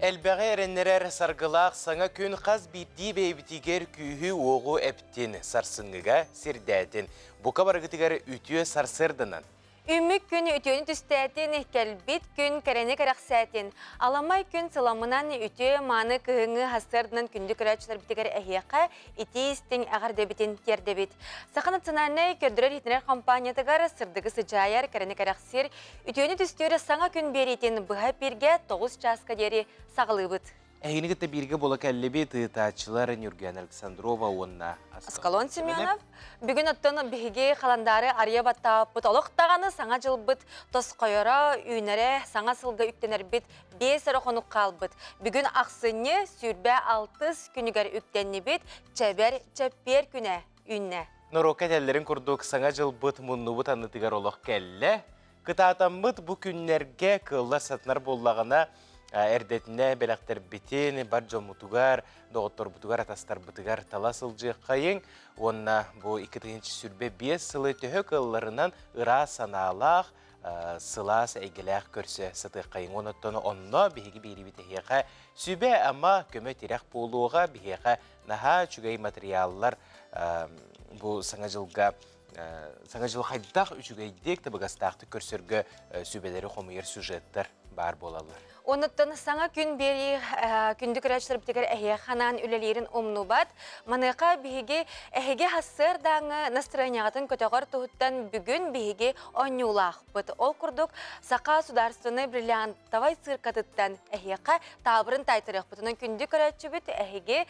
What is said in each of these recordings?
Элбэҕи эрэннэрэр саргылаах саҥа күн хас биирдии бэйэбитигэр күүһү-уоҕу эптин, сарсыҥҥыга сирдээтин. Бука барыгытыгар үтүө сарсыарданан! Үүммүт күн үтүөнү түстээтин, кэлбит күн кэрэни кэрэхсээтин, аламай күн сыламынан үтүө мааны кыһыҥҥы сарсыарданан күндү көрөөччүлэрбитигэр эһиэхэ итии-истиҥ эҕэрдэбитин тиэрдэбит. Саха национальнай көрдөрөр-иһитиннэрэр компаниятыгар сырдыгы сыдьаайар, кэрэни кэрэхсиир, үтүөнү түстүүр саҥа күн биэриитин быһа эпииргэ 9 чааска диэри саҕалыыбыт. Эһигини кытта бииргэ буола кэллибит ыытааччылар Нюргена Александрова уонна Аскалон Семенов. Бүгүн оттон биһиги халандаары арыйа баттаабыппыт олох даҕаны саҥа дьылбыт тосхойоро, үүнэрэ, саҥа сылга үктэнэрбит биэс эрэ хонук хаалбыт. Бүгүн ахсынньы 26 күнүгэр үктэннибит, чэбэр чэппиэр күнэ үүннэ. Норуокка этэллэрин курдук саҥа дьылбыт муннубут аннытыгар олох кэллэ. Кытаатаммыт бу күннэргэ кыаллар сатанар буоллаҕына, эрдэтинэ бэлэхтэрбитин бар дьоммутугар, доҕотторбутугар, атастарбытыгар тала сылдьыаххайыҥ уонна бу 2025 сылы төһө кыалларынан ыраас санаалаах, сылаас эйгэлээх көрсө сатыаххайыҥ. Онон онно биһиги биэрибит эһиэхэ сүбэ-ама, көмө-тирэх буолуоҕа, биһиэхэ наһаа үчүгэй материаллар бу Саҥа дьылга Саҥа дьыл хайдах үчүгэйдик, табыгастаахтык көрсөргө сүбэлэри хомуйар сюжеттар баар буолаллар. Онуттан саҥа күн биэрии күндү көрөөччүлэрбитигэр эһиэхэ анаан үлэлиирин умнубат. Маныаха биһиги эһиги сарсыардааҥы настроенияҕытын көтөҕөр туһуттан бүгүн биһиги оонньуулаахпыт. Ол курдук Саха государственнай бриллиантовай циркатыттан эһиэхэ таабырын таайтарыахпыт. Онон күндү көрөөччүбүт эһиги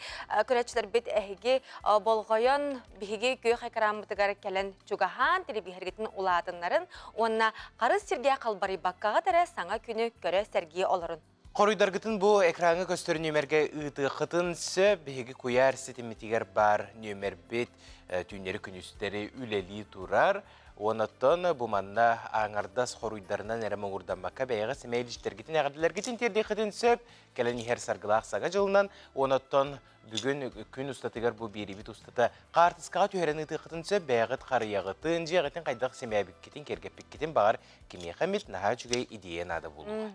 көрөөччүлэрбит эһиги болҕойон биһиги күөх экраммытыгар кэлэн чугаһаан телевизоргытын улаатыннарын уонна харыс сиргэ халбарыйбаккаҕыт эрэ саҥа күнү көрө-сэргии олорун. Хоруйдаргытын бу экраҥҥа көстөр нүөмэргэ ыытыаххытын сөп. Биһиги куйаар ситиммитигэр баар нүөмэрбит түүннэри-күнүстэри үлэлии турар. Онон бу манна аҥардас хоруйдарынан эрэ муҥурдаммакка бэйэҕит сэмэй илдьиттэргитин эҕэрдэлэргитин тиэрдиэххитин сөп. Кэлэн иһэр саргылаах саҥа дьылынан, онон Бүгүн күн устатыгар бу биэриибит устата хаартыскаҕа түһэрэн ыытыаххытын сөп, бэйэҕит харыйаҕытын, дьиэҕитин хайдах симээбиккитин, киэргэппиккитин баҕар кимиэхэ эмит наһаа үчүгэй идея наада буолуоҕа.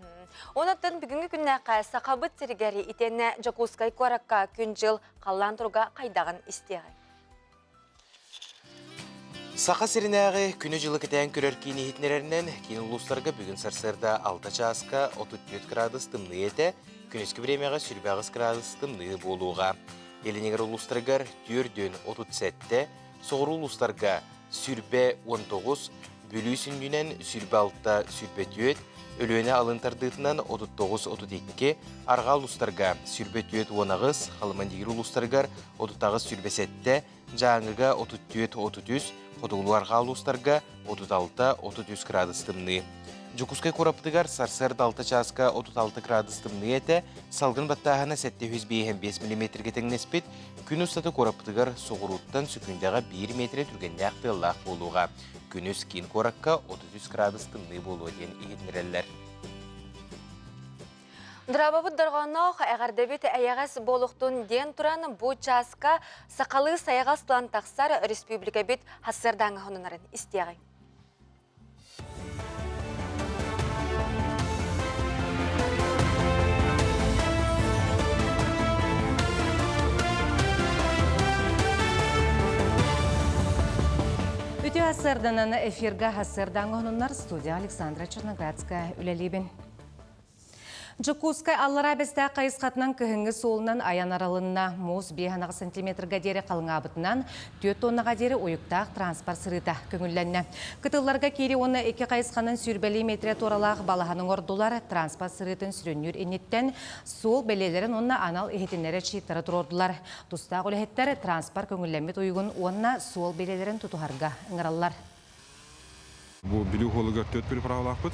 Онон бүгүҥҥү күннээххэ Сахабыт сиригэр итиэннэ Дьокуускай куоракка күн-дьыл халлаан туруга хайдаҕын истиэҕиҥ. Саха сиринээҕи күнү-дьылы кэтээн көрөр киин иһитиннэрэринэн, киин улуустарга бүгүн сарсыарда 6 чааска 34 градус тымныы этэ, күнүскү бириэмэҕэ 28 градус тымныы буолуоҕа. Илиниҥэр улуустарыгар 4 37, соҕуруу улуустарга 119, Бүлүү сүнньүнэн 26 24, Өлүөнэ алын тардыытынан 39-32, арҕаа улуустарга 24-18, Халымандигир улуустарыгар 38-27, Дьааҥыга 34-33, хотугулуу-арҕаа улуустарга 36-33 градус тымныы. Дьокуускай куораппытыгар сарсыарда 6 чааска 36 градус тымныы этэ, салгын баттааһына 755 миллиметргэ тэҥнэспит, күн устата куораппытыгар соҕурууттан сөкүүндэҕэ 1 метрэ түргэннээх тыаллаах буолуоҕа. Күнүс киин куоракка 33 градус тымныы буолуо диэн иһитиннэрэллэр. Драабабыт дорҕоонноох эҕэрдэбит эйэҕэс буолуохтун диэн туран бу чааска сахалыы сайаҕас тылан тахсар республикабит сарсыардааҥы хонунарын истиэҕиҥ. Үтүө сарсыарданан эфирга сарсыардааҥы хонуннар студия Александра Черноградская үлэлиибин. Дьокуускай Аллараа Бэстээх хайысхатынан кыһыҥҥы суолунан айан арылынна. Муус 5 сантиметрга диэри халыҥаабытынан 4 тоннаҕа диэри уйуктаах транспорт сырыыта көҥүллэннэ. Кытылларга киири уонна икки хайысханан сүүрбэлии метрэ туоралаах балаһаны оҥордулар. Транспорт сырыытын сүрүннүүр инниттэн суол бэлиэлэрин уонна анал иһитиннэрэр щиттары туруордулар. Тустаах үлэһиттэр транспорт көҥүллэммит уйугун уонна суол бэлиэлэрин тутуһарга ыҥыраллар. Бу Бүлүү уһуолугар түөрт переправалаахпыт.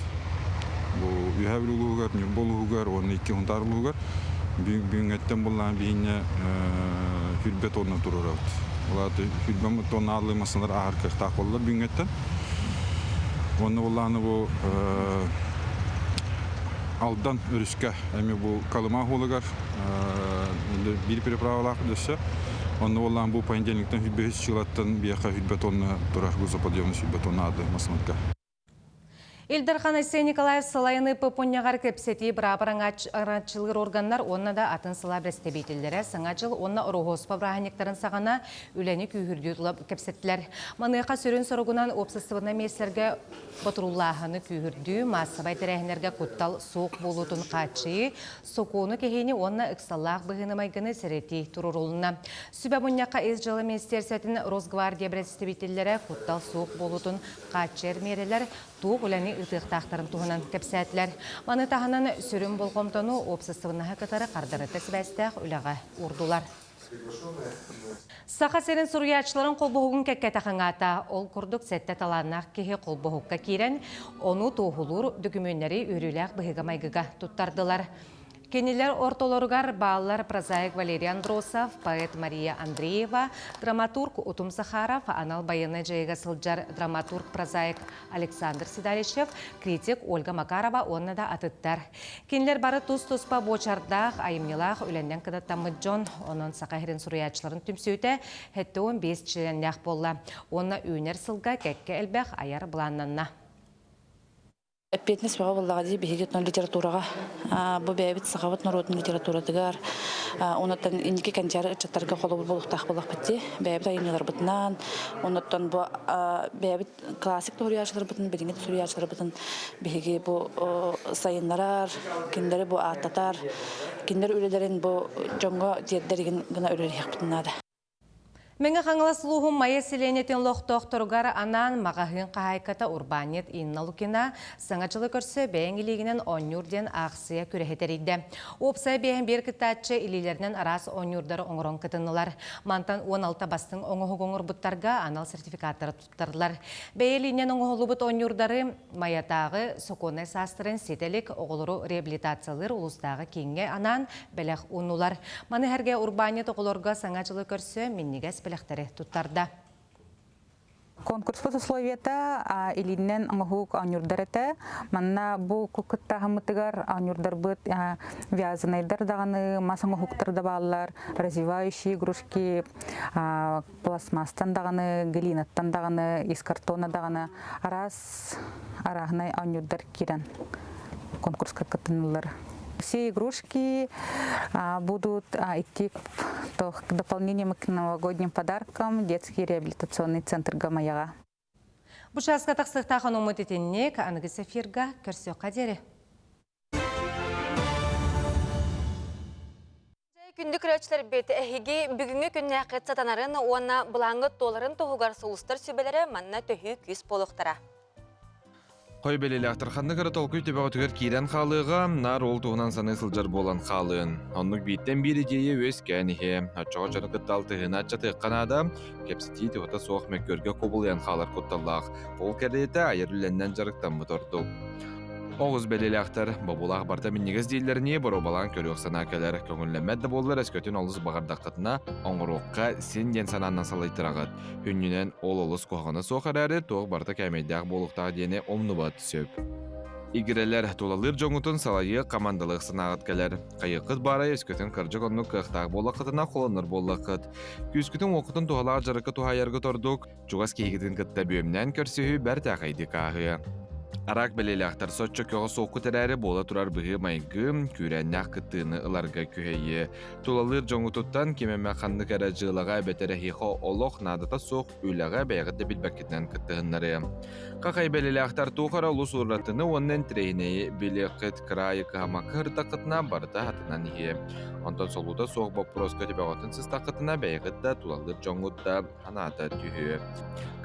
Бу Үөһээ Бүлүү улууһугар, Ньурба улууһугар уонна икки Сунтаар улууһугар. Бүгүҥҥэттэн буллаан биһиэннэ 100 тонна туруорабыт. Ол аата 100 тонна ааллыы массыыналар ааһар кыахтаах буоллар бүгүҥҥэттэн. Уонна буллааны бу Алдан өрүскэ эми бу Колыма уһуолугар биир переправалаах өссө. Онно буоллаан бу понедельниктан 105 сылаттан биэхэ 100 тонна турар грузоподъемный 100 тонна ады массыынка. Ил Дархан Айсен Николаев салайыныы пунньаҕар кэпсэтии быраап араҥаччылыыр органнар уонна да атын сылаа бэрэстэбиитэллэрэ Саҥа дьыл уонна Ороһуоспа бырааһынньыктарын саҕана үлэни күүһүрдүү тула кэпсэттилэр. Маныаха сүрүн соругунан уопсастыбаннай миэстэлэргэ ботурууллааһыны күүһүрдүү, маассабай тэрээһиннэргэ куттал суох буолуутун хааччыйыы, сокуону кэһиини уонна ыксаллаах быһыыны-майгыны сэрэтии туруорулунна. Сүбэ мунньахха Ис дьыала министиэрсэтин Росгвардия бэрэстэбиитэллэрэ куттал суох буолуутун хааччыйар миэрэлэр туох үлэни ыытыахтаахтарын туһунан кэпсээтилэр. Маны таһынан сүрүн болҕомтону уопсастыбаннаһы кытары хардарыта сибээстээх үлэҕэ уурдулар. Саха сирин суруйааччыларын холбоһугун кэккэтэ хаҥаата. Ол курдук сэттэ талааннаах киһи холбоһукка киирэн, ону туоһулуур дөкүмүөннэри үөрүүлээх быһыыга-майгыга туттардылар. Кинилэр ортолоругар бааллар прозаик Валерий Андросов, поэт Мария Андреева, драматург Утум Захаров, анал байыаннай дьайыыга сылдьар драматург-прозаик Александр Седалищев, критик Ольга Макарова уонна да атыттар. Кинилэр бары тус-туспа буочардаах, айымньылаах үлэннэн кынаттаммыт дьон, онон Саха сирин суруйааччыларын түмсүүтэ 75 чилиэннээх буолла уонна үүнэр сылга кэккэ элбэх айар былааннанна. Эппиэтинэс бөҕө буоллаҕа дии биһиги оттон литератураҕа бу бэйэбит сахабыт норуотун литературатыгар онуттан инники кэнчээри ыччаттарга холобур буолуохтаах буоллахпыт дии бэйэбит айымньыларбытынан онуттан бу бэйэбит классик суруйааччыларбытын билиҥҥи суруйааччыларбытын биһиги бу сайыннарар кинилэри бу ааттатар кинилэр үлэлэрин бу дьоҥҥо тиэрдэр гына үлэлиэхпитин наада. Мэҥэ Хаҥалас улууһун Майа сэлиэнньэтин олохтоохторугар анаан маҕаһыын хаһаайката урбаанньыт Инна Лукина Саҥа дьылы көрсө бэйэҥ илиигинэн оонньуур диэн аахсыйа күрэһи тэрийдэ. Уопсай биэһин биир кыттааччы илиилэринэн араас оонньуурдары оҥорон кытыннылар. Мантан 16 бастыҥ оҥоһугу оҥорбуттарга анал сертификаттары туттардылар. Бэйэ илиинэн оҥоһуллубут оонньуурдары Майатааҕы сокуоннай саастарын ситэ илик оҕолору реабилитациялыыр улуустааҕы кииҥҥэ анаан бэлэх ууннулар. Маны сэргэ урбаанньыт оҕолорго Саҥа дьылы көрсө минньигэс бэлэхтэри туттарда. Конкурспут условията илиинэн оҥоһук оонньуурдар этэ. Манна бу кыттааһыммытыгар оонньуурдарбыт вязанайдар даҕаны, мас оҥоһуктар да бааллар, развивающие игрушки, пластмасстан даҕаны, глинаттан даҕаны, из картона даҕаны араас арааһынай оонньуурдар киирэн конкурска кыттыныллар. Все игрушки будут идти к дополнением к новогодним подаркам детский реабилитационный центр Гамаяға. Бу чааска тахсыахтаах онуммут итинник аныгыс эфирга көрсүөххэ диэри. Күндү көрөөччүлэрбит, эһиги бүгүҥҥү күннээххит сатанарын уонна былааҥҥыт туоларын туһугар сулустар сүбэлэрэ манна төһүү күүс буолуохтара. Хой бэлиэлээхтэр ханнык эрэ толкуй төбөҕүтүгэр киирэн хаалыаҕа, наар ол туһунан саныы сылдьар буолан хаалыан. Оннук бииртэн биир идиэйэ үөскээн иһиэ. Оччоҕо дьону кытта алтыһыыны аччатыахха наада, кэпсэтии туһата суох мөккүөргэ кубулуйан хаалар кутталлаах. Ол кэриэтэ айар үлэннэн дьарыктаммыт ордук. Оҕус бэлиэлээхтэр, бобуулаах барыта минньигэс дииллэринии боруобалаан көрүөх санаа кэлэр. Көҥүллэммэт да буоллар өскөтүн олус баҕардаххытына, оҥоруохха син диэн санаанан салайтараҕыт. Хүнньүнэн ол олус куһаҕана суох эрээри, туох барыта кээмэйдээх буолуохтаах диэни умнубат сөп. Игирэлэр тулалыыр дьоҥҥутун салайыах, хамаандалыах санааҕыт кэлэр. Хайыаххыт баарай өскөтүн кырдьык оннук кыахтаах буоллаххытына холонор буоллаххыт. Күүскүтүн-уоххутун туһалаах дьарыкка туһаайаргыт ордук. Чугас киһигитин кытта бүөмнээн көрсүһүү бэртээхэйдик ааһыа. Араак бэлиэлээхтэр соччо көҕө суоххут эрээри буола турар быһыы-майгы, күүрээннээх кыттыыны ыларга күһэйиэ. Тулалыыр дьоҥҥутуттан ким эмэ ханнык эрэ дьыалаҕа эбэтэр эһиэхэ олох наадата суох үлэҕэ бэйэҕит да билбэккитинэн кыттыһыннарыа. Хахай бэлиэлээхтэр туох эрэ олус уратыны уонна интэриэһинэйи билиэххит, кыраайы кыһамакка ырытаххытына барыта хатынан иһиэ. Онтон солуута суох боппуруоска төбөҕүтүн сыстаххытына бэйэҕит да тулалыыр дьоҥҥут да санаата түһүө.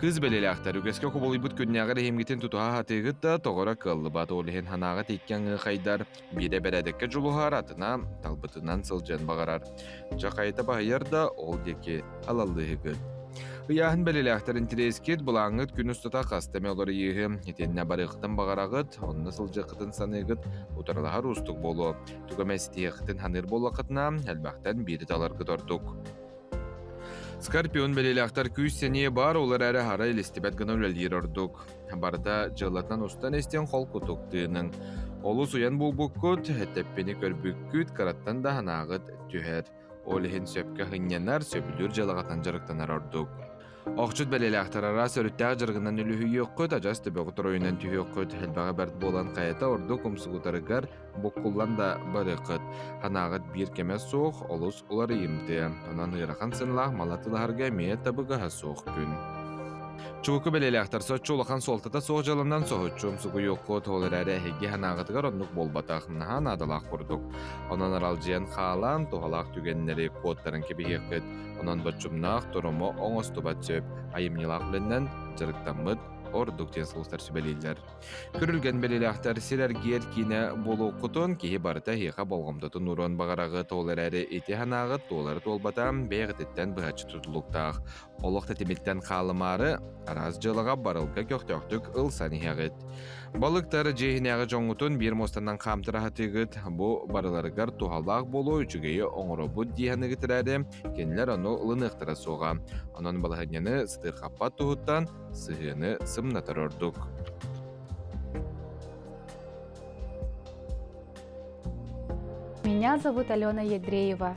Кыыс бэлиэлээхтэр үгэскэ кубулуйбут күннээҕи эрэһиимҥитин тутуһа сатыыгыт да, тоҕо эрэ кыаллыбат. Ол иһин санааҕыт икки аҥыы хайдар, биирэ бэрээдэккэ дьулуһар, атына талбытынан сылдьыан баҕарар. Дьэ хайата баһыйар да, ол диэки алаллыыһыгыт. Ыйааһын бэлиэлээхтэр интэриэскит, былааҥҥыт күн устата хаста эмэ уларыйыыһы, итиэннэ барыаххытын баҕараҕыт, онно сылдьыаххытын саныыгыт, утарылаһар уустук буолуо. Тугу эмэ ситиһиэххитин саныыр буоллаххытына, элбэхтэн биири таларгыт ордук. Скорпион бэлиэлээхтэр күүс-сэниэ баар, ол эрээри аһара илистибэт гына үлэлиир ордук. Барыта дьыалатынан устан истиҥ холкутук тыыныҥ. Олус уйан буолбуккут, тэппини көрбүккүт, кыраттан да санааҕыт түһэр. Ол иһин сөпкө сынньанар, сөбүлүүр дьыалаҕытынан дьарыктанар ордук. Охчут бэлиэлээхтэр араас өрүттээх дьарыгынан үлүһүйүөххүт, адьас төбөҕүт оройунан түһүөххүт, элбэҕи бэрт буолан хайата ордук умсугутарыгар буккуллан да барыаххыт. Санааҕыт биир кэмэ суох, олус уларыйымтыа. Онон ыарахан сыналаах мала тылаһарга эмиэ табыгаһа суох күн. Чубуку бэлиэлээхтэр соччо улахан суолтата суох дьаланан соһуччу умсугуйуоххут, ол эрээри эһиги санааҕытыгар оннук буолбатах, наһаа наадалаах курдук. Онон аралдьыйан хаалан, туһалаах түгэннэри куоттаран кэбиһиэххит. Онон боччумнаах торому оҥостубат сөп, айымньылаах үлэннэн дьарыктаммыт ордук диэн сулустар сүбэлииллэр. Күрүлгэн бэлиэлээхтэр сир эргиэр киинэ буолуоххутун киһи барыта эһиэхэ болҕомтотун уруон баҕараҕыт, ол эрээри ити санааҕыт туолары туолбата бэйэҕититтэн быһаччы тутулуктаах. Олох тэтимиттэн хаалымаары араас дьыалаҕа барылга көхтөөхтүк ылсан иһэҕит. Балыктар дьиэ иһинээҕи дьоҥҥутун биир муостанан хаамтара сатыыгыт, бу барыларыгар туһалаах буолуо үчүгэйи оҥоробут дии саныыгыт эрээри, кинилэр ону ылыныахтара суоҕа. Онон балаһыанньаны сытыырхаппат туһуттан сыһыаны сымнатар ордук. Меня зовут Алена Ядреева.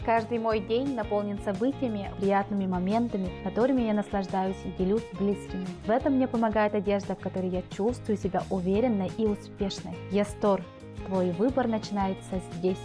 Каждый мой день наполнен событиями, приятными моментами, которыми я наслаждаюсь и делюсь с близкими. В этом мне помогает одежда, в которой я чувствую себя уверенной и успешной. Ястор. Твой выбор начинается здесь.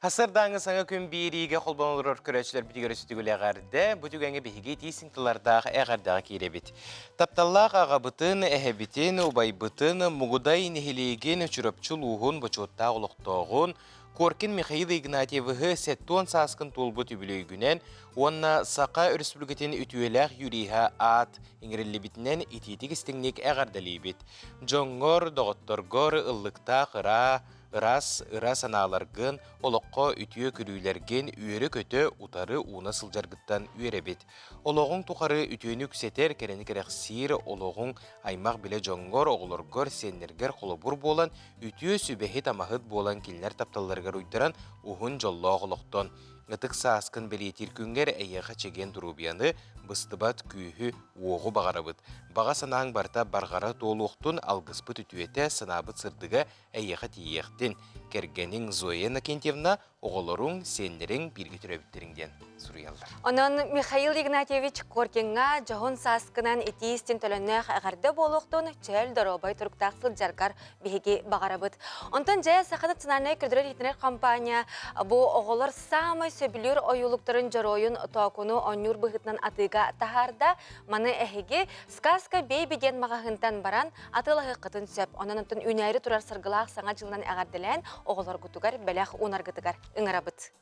Хасырдааҥы саҥа күн биэриигэ холбонон олорор көрөөччүлэрбитигэр өссө эҕэрдэ. Бу түгэҥҥэ биһиги итии тыллардаах эҕэрдэҕэ киирэбит. Тапталлаах аҕабытын, эһэбитин, убайбытын, Мугудай нэһилиэгин Чурапчы улууһун бочуоттаах олохтооҕун Коркин Михаил Игнатьевыһы 70 сааскын туолбут үбүлүөйгүнэн уонна Саха Өрөспүүбүлүкэтин үтүөлээх юриһа аат иҥэриллибитинэн итиитик истиҥник эҕэрдэлиибит. Дьоҥҥор, доҕотторгор ыллыктаах ыраа, ыраас ыра санааларгын, олоххо үтүө көрүүлэргин үөрэ-көтө утары ууна сылдьаргыттан үөрэбит. Олоҕуҥ тухары үтүөнү үксэтэр, кэрэни кэрэхсиир олоҕуҥ аймах-билэ дьоҥҥор, оҕолоргор, сиэннэргэр холобур буолан, үтүө сүбэһит-амаһыт буолан кинилэр тапталларыгар уйдаран уһун дьоллоох олохтон. Ытык сааскын бэлиэтиир күҥҥэр эйиэхэ чэгиэн доруобуйаны, быстыбат күүһү-уоҕу баҕарабыт. Баҕа санааҥ барыта барҕара туолуохтун, алгыспыт үтүөтэ, санаабыт сырдыга эйиэхэ тиийиэхтин. Кэргэниҥ Зоя Иннокентьевна оҕолоруҥ, сиэннэриҥ бииргэ төрөөбүттэриҥ диэн суруйаллар. Онон Михаил Игнатьевич Коркиҥҥа дьоһун сааскынан итии истин төлөннөөх эҕэрдэ буолуохтун чөл доруобай туруктаах сылдьаргар биһиги баҕарабыт. Онтон дьэ Саха национальнай көрдөрөр-иһитиннэрэр компания бу оҕолор саамай сөбүлүүр ойуулуктарын дьоруойун тоокуну оонньуур быһыытынан атыыга таһаарда. Маны эһиги Сказка Бэйби диэн маҕаһыынтан баран атыылаһыаххытын сөп. Онон онтон үүнээри турар саргылаах саҥа дьылынан эҕэрдэлээн оҕолоргутугар бэлэх уунаргытыгар ыҥырабыт.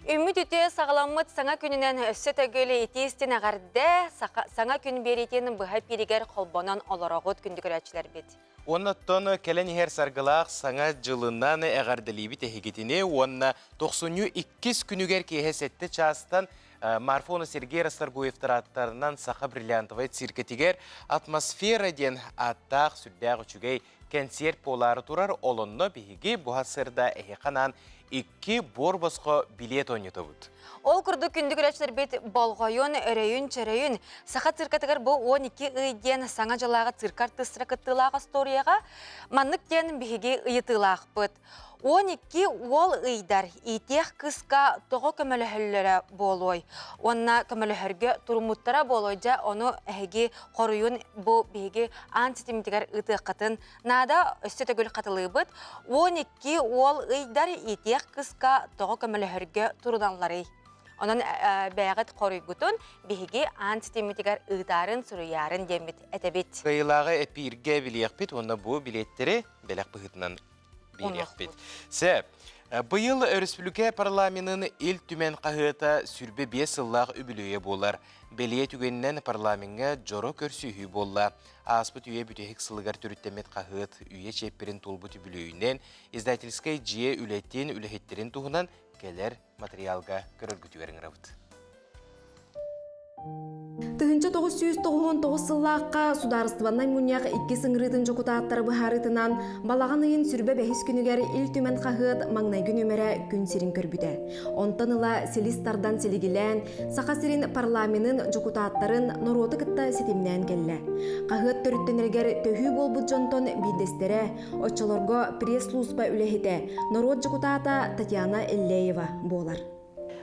Үммүт үтүө саҕаламмыт саҥа күнүнэн өссө төгүл итии-истин эҕэрдэ саҥа күн биэриитин быһа эпииригэр холбонон олороҕут күндү көрөөччүлэрбит. Уонна оттон кэлэн иһэр саргылаах саҥа дьылынан эҕэрдэлиибит эһигитини уонна тохсунньу иккис күнүгэр киэһэ сэттэ чаастан Марфа уонна Сергей Расторгуевтар ааттарынан Саха бриллиантовай циркэтигэр «Атмосфера» диэн ааттаах сүрдээх үчүгэй кэнсиэрт буолаары турар. Ол онно биһиги бу сарсыарда эһиэхэ анаан икки буор босхо билиэт оонньотобут. Ол курдук күндү көрөөччүлэрбит болҕойун, өрөйүн-чөрөйүн Саха циркатыгар бу 12 ый диэн саҥа дьылааҕы цирка артыыстара кыттыылаах остуоруйаҕа маннык диэн биһиги ыйытыылаахпыт. 12 уол ыйдар иитиэх кыыска тоҕо көмөлөһөллөрө буолуой? Уонна көмөлөһөргө туруммуттара буолуой дьэ ону эһиги хоруйун бу биһиги аан ситимитигэр ыытыаххытын наада өссө төгүл хатылыыбыт. 12 уол ыйдар иитиэх кыыска тоҕо көмөлөһөргө туруналларый? Онон бэйэҕит хоруйгутун биһиги аан ситиммитигэр ыытаарын, суруйаарын диэммит этэбит. Кыайыылааҕы эпииргэ билиэхпит уонна бу билиэттэри бэлэх быһыытынан биэриэхпит. Сөп. Быйыл өрөспүүбүлүкэ парламенын Ил Түмэн хаһыата 25 сыллаах үбүлүөйэ буолар. Бэлиэ түгэнинэн парламеҥҥа дьоро көрсүһүү буолла. Ааспыт үйэ бүтэһик сылыгар төрүттэммит хаһыат үйэ чиэппэрин туолбут үбүлүөйүнэн издательскай дьиэ үлэтин, үлэһиттэрин туһунан кэлэр материалга көрөргүтүгэр ыҥырабыт. 1999 сыллаахха Судаарыстыбаннай мунньах иккис ыҥырыытын дьокутааттара быһаарыытынан балаҕан ыйын сүрбэ бэһис күнүгэр Ил Түмэн хаһыат маҥнайгы нүөмэрэ күн сирин көрбүтэ. Онтон ыла силис тардан силигилээн, Саха сирин парламенын дьокутааттарын норуоту кытта ситимнээн кэллэ. Хаһыат төрүттэнэригэр төһүү буолбут дьонтон биирдэстэрэ, оччолорго пресс-служба үлэһитэ, норуот дьокутаата Татьяна Эллеева буолар.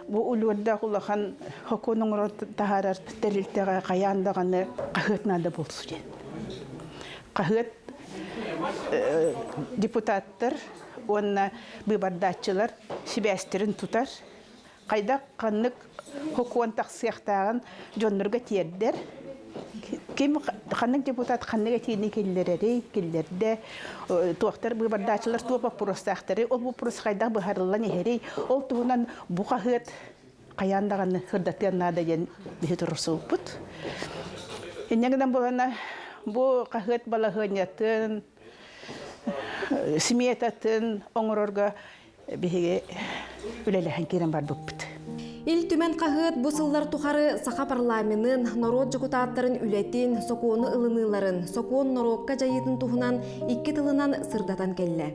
Бу улуурдаах улахан сокуон оҥорон таһаарар тэрилтэҕэ хайаан даҕаны хаһыат наада буолсу диэн. Хаһыат депутаттар уонна быыбардааччылар сибээстэрин тутар, хайдах ханнык сокуон тахсыахтааҕын дьоннорго тиэрдэр, ким ханнык депутат ханнык этиини киллэрэрий, киллэрдэ, туохтар быыбардааччылар туох боппуруостаахтарый, ол боппуруос хайдах быһарыллан иһэрий, ол туһунан бу хаһыат хайаан даҕаны сырдатыан наада диэн биһи турусууппут. Инньэ гынан буолана бу хаһыат балаһыанньатын, сметатын оҥорорго биһиги үлэлэһэн киирэн барбыппыт. Ил Түмэн хаһыат бу сыллар тухары саха парламенын, норуот дьокутааттарын үлэтин, сокуону ылыныыларын, сокуон норуокка дьайыытын туһунан икки тылынан сырдатан кэллэ.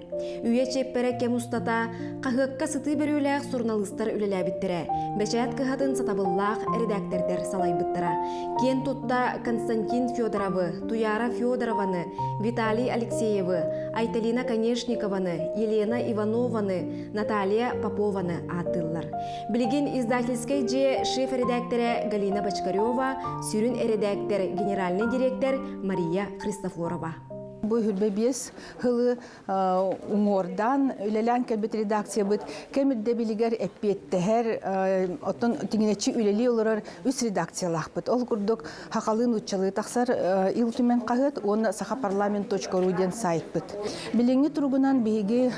Үйэ чиэппэрэ кэм устата хаһыакка сытыы бөрүөлээх суруналыыстар үлэлээбиттэрэ, бэчээт кыһатын сатабыллаах эрэдээктэрдэр салайбыттара. Киэн тутта Константин Федоровы, Туяра Федорованы, Виталий Алексеевы, Айталина Конешникованы, Елена Иванованы, Наталья Попованы ааттыыллар. Билигин издательскай дьиэ шеф-эрэдээктэрэ Галина Бочкарева, сүрүн эрэдээктэр, генеральный дириэктэр Мария Христофорова. Бу үрбэ биэс сылы уҥуордаан үлэлээн кэлбит редакциябыт кэм ирдэбилигэр эппиэттэһэр, оттон тиҥинэччи үлэлии олорор үс редакциялаахпыт. Ол курдук Хахалыы нууччалыы тахсар Ил Түмэн хаһыат уонна сахапарламент.ру диэн сайтпыт. Билиҥҥи туругунан биһиги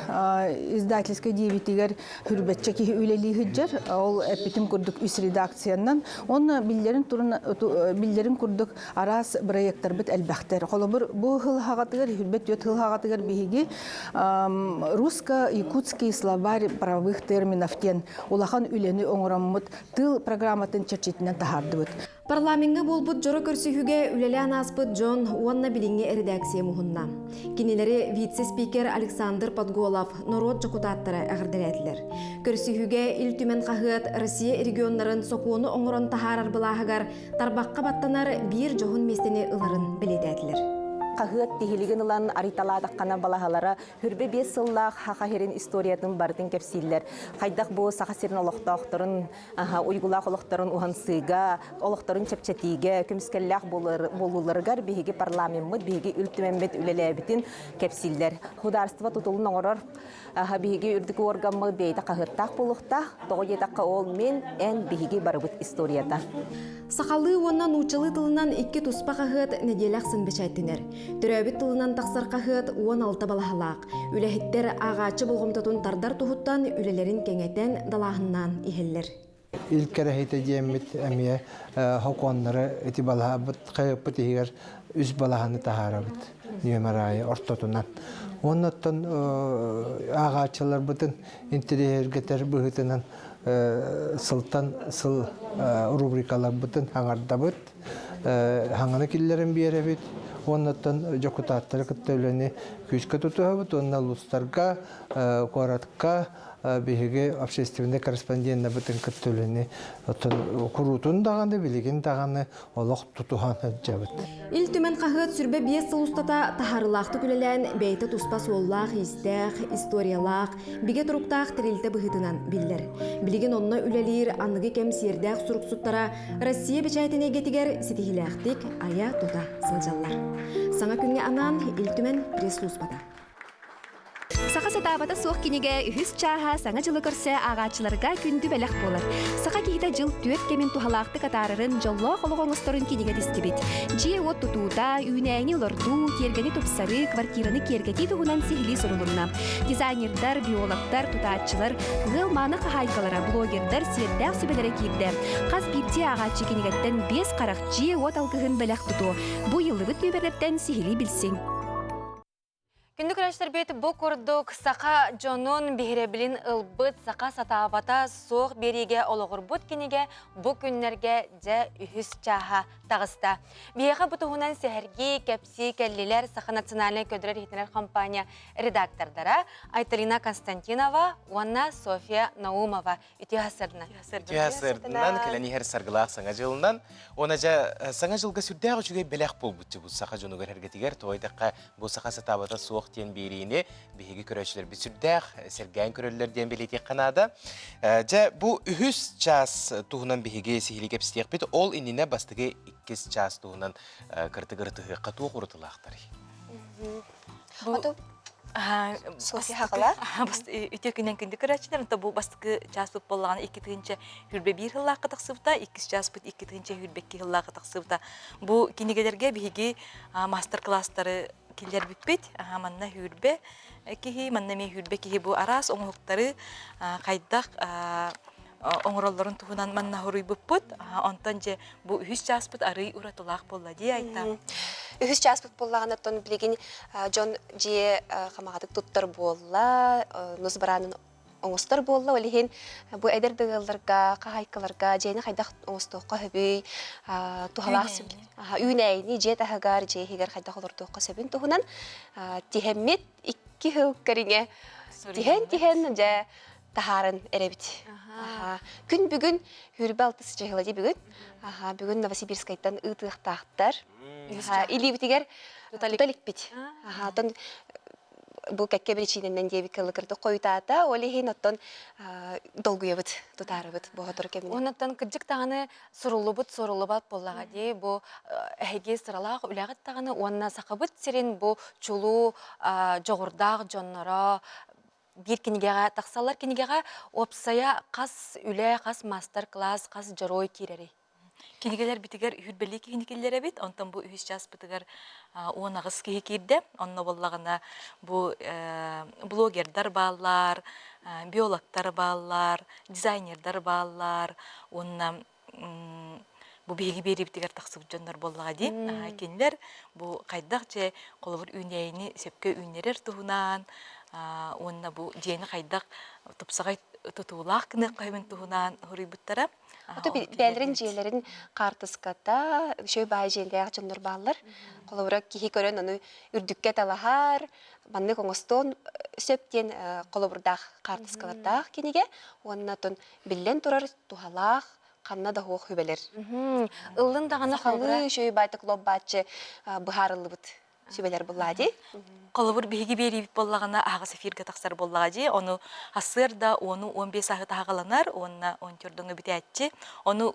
издательскай диэбитигэр хүрбэччэ киһи үлэлии сылдьар. Ол эппитим курдук үс редакциянан. Уонна биллэрин, биллэрин курдук араас бырайыактарбыт элбэхтэр. Холобур, бу сыл хаҕатыгар, хүрбэт түөрт сыл хаҕатыгар биһиги русско-якутский словарь правовых терминов диэн улахан үлэни оҥороммут тыл программатын чэрчитинэн таһаардыбыт. Парламеҥҥа буолбут дьоро көрсүһүүгэ үлэлээн ааспыт дьон уонна билиҥҥи эрэдээксийэ муһунна. Кинилэри вице-спикер Александр Подголов, норуот дьокутааттара эҕэрдэлээтилэр. Көрсүһүүгэ Ил Түмэн хаһыат Россия регионнарын сокуону оҥорон таһаарар былааһыгар тарбахха баттанар биир дьоһун миэстэни ыларын бэлиэтээтилэр. Хаһыат тиһилигин ылан арыйталаатаххына балаһалара Хүрбэ биэс сыллаах Саха сирин историятын барытын кэпсииллэр. Хайдах бу Саха сирин олохтоохторун уйгулаах олохторун уһансыыга, олохторун чэпчэтиигэ, көмүскэллээх буолууларыгар биһиги парламеммыт, биһиги Ил Түмэммит үлэлээбитин кэпсииллэр. Судаарыстыба тутулун оҥорор биһиги үрдүкү уоргаммыт бэйэтэ хаһыаттаах буолуохтаах. Тоҕо диэтэххэ, ол мин, эн, биһиги барыбыт историята. Сахалыы уонна нууччалыы тылынан икки туспа хаһыат нэдиэлэ ахсын бэчээттэнэр. Төрөөбүт тылынан тахсар хаһыат 16 балаһалаах. Үлэһиттэр ааҕааччы болҕомтотун тардар туһуттан үлэлэрин кэҥэтэн, далааһыннаан иһэллэр. Ил кэрэһитэ диэммит эмиэ хокуоннары ити балаһабыт хаһыаппыт иһигэр үс балаһаны таһаарабыт нүөмэр аайы ортотунан. Уонна оттон ааҕааччыларбытын интэриэһиргэтэр быһыытынан сылтан сыл рубрикаларбытын хаҥардабыт. хаҥаны киллэрэн биэрэбит уоннаттан дьокутааттары кытта үлэни күүскэ тутуһабыт уонна улуустарга, куоратка биһиги общественнай корреспонденнабытын кытта үлэни оттон куруутун даҕаны билигин даҕаны олох тутуһан сылдьабыт. Ил Түмэн хаһыат сүрбэ биэс сыл устата таһаарыылаахтык үлэлээн бэйэтэ туспа суоллаах-иистээх, историялаах, бигэ туруктаах тэрилтэ быһыытынан биллэр. Билигин онно үлэлиир аныгы кэм сиэрдээх суруксуттара Россия бэчээтин эйгэтигэр ситиһиилээхтик айа-тута сылдьаллар. Саҥа күҥҥэ анаан Ил Түмэн пресс-службата. Саха сатаабата суох кинигэ үһүс чааһа Саҥа дьылы көрсө ааҕааччыларга күндү бэлэх буолар. Саха киһитэ дьыл түөрт кэмин туһалаахтык атаарарын, дьоллоох олох оҥосторун кинигэ тистибит. Дьиэ-уот тутуута, үүнээйини олордуу, тиэргэни тупсарыы, квартираны киэргэтии туһунан сиһилии сурулунна. Дизайнердар, биологтар, тутааччылар, ыал мааны хаһаайкалара, блогердар сиэрдээх сүбэлэрэ киирдэ. Хас биирдии ааҕааччы кинигэттэн биэс харах дьиэ-уот алгыһын бэлэх тутуо. Бу ыйыллыбыт нүөмэрдэртэн сиһилии билсиҥ. Күндү көрөөччүлэрбит бу курдук саха дьонун биһирэбилин ылбыт, саха сатаабата суох биэриигэ олоҕурбут кинигэ бу күннэргэ дьэ үһүс чааһа таҕыста. Биһиэхэ бу туһунан сэһэргии, кэпсии кэллилэр Саха национальнай көдөрөр-иһитинэр компания редактордара Айталина Константинова уонна Софья Наумова. Үтүө сарсыарданан. Үтүө сарсыарданан кэлэн иһэр саргылаах саҥа дьылынан. Уонна дьэ саҥа дьылга сүрдээх үчүгэй бэлэх буолбут бу саха дьонугар эргэтигэр тоҕо диэтэххэ бу саха сатаабата суох диэн биэриини биһиги көрөөччүлэрбит сүрдээх сэргээн көрөллөр диэн бэлиэтиэххэ наада. Дьэ бу үһүс чаас туһунан биһиги сиһилии кэпсэтиэхпит. Ол иннинэ бастакы иккис чаас туһунан кыртык ырытыһыахха туох уратылаахтарый? Софья Хакала. Үтүө күнэн күндү көрөөччүлэр, онто бу бастакы чааспыт буоллаҕына 2021 сыллаахха тахсыбыта, иккис чааспыт 2022 сыллаахха тахсыбыта. Бу кинигэлэргэ биһиги мастер-класстары киллэрбиппит. Манна хүрбэ киһи, манна эмиэ хүрбэ киһи бу араас оҥоһуктары хайдах оҥороллорун туһунан манна хоруйбуппут. Онтон дьэ бу үһүс чааспыт арый уратылаах буолла дии Айта. Үһүс чааспыт буоллаҕына оттон билигин дьон дьиэ хамаҕатык туттар буолла, нус бараанын оҥостор буолла. Ол иһин бу эдэр да ыалларга, хаһаайкаларга дьиэни хайдах оҥостуохха сөбүй, туһалаах үүнээйини дьиэ таһыгар, дьиэ иһигэр хайдах олордуохха сөбүн туһунан тиһэммит икки сыл кэриҥэ тиһэн-тиһэн дьэ таһааран эрэбит. Күн бүгүн хүрбэ алтыс чыһыла дии бүгүн. Бүгүн Новосибирскайтан ыытыахтаахтар. Илиибитигэр тута иликпит. Оттон бу кэккэ биричиинэнэн диэбиккэ ылыкырдык хойутаата. Ол иһин оттон долгуйабыт, тутаарыбыт бу сотору кэминэн. Оннуттан кырдьык даҕаны суруллубут суруллубат буоллаҕа дии. Бу эһиги сыралаах үлэҕит даҕаны уонна Сахабыт сирин бу чулуу дьоҕурдаах дьонноро биир кинигэҕэ тахсаллар. Кинигэҕэ уопсайа хас үлэ, хас маастар-кылаас, хас дьоруой киирэрий? Кинигэлэрбитигэр үһүрбэлии киһини киллэрэбит, онтон бу үһүс чааспытыгар 18 киһи киирдэ. Онно буоллаҕына бу блогердар бааллар, биологтар бааллар, дизайнердар бааллар уонна бу биһиги биэриибитигэр тахсыбыт дьоннор буоллаҕа дии. Кинилэр бу хайдах дьэ холобур үүнээйини сөпкө үүннэрэр туһунан уонна бу дьиэни хайдах тупсаҕай тутуулаах гыныахха сөбүн туһунан суруйбуттара. Ото бээлэрин дьиэлэрин хаартыската, үчүгэй баай дьиэлээх дьоннор бааллар. Холобура киһи көрөн ону үрдүккэ талаһар, маннык оҥостуон сөп диэн холобурдаах хаартыскалардаах кинигэ уонна оттон биллэн турар туһалаах ханна да суох сүбэлэр. Ыллын даҕаны Сахалыы үчүгэй баайтык лоббааччы быһаарыллыбыт сүбэлэр буллаа дии. Холобур, биһиги биэриибит буоллаҕына аһаҕас эфиргэ тахсар буоллаҕа дии. Ону сарсыарда уону 15 аһы таһаҕаланар уонна он төрдөҥө бүтээччи. Ону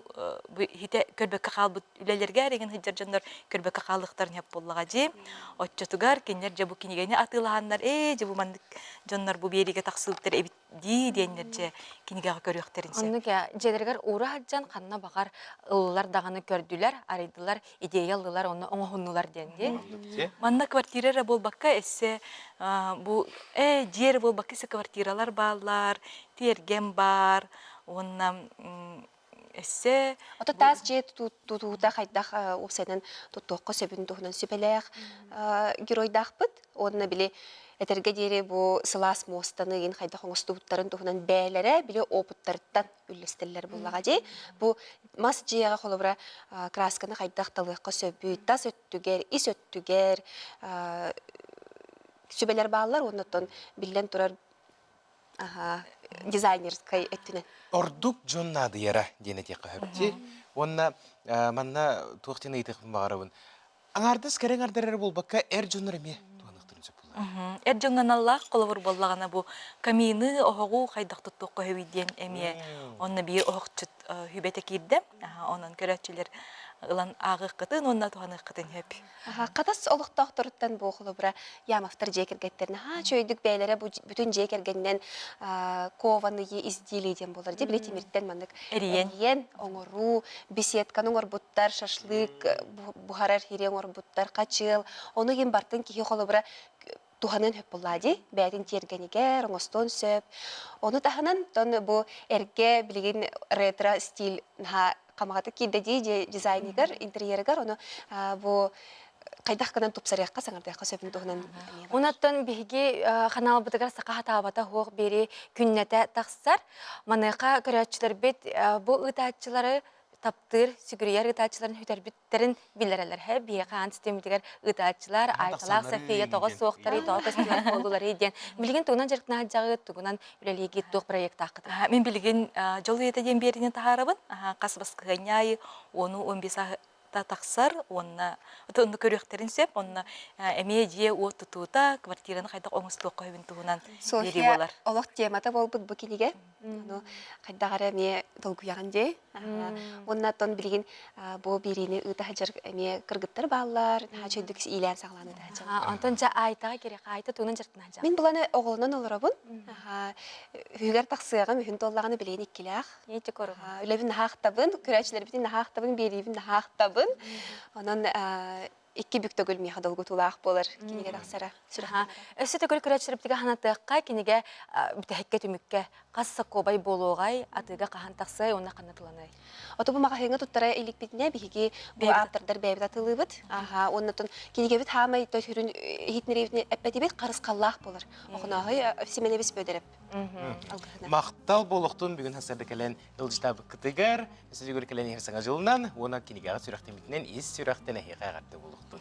хите көрбөккө хаалбыт үлэлэргэ эригин сылдьар дьоннор көрбөккө хаалыахтарын сөп буоллаҕа дии. Оччотугар кинилэр дьэ бу кинигэни атыылаһаннар ээ дьэ бу маннык дьоннор бу биэриигэ тахсыбыттар эбит дии диэннэр дьэ кинигэҕэ көрүөхтэрин сөп. Оннук дьиэлэригэр уура сылдьан ханна баҕар ыллылар даҕаны көрдүлэр, арыйдылар, идея ыллылар, онно оҥоһуннулар диэн дии. Манна квартира эрэ буолбакка эссе бу ээ дьиэ эрэ буолбакка эссе квартиралар бааллар, тиэргэн баар уонна эссе Ото таас дьиэ тутуута хайдах уопсайынан туттуохха сөбүн туһунан сүбэлээх геройдаахпыт уонна били этэргэ диэри бу сылаас муостаны ыйын хайдах оҥостубуттарын туһунан бээлэрэ били опыттарыттан үллэстэллэр буоллаҕа дии. Бу мас дьиэҕэ холобура красканы хайдах талыахха сөбүй, тас өттүгэр, ис өттүгэр сүбэлэр бааллар уонна оттон биллэн турар дизайнерскай өттүнэн. Ордук дьон наадыйара диэн этиэххэ сөп Уонна манна туох диэн ыйытыахпын баҕарабын. Аҥаардас кэрэ аҥардар эрэ буолбакка, эр дьоннор эмиэ туһаныахтарын сөп буолар. Эр дьоҥҥо аналлаах холобур буоллаҕына бу камины, оһоҕу хайдах туттуохха сөбүй диэн эмиэ онно биир оһохчут сүбэтэ киирдэ. Онон көрөөччүлэр ылан ааҕыаххытын уонна туһаныаххытын сөп. Хатас олохтоохторуттан бу холобура Ямовтар дьиэ кэргэттэрин наһаа үчүгэйдик бэйэлэрэ бу бүтүн дьиэ кэргэнинэн кованые изделия диэн буолар дии били тимиртэн маннык эрийэн оҥоруу беседканы оҥорбуттар шашлык буһарар хири оҥорбуттар хачыал ону иһин бартын киһи холобура туһаныан сөп буоллаа дии бэйэтин тиэргэнигэр оҥостуон сөп ону таһынан тон бу эргэ билигин ретро стиль наһаа хамаҕатык киирдэ дии дизайныгар интерьерыгар ону бу. Хайдах гынан тупсарыахха, саҥардыахха сөбүн туһунан эмиэ бар. Онон биһиги ханаалбытыгар саха хатаабата суох биэри күннэтэ тахсар. Маныаха көрөөччүлэрбит бу ыытааччылары таптыыр, сүгүрүйэр ыытааччыларын сүтэрбиттэрин биллэрэллэр. Һэ, биһиэхэ аан систиэмитигэр ыытааччылар Айталаах София тоҕо суохтарый, тоҕо көстүбэт буоллуларый диэн. Билигин тугунан дьарыктаах дьаҕыт, тугунан үлэлиигит, туох проектааххытый? Мин билигин Дьол үйэтэ диэн биэриини таһаарабын. Хас баскыһыанньа аайы уону 15 та тахсар уонна онно көрүөхтэрин сөп онно эмиэ дьиэ-уот тутуута квартираны хайдах оҥостуохха сөбүн туһунан биэрии Софья буолар. Олох темата буолбут бу кинигэ. Ону хайдах эрэ эмиэ долгуйаҕын дии. Уонна оттон билигин бу биэриини ыыта сылдьар эмиэ кыргыттар бааллар. Наһаа үчүгэйдик иилээн саҕалаан ыыта сылдьаллар. Онтон дьэ Айтаҕа кириэхэ Айта тугунан дьарыктанааччы? Мин буланы оҕолонон олоробун. Үһүгэр тахсыаҕым, үһүн туоллаҕына билигин иккилээх. Үлэбин наһаа ахтабын, көрөөччүлэрбитин наһаа ахтабын, биэриибин наһаа ахтабын. Онон икки бүк төгүл миэхэ долгутуулаах буолар кинигэ тахсара сүрэхтэнэрэ. Өссө төгүл көрөөччүлэрбитигэр санатыахха, кинигэ бүтэһиккэ түмүккэ хас сокуобай буолуоҕай, атыыга хаһан тахсыай уонна ханна туланыай? Ото бу маҕаһыыҥҥа туттара иликпитинэ биһиги бу ааптардар бэйэбит атыылыыбыт. Аха, уонна кинигэбит хаамай төрүн иһитиннэриибитин эппэтибит харысхаллаах буолар. Охонооһой Симэнэбис Бөдөрөп. Махтал буолуохтун бүгүн хасарда кэлэн ылдьытаабыккытыгар, өссө кэлэн иһэр саҥа дьылынан уонна кинигэҕэ сүрэхтэммитинэн ис сүрэхтэн эһиэхэ эҕэрдэ буолуохтун.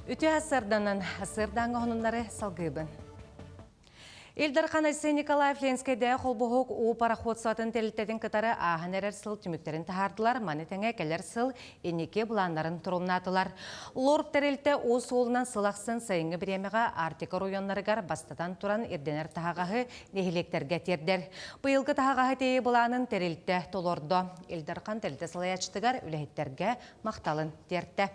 Үтүө сарданан сырдааҥҥа хонуннары салгыыбын. Ил Дархан Айсен Николаев Ленскэйдээҕи холбоһук уу пароходствотын тэрилтэтин кытары ааһан эрэр сыл түмүктэрин таһаардылар, маны тэҥэ кэлэр сыл инники былааннарын торумнаатылар. ЛОРП тэрилтэ уу суолунан сыл ахсын сайыҥҥы бириэмэҕэ Арктика оройуоннарыгар бастатан туран ирдэнэр таһаҕаһы нэһилиэктэргэ тиэрдэр. Быйылгы таһаҕаһы тиэйии былаанын тэрилтэ толордо. Ил Дархан тэрилтэ салайааччытыгар үлэһиттэргэ махталын тиэртэ.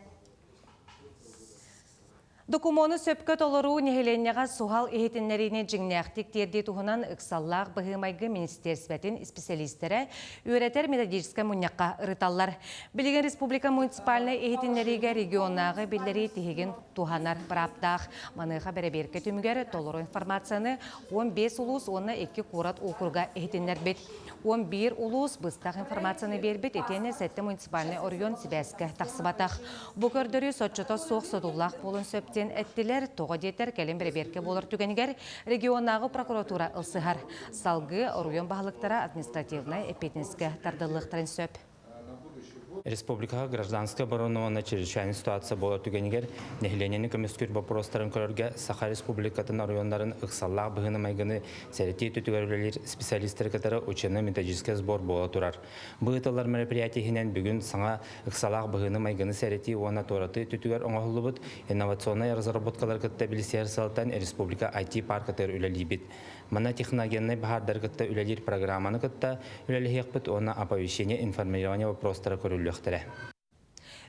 Докумуону сөпкө толоруу нэһилиэнньэҕэ суһал иһитиннэриини дьиҥнээхтик тиэрдии туһунан ыксаллаах быһыы-майгы министиэрсибэтин исписэлиистэрэ үөрэтэр методическай мунньахха ырыталлар. Билигин республика муниципальнай иһитиннэриигэ регионнааҕы биллэрии тиһигин туһанар бырааптаах. Маныаха бэрэбиэркэ түмүгэр толору информацияны 15 улуус уонна 2 куорат округа иһитиннэрбит. 11 улуус быстах информацияны биэрбит итиэннэ сэттэ муниципальнай оройуон сибээскэ тахсыбатах. Бу көрдөрүү соччото суох содуллаах буолуон сөп диэн эттилэр. Тоҕо диэтэр, кэлин бэрэбиэркэ буолар түгэнигэр регионнааҕы прокуратура ылсыһар. Салгыы оройуон баһылыктара административнай эппиэтинэскэ тардыллыахтарын сөп. Республикаҕа гражданскай оборона уонна чрезвычайнай ситуация буолар түгэнигэр нэһилиэнньэни көмүскүүр боппуруостарын көрөргө Саха Республикатын оройуоннарын ыксаллаах быһыыны-майгыны сэрэтии өттүгэр үлэлиир специалистары кытары учебно-методическай сбор буола турар. Бу ыытыллар мероприятие иһинэн бүгүн саҥа ыксалаах быһыыны-майгыны сэрэтии уонна туоратыы өттүгэр оҥоһуллубут инновационнай разработкалары кытта билсиһэр сыалтан республика IT-паркатыгар үлэлиибит. Манна техногеннай баһаардары кытта үлэлиир программаны кытта үлэлэһиэхпит уонна оповещение информирование вопростара көрүллүөхтэрэ.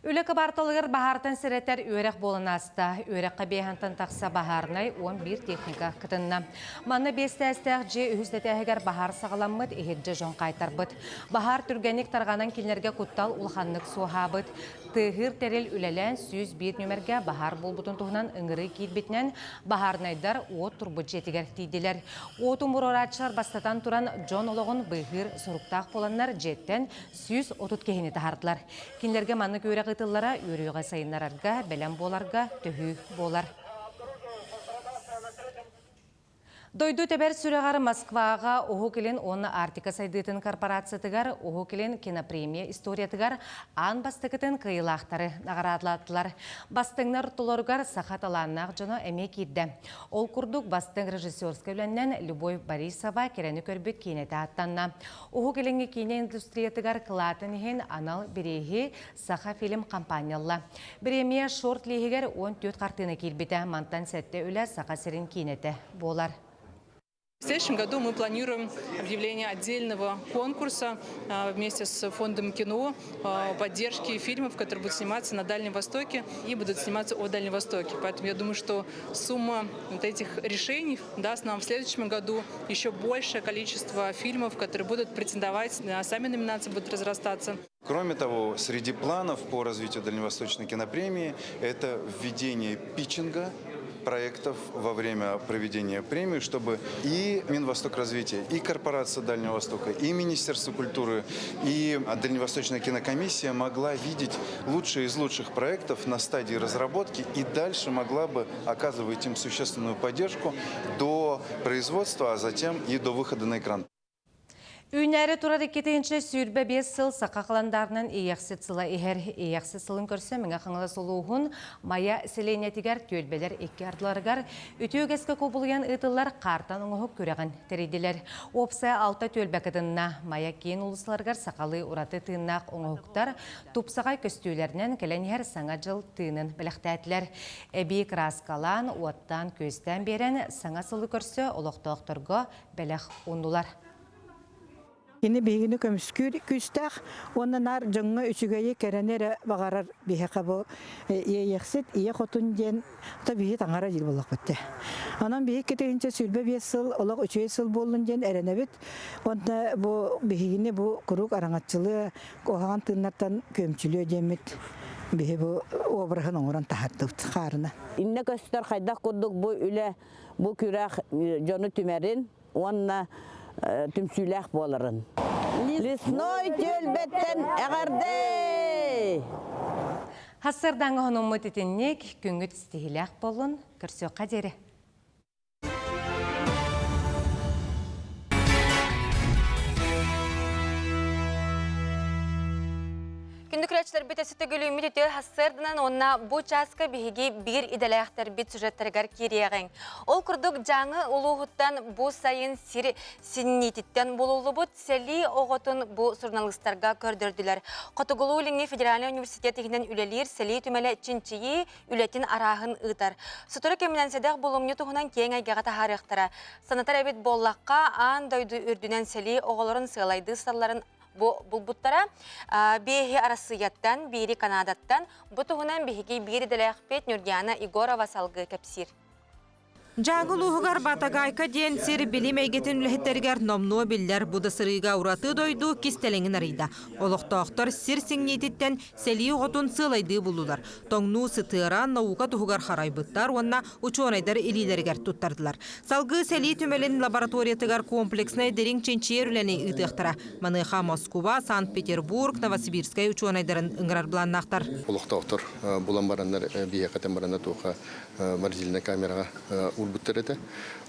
Үлэ кыбаарталыгар баһаартан сэрэтэр үөрэх буолан ааста. Үөрэххэ биэһантан тахса баһаарнай 11 техника кытынна. Манна биэс тээстээх дьиэ үһүс этээһигэр баһаар саҕаламмыт, иһирдьэ дьон хаайтарбыт. Баһаар түргэнник тарҕанан кинилэргэ куттал улаханнык суоһаабыт. Тыаһыыр тэрил үлэлээн 101 нүмергэ баһаар буолбутун туһунан ыҥырыы киирбитинэн баһаарынайдар уот турбут дьиэтигэр тиийдилэр. Уоту умуруорааччылар бастатан туран дьон олоҕун быыһыыр соруктаах буоланнар дьиэттэн 130 киһини таһаардылар. Кинилэргэ маннык үөрэх ыытыллара үөрүйэҕи сайыннарарга, бэлэм буоларга төһүү буолар. Дойду тэбэр сүрэҕэр Москваҕа Уһук Илин уонна Арктика сайдыытын корпорациятыгар Уһук Илин кинопремия историятыгар аан бастакытын кыайыылаахтары наҕараадалаатылар. Бастыҥнар ортолоругар саха талааннаах дьоно эмиэ киирдэ. Ол курдук бастыҥ режиссерскай үлэннэн Любовь Борисова кэрэни көрбүт киинэтэ ааттанна. Уһук Илиҥҥи киинэ индустриятыгар кылаатын иһин анал бирииһи Сахафильм хампаанньа ылла. Бириэмийэ шорт-лииһигэр 14 хартыына киирбитэ. Мантан сэттэ үлэ Саха сирин киинэтэ буолар. В следующем году мы планируем объявление отдельного конкурса вместе с Фондом кино поддержки фильмов, которые будут сниматься на Дальнем Востоке и будут сниматься о Дальнем Востоке. Поэтому я думаю, что сумма вот этих решений даст нам в следующем году еще большее количество фильмов, которые будут претендовать на сами номинации, будут разрастаться. Кроме того, среди планов по развитию Дальневосточной кинопремии это введение питчинга проектов во время проведения премии, чтобы и Минвостокразвитие, и Корпорация Дальнего Востока, и Министерство культуры, и Дальневосточная кинокомиссия могла видеть лучшие из лучших проектов на стадии разработки и дальше могла бы оказывать им существенную поддержку до производства, а затем и до выхода на экран. Үүнээри турар 2025 сыл саха халандаарынан Иэйэхсит сыла иһэр. Иэйэхсит сылын көрсө Мэҥэ Хаҥалас улууһун Майа сэлиэнньэтигэр түөлбэлэр икки ардыларыгар үтүө үгэскэ кубулуйан ыытыллар хаартан оҥоһук күрэҕин тэрийдилэр. Уопсайа алта түөлбэ кытынна. Майа киин уулуссаларыгар сахалыы ураты тыыннаах оҥоһуктар тупсаҕай көстүүлэринэн кэлэн иһэр Саҥа дьыл тыынын бэлэхтээтилэр. Эбии кырааскалаан, уоттаан-күөстээн биэрэн саҥа сылы көрсө олохтоохторго бэлэх ууннулар. Кини биһигини көмүскүүр күүстээх уонна наар дьоҥҥо үчүгэйи кэрэни эрэ баҕарар биһиэхэ бу Иэйэхсит Ийэ Хотун диэн то биһи таҥара диир буоллахпыт дии. Онон биһи 2025 сыл олох үчүгэй сыл буоллун диэн эрэнэбит. Уонна бу биһигини бу куруук араҥаччылыа, куһаҕан тыыннартан күөмчүлүө диэммит биһи бу обраһын оҥорон таһаардыбыт хаарына. Иннэ көстөр хайдах курдук бу үлэ бу күрэх дьону түмэрин уонна түмсүүлээх буоларын. Лесной түөлбэттэн эҕэрдэ! Хассырдаҥҥа хонуммут итинник күҥҥүт ситиһиилээх буоллун, көрсүөххэ диэри. Күндү көрөөччүлэрбит өссө төгүлүүммүт үтүө сарсыарданан уонна бу чааска биһиги биир идэлээхтэрбит сюжеттарыгар киириэҕиҥ. Ол курдук Дьааҥы улууһуттан бу сайын сир синниититтэн булуллубут сэлии оҕотун бу суруналыыстарга көрдөрдүлэр. Хотугулуу-Илиҥҥи федеральнай университет иһинэн үлэлиир сэлии түмэлэ чинчийии үлэтин арааһын ыытар. Сотору кэминэн сэдэх булумньу туһунан киэҥ эйгэҕэ таһаарыахтара. Санатар эбит буоллахха, аан дойду үрдүнэн сэлии оҕолорун сыалайдыы сыталларын Бу булбуттара биэһи Арассыыйаттан, биири Канадаттан. Бу туһунан биһиги биир идэлээхпит Нюргиана Егорова салгыы кэпсиир. Дьааҥы улууһугар Батагайка диэн сир билим эйгэтин үлэһиттэригэр номнуо биллэр бу да сырыыга ураты дойду кистэлэҥин арыйда. Олохтоохтор сир сиҥниититтэн сэлии оҕотун сыалайдыы буллулар. Тоҥнуу сытыара наука туһугар харайбыттар уонна учуонайдар илиилэригэр туттардылар. Салгыы сэлии түмэлин лабораториятыгар комплекснай дириҥ чинчийэр үлэни ыытыахтара. Маныаха Москуба, Санкт-Петербург, Новосибирскай учуонайдарын ыҥырар былааннаахтар. Олохтоохтор булан бараннар биһиэхэ барана туоха морозильнай камераҕа уурбуттар этэ.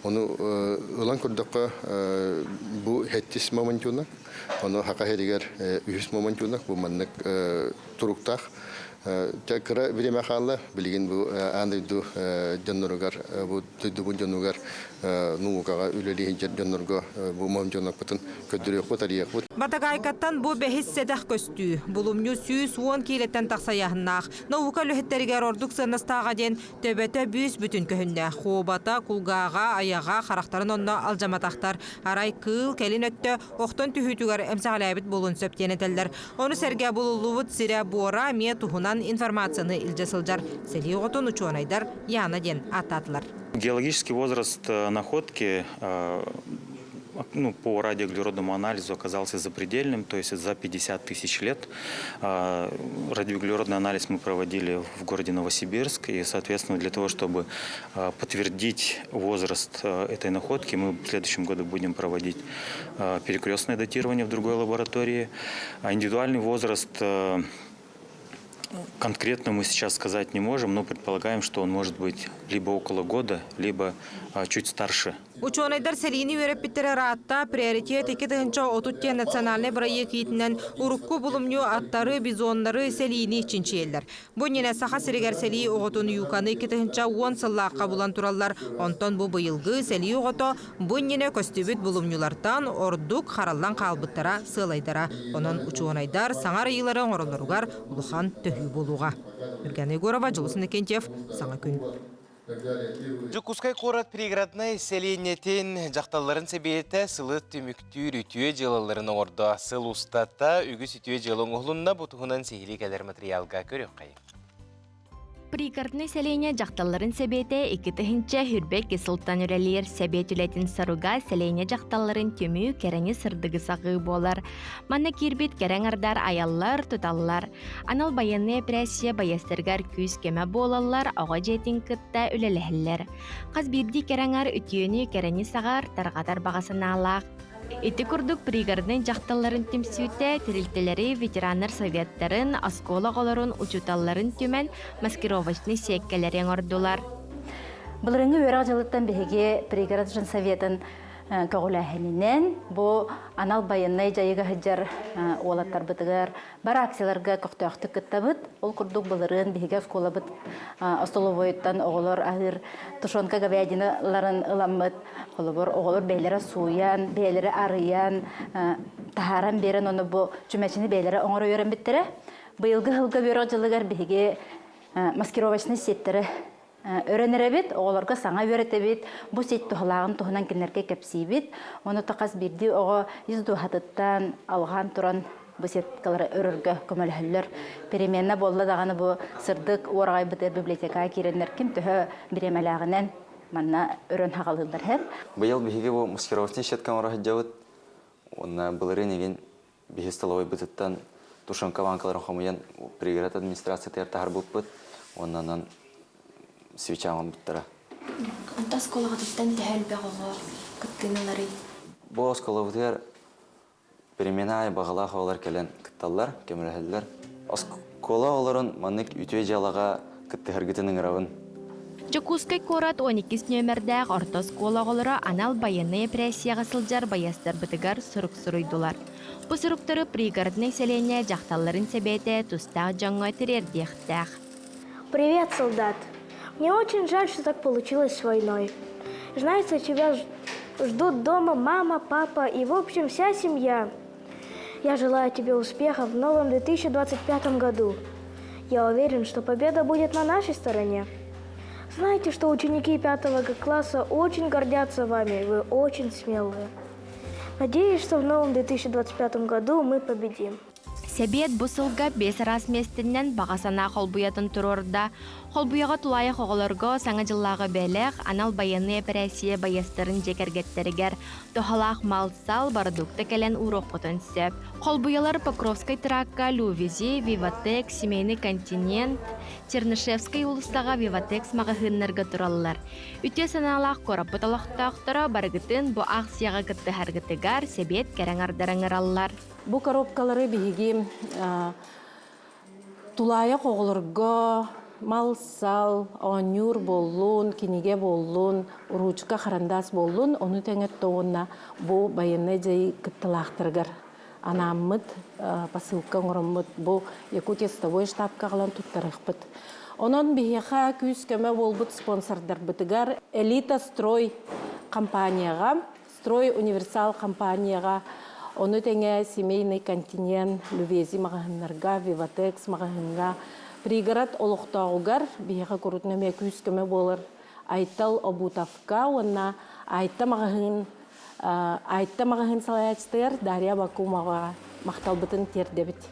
Ону ылан көрдөххө бу хэттис мамонтенок, ону хака сиригэр үһүс мамонтенок бу маннык туруктаах Дьэ кыра бириэмэ хаалла. Билигин бу аан дойду дьонноругар, бу дойдубут дьонугар наукаҕа үлэлии сылдьар дьоннорго бу мамдьонокпутун көрдөрүөхпүт, арыйыахпыт. Батагайкаттан бу бэһис сэдэх көстүү. Булумньу 110 киилэттэн тахса ыйааһыннаах. Наука үлэһиттэригэр ордук сыаннастааҕа диэн төбөтө бүүс-бүтүн көһүннэ. Хуобата, кулгааҕа, айаҕа, харахтарын онно алдьаматахтар. Арай кыыл кэлин өттө охтон түһүүтүгэр эмсэҕэлээбит буолуон сөп диэн этэллэр. Ону сэргэ булуллубут сирэ-буора эмиэ туһунан информацияны илдьэ сылдьар сэлии оҕотун учуонайдар Яна диэн ааттаатылар. Геологический возраст находки ну, по радиоуглеродному анализу оказался запредельным, то есть за 50 тысяч лет. Радиоуглеродный анализ мы проводили в городе Новосибирск, и, соответственно, для того, чтобы подтвердить возраст этой находки, мы в следующем году будем проводить перекрестное датирование в другой лаборатории. А индивидуальный возраст конкретно мы сейчас сказать не можем, но предполагаем, что он может быть либо около года, либо чуть старше. Учуонайдар сэлиини үөрэппиттэрэ ыраатта, приоритет 2030 диэн национальнай бырайыак иитинэн урукку булумньу аттары, бизоннары, сэлиини чинчийэллэр. Бу иннинэ Саха сиригэр сэлии оҕотун юканы 2010 сыллаахха булан тураллар, онтон бу быйылгы сэлии оҕото Бу иннинэ көстүбүт булумньулартан ордук хараллан хаалбыттара сыалайдара. Онон учуонайдар саҥа арыйыылары оҥороллоругар улахан төһүү буолуоҕа. Үргэн Егорова, Дьулус Иннокентьев, Саҥа күн. Дьокуускай куорат пригороднай сэлиэнньэтин дьахталларын сэбиэтэ сылы түмүктүүр үтүө дьыалаларын оҥордо. Сыл устата үгүс үтүө дьыала оҥоһулунна. Бу туһунан сиһилии кэлэр материалга көрүөххэйиҥ. Пригороднай сэлиэнньэ дьахталларын сэбиэтэ 2022 сылтан үлэлиир. Сэбиэт үлэтин соруга сэлиэнньэ дьахталларын түмүү, кэрэни сырдыгы саҕыы буолар. Манна киирбит кэрэ аҥардар айаллар, туталлар. Анал байыаннай эпэрээссийэ байыастарыгар күүс-көмө буолаллар, оҕо дьиэтин кытта үлэлэһэллэр. Хас биирдии кэрэ аҥар үтүөнү, кэрэни саҕар, тарҕатар баҕа санаалаах. Ити курдук пригороднай дьахталларын түмсүүтэ тэрилтэлэри, ветераннар советтарын, оскуола оҕолорун, учууталларын түмэн маскировочнай сиэккэлэри оҥордулар. Былырыҥҥы үөрэх дьылыттан биһиги пригород женсоветын көҕүлээһининэн бу анал байыаннай дьайыыга сылдьар уолаттарбытыгар бар акцияларга көхтөөхтүк кыттабыт. Ол курдук былырыын биһиги оскуолабыт остолобуойуттан оҕолор аһыыр тушенка говядиналарын ыламмыт. Холобур, оҕолор бэйэлэрэ сууйан, бэйэлэрэ арыйан, таһааран биэрэн, ону бу чүмэчини бэйэлэрэ оҥоро үөрэммиттэрэ. Быйылгы сылга үөрэх дьылыгар биһиги маскировочнай сеттэри өрөн эрэбит, оҕолорго саҥа үөрэтэбит, бу сет туһалааҕын туһунан кинилэргэ кэпсиибит. Ону хас биирдии оҕо ис дууһатыттан алҕаан туран бу сеткалары өрөргө көмөлөһөллөр. Перемена буолла даҕаны бу сырдык уораҕайбытыгар библиотекаҕа киирэннэр ким төһө бириэмэлээҕинэн манна өрөн хаҕалыыллар һэр. Быйыл биһиги бу маскировочный сетка оҥоро сылдьабыт. Уонна былырыын игин биһи столовойбытыттан тушенка банкаларын хомуйан пригород администрациятыгар таһарбыппыт. Уонна онон свеча оҥорбуттара. Онто оскуолаҕытыттан төһө элбэх оҕо кыттыыны ыларый? Бу оскуолабытыгар перемена аайы баҕалаах оҕолор кэлэн кытталлар, көмөлөһөллөр. Оскуола оҕолорун маннык үтүө дьыалаҕа кыттыһаргытын ыҥырабын. Дьокуускай куорат 12 нүөмэрдээх орто оскуола оҕолоро анал байыаннай эпэрээссийэҕэ сылдьар байыастарбытыгар сурук суруйдулар. Бу суруктары Пригороднай сэлиэнньэ дьахталларын сэбиэтэ тустаах дьоҥҥо тириэрдиэхтээх. Привет, солдат! Мне очень жаль, что так получилось с войной. Знаете, тебя ждут дома мама, папа и, в общем, вся семья. Я желаю тебе успехов в новом 2025 году. Я уверен, что победа будет на нашей стороне. Знаете, что ученики пятого класса очень гордятся вами, вы очень смелые. Надеюсь, что в новом 2025 году мы победим. Сэбиэт бу сылга биэс араас миэстэннэн баҕа санаа холбуйатын туруорда. Холбуйаҕа тулаайах оҕолорго Саҥа дьыллааҕы бэлэх, анал байыаннай эпэрээссийэ байыастарын дьиэ кэргэттэригэр туһалаах мал-сал, бородуукта кэлэн ууруоххутун сөп. Холбуйалар Покровскай тракка Лювизи, Виватек, Семейный континент, Чернышевскай уулуссаҕа Виватекс маҕаһыыннарга тураллар. Үтүө санаалаах куораппыт олохтоохторо барыгытын бу аахсыйаҕа кыттыһаргытыгар сэбиэт кэрэ аҥардара ыҥыраллар. Бу коробкалары биһиги тулаайах оҕолорго мал-сал, оонньуур буоллун, кинигэ буоллун, уруучука, харандаас буоллун, ону тэҥэ уонна бу байыаннай дьайыы кытталаахтарыгар анааммыт посылка оҥороммут бу Якутия сотовой штабка аҕалан туттарыахпыт. Онон биһиэхэ күүс-көмө буолбут спонсордарбытыгар Элита Строй компанияҕа Строй Универсал компанияҕа, ону тэҥэ Семейный континент, Лювези маҕаһыыннарга, Виватекс маҕаһыыҥҥа, Пригород олохтооҕугар биһиэхэ курутун эмиэ күүс-көмө буолар Айтал Обутовка уонна Айта маҕаһыын Айта маҕаһыын салайааччытыгар Дарья Бакумоваҕа махталбытын тиэрдэбит.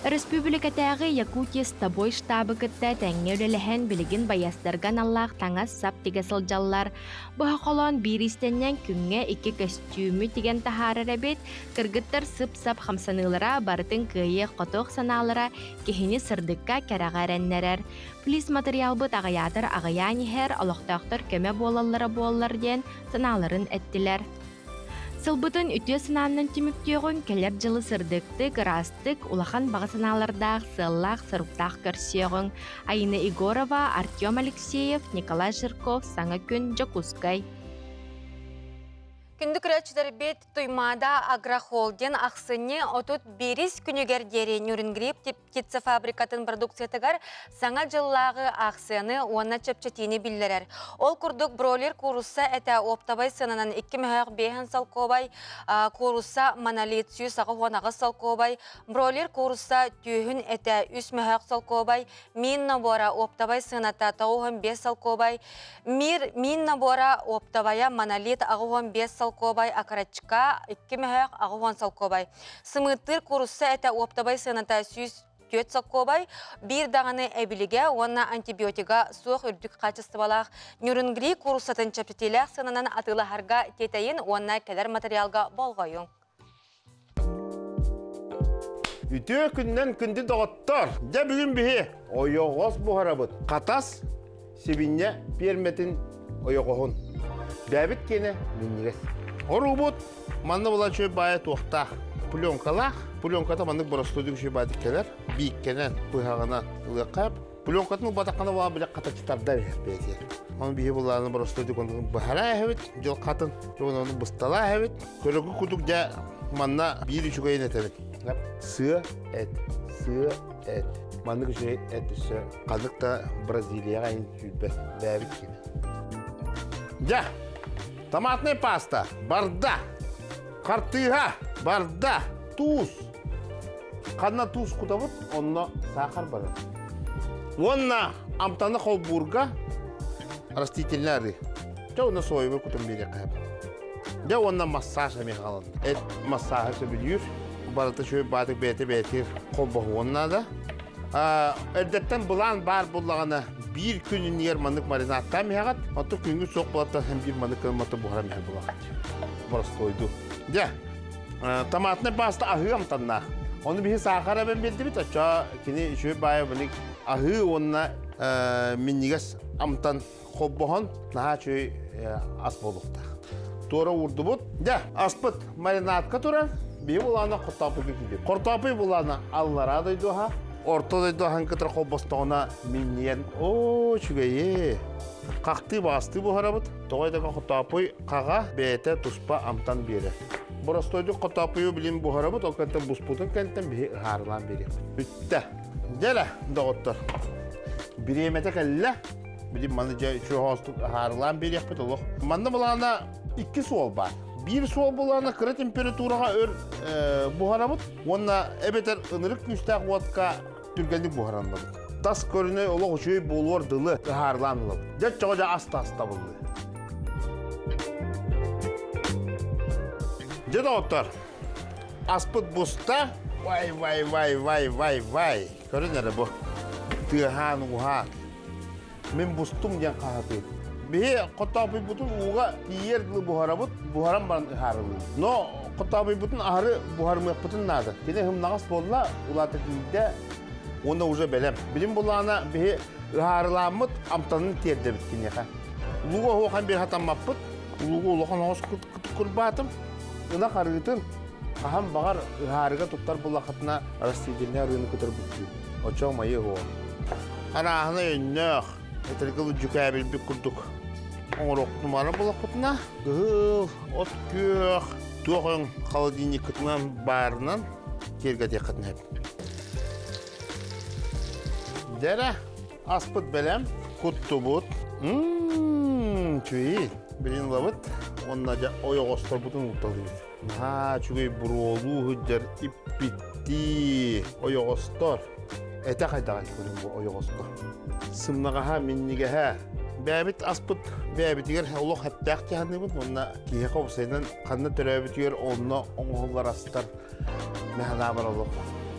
Өрөспүүбүлүкэтээҕи Якутия с тобой штабы кытта тэҥҥэ үлэлэһэн билигин байыастарга аналлаах таҥас-сап тигэ сылдьаллар. Быһа холоон биир иистэнньэҥ күҥҥэ икки көстүүмү тигэн таһаарар эбит. Кыргыттар сып-сап хамсаныылара, барытын кыайыах-хотуох санаалара киһини сырдыкка, кэрэҕэ эрэннэрэр. Флис матырыйаалбыт аҕыйаатар аҕыйаан иһэр, олохтоохтор көмө буолаллара буоллар диэн санааларын эттилэр. Сылбытын үтүө санаанан түмүктүөҕүҥ, кэлэр дьылы сырдыктык, ыраастык, улахан баҕа санаалардаах, сыаллаах-соруктаах көрсүөҕүҥ. Айна Егорова, Артем Алексеев, Николай Жирков, Саҥа күн, Дьокуускай. Күндү көрөөччүлэрбит Туймаада Агрохолдинг ахсынньы 31 күнүгэр диэри Нюрингрип птицефабрикатын продукциятыгар Саҥа дьыллааҕы аахсыйаны уонна чэпчэтиини биллэрэр. Ол курдук бройлер куурусса этэ оптовай сыананан 2 мөһөөх 5 солкуобай, куурусса монолит 188 солкуобай, бройлер куурусса түөһүн этэ 3 мөһөөх солкуобай, мин набора оптовай сыаната 95 солкуобай, мир мин набора оптовая монолит 85 солкуобай, окорочка 2 мөһөөх 80 солкуобай. Сымыыттыыр куурусса этэ оптовай сыаната 100 34 соккуобай, биир даҕаны эбилигэ уонна антибиотига суох үрдүк хаачыстыбалаах Нюрнгри кууруссатын чэпчэтиилээх сыананан атыылаһарга тиэтэйин уонна кэлэр материалга болҕойуҥ. Үтүө күннэн күндү доҕоттор! Дьэ бүгүн биһи ойоҕос буһарабыт. Хатас сибинньэ пиэрмэтин ойоҕоһун. Бэбит киэнэ минньигэс. Оруубут манна була үчүгэй баайа туохтаах. Пленкалаах. Пленката маннык боростуойдук үчүгэй баайдык кэлэр. Бииккэнэн, быһаҕынан ылыахха. Пленкатын ылбатаххына була билэ хатачытарда эбиһэр бэйэтигэр. Оны биһи булааны боростуойдук онтун быһара эһэбит, дьыл хатын, оны быстала эһэбит. Көрөгү кудук дьэ манна биир үчүгэйин этэбит. Сыа эт, сыа эт. Маннык үчүгэй эт өссө ханнык да Бразилияҕа ин сүүрбэт бээбит кини. Дьэ, томатная паста барда, хартыыһа барда, туус. Ханна туус кутабыт, онно саахар барар. Уонна амтаны холбуурга растительный арыы. Дьэ уонна соевый кутун биэриэххэ Дьэ уонна массаж эмиэ хаалан. Эт массааһы сөбүлүүр. Барыта үчүгэй баатык бэйэтэ бэйэтигэр холбоһуон наада. Эрдэттэн былаан баар буоллаҕына биир күн иннигэр маннык маринадтаан иһэҕит. Оттон күҥҥүт суох буолаттан һэн биир маннык кылматы буһаран иһэр буолаҕыт. Боростуойду. Дьэ, томатнай паста аһыы амтаннаах. Ону биһи саахар эбэн биэрдибит, оччо кини үчүгэй баайа быны аһыы уонна минньигэс амтан холбоһон наһаа үчүгэй ас буолуохтаах. Туора уурдубут. Дьэ, аспыт маринадка турар. Биһи булаана хортоопуйга киирдик. Хортоопуй булаана аллараа дойдуха, орто дойду аһын кытары холбостоҕуна минньийэн, оо, үчүгэйи. Хахтыы баҕастыы буһарабыт. Тоҕо диэтэххэ хортоопуй хаҕа бэйэтэ туспа амтан биэрэр. Боростуойдук хортоопуйу билин буһарабыт, ол кэнтэн буспутун кэнтэн биһи ыһаарылаан биэриэхпит. Бүттэ. Дьэ доҕоттор, бириэмэтэ кэллэ. Билим маны дьэ үчүгэй ыһаарылаан биэриэхпит олох. Манна былаана икки суол баар. Биир суол булаана кыра температураҕа өр буһарабыт уонна эбэтэр ынырык күүстээх уотка түргэнник буһараннабыт. Тас көрүнэ олох үчүгэй буолуор дылы ыһаарылаан ылабыт. Дьэ чоҕо дьэ ас тастабыллы. Дьэ доҕоттор, аспыт буста. Вай, вай, вай, вай, вай, вай. Көрүн эрэ бу. Тыаһаан уһаан. Мин бустум диэн хаһатыы. Биһи хотоопуйбутун ууга тиийэр дылы буһарабыт, буһаран баран ыһаарылыыбыт. Но хотоопуйбутун аһары буһарымыахпытын наада. Кини һымнаҕас буолла, улаата тиийдэ уонна уже бэлэм. Билим булаана биһи ыһаарылааммыт амтанын тиэрдэбит киниэхэ. Лууга оһуохан биир хатаммаппыт. Луугу улахан оҕус курбаатым. Ынах арыытын хаһан баҕар ыһаарыга туттар буллаххытына растительнай арыыны кытары бүттүү. Оччоҕо майы оһуо. Арааһына өйнөөх, этэргэ дьүкээбилбит курдук оҥоруохтумара булахпытына кыһыл, от күөх, туох өҥ холодильниккытынан баарынан киэргэтиэххитин сөп. Дьэрэ, аспыт бэлэм, куттубут. Ммм, үчүгэй. Билин ылабыт уонна дьэ ойоҕосторбутун уурталыыбыт. Наһаа үчүгэй буруолуу сылдьар иппиттии ойоҕостор. Этэ хайдаҕай көрүҥ бу ойоҕоско. Сымнаҕаһа, минньигэһэ. Бэйэбит аспыт бэйэбитигэр олох эттээх дьаһаныыбыт уонна киһиэхэ уопсайынан ханна төрөөбүтүгэр онно оҥоһуллар астар мэхэлаабар олох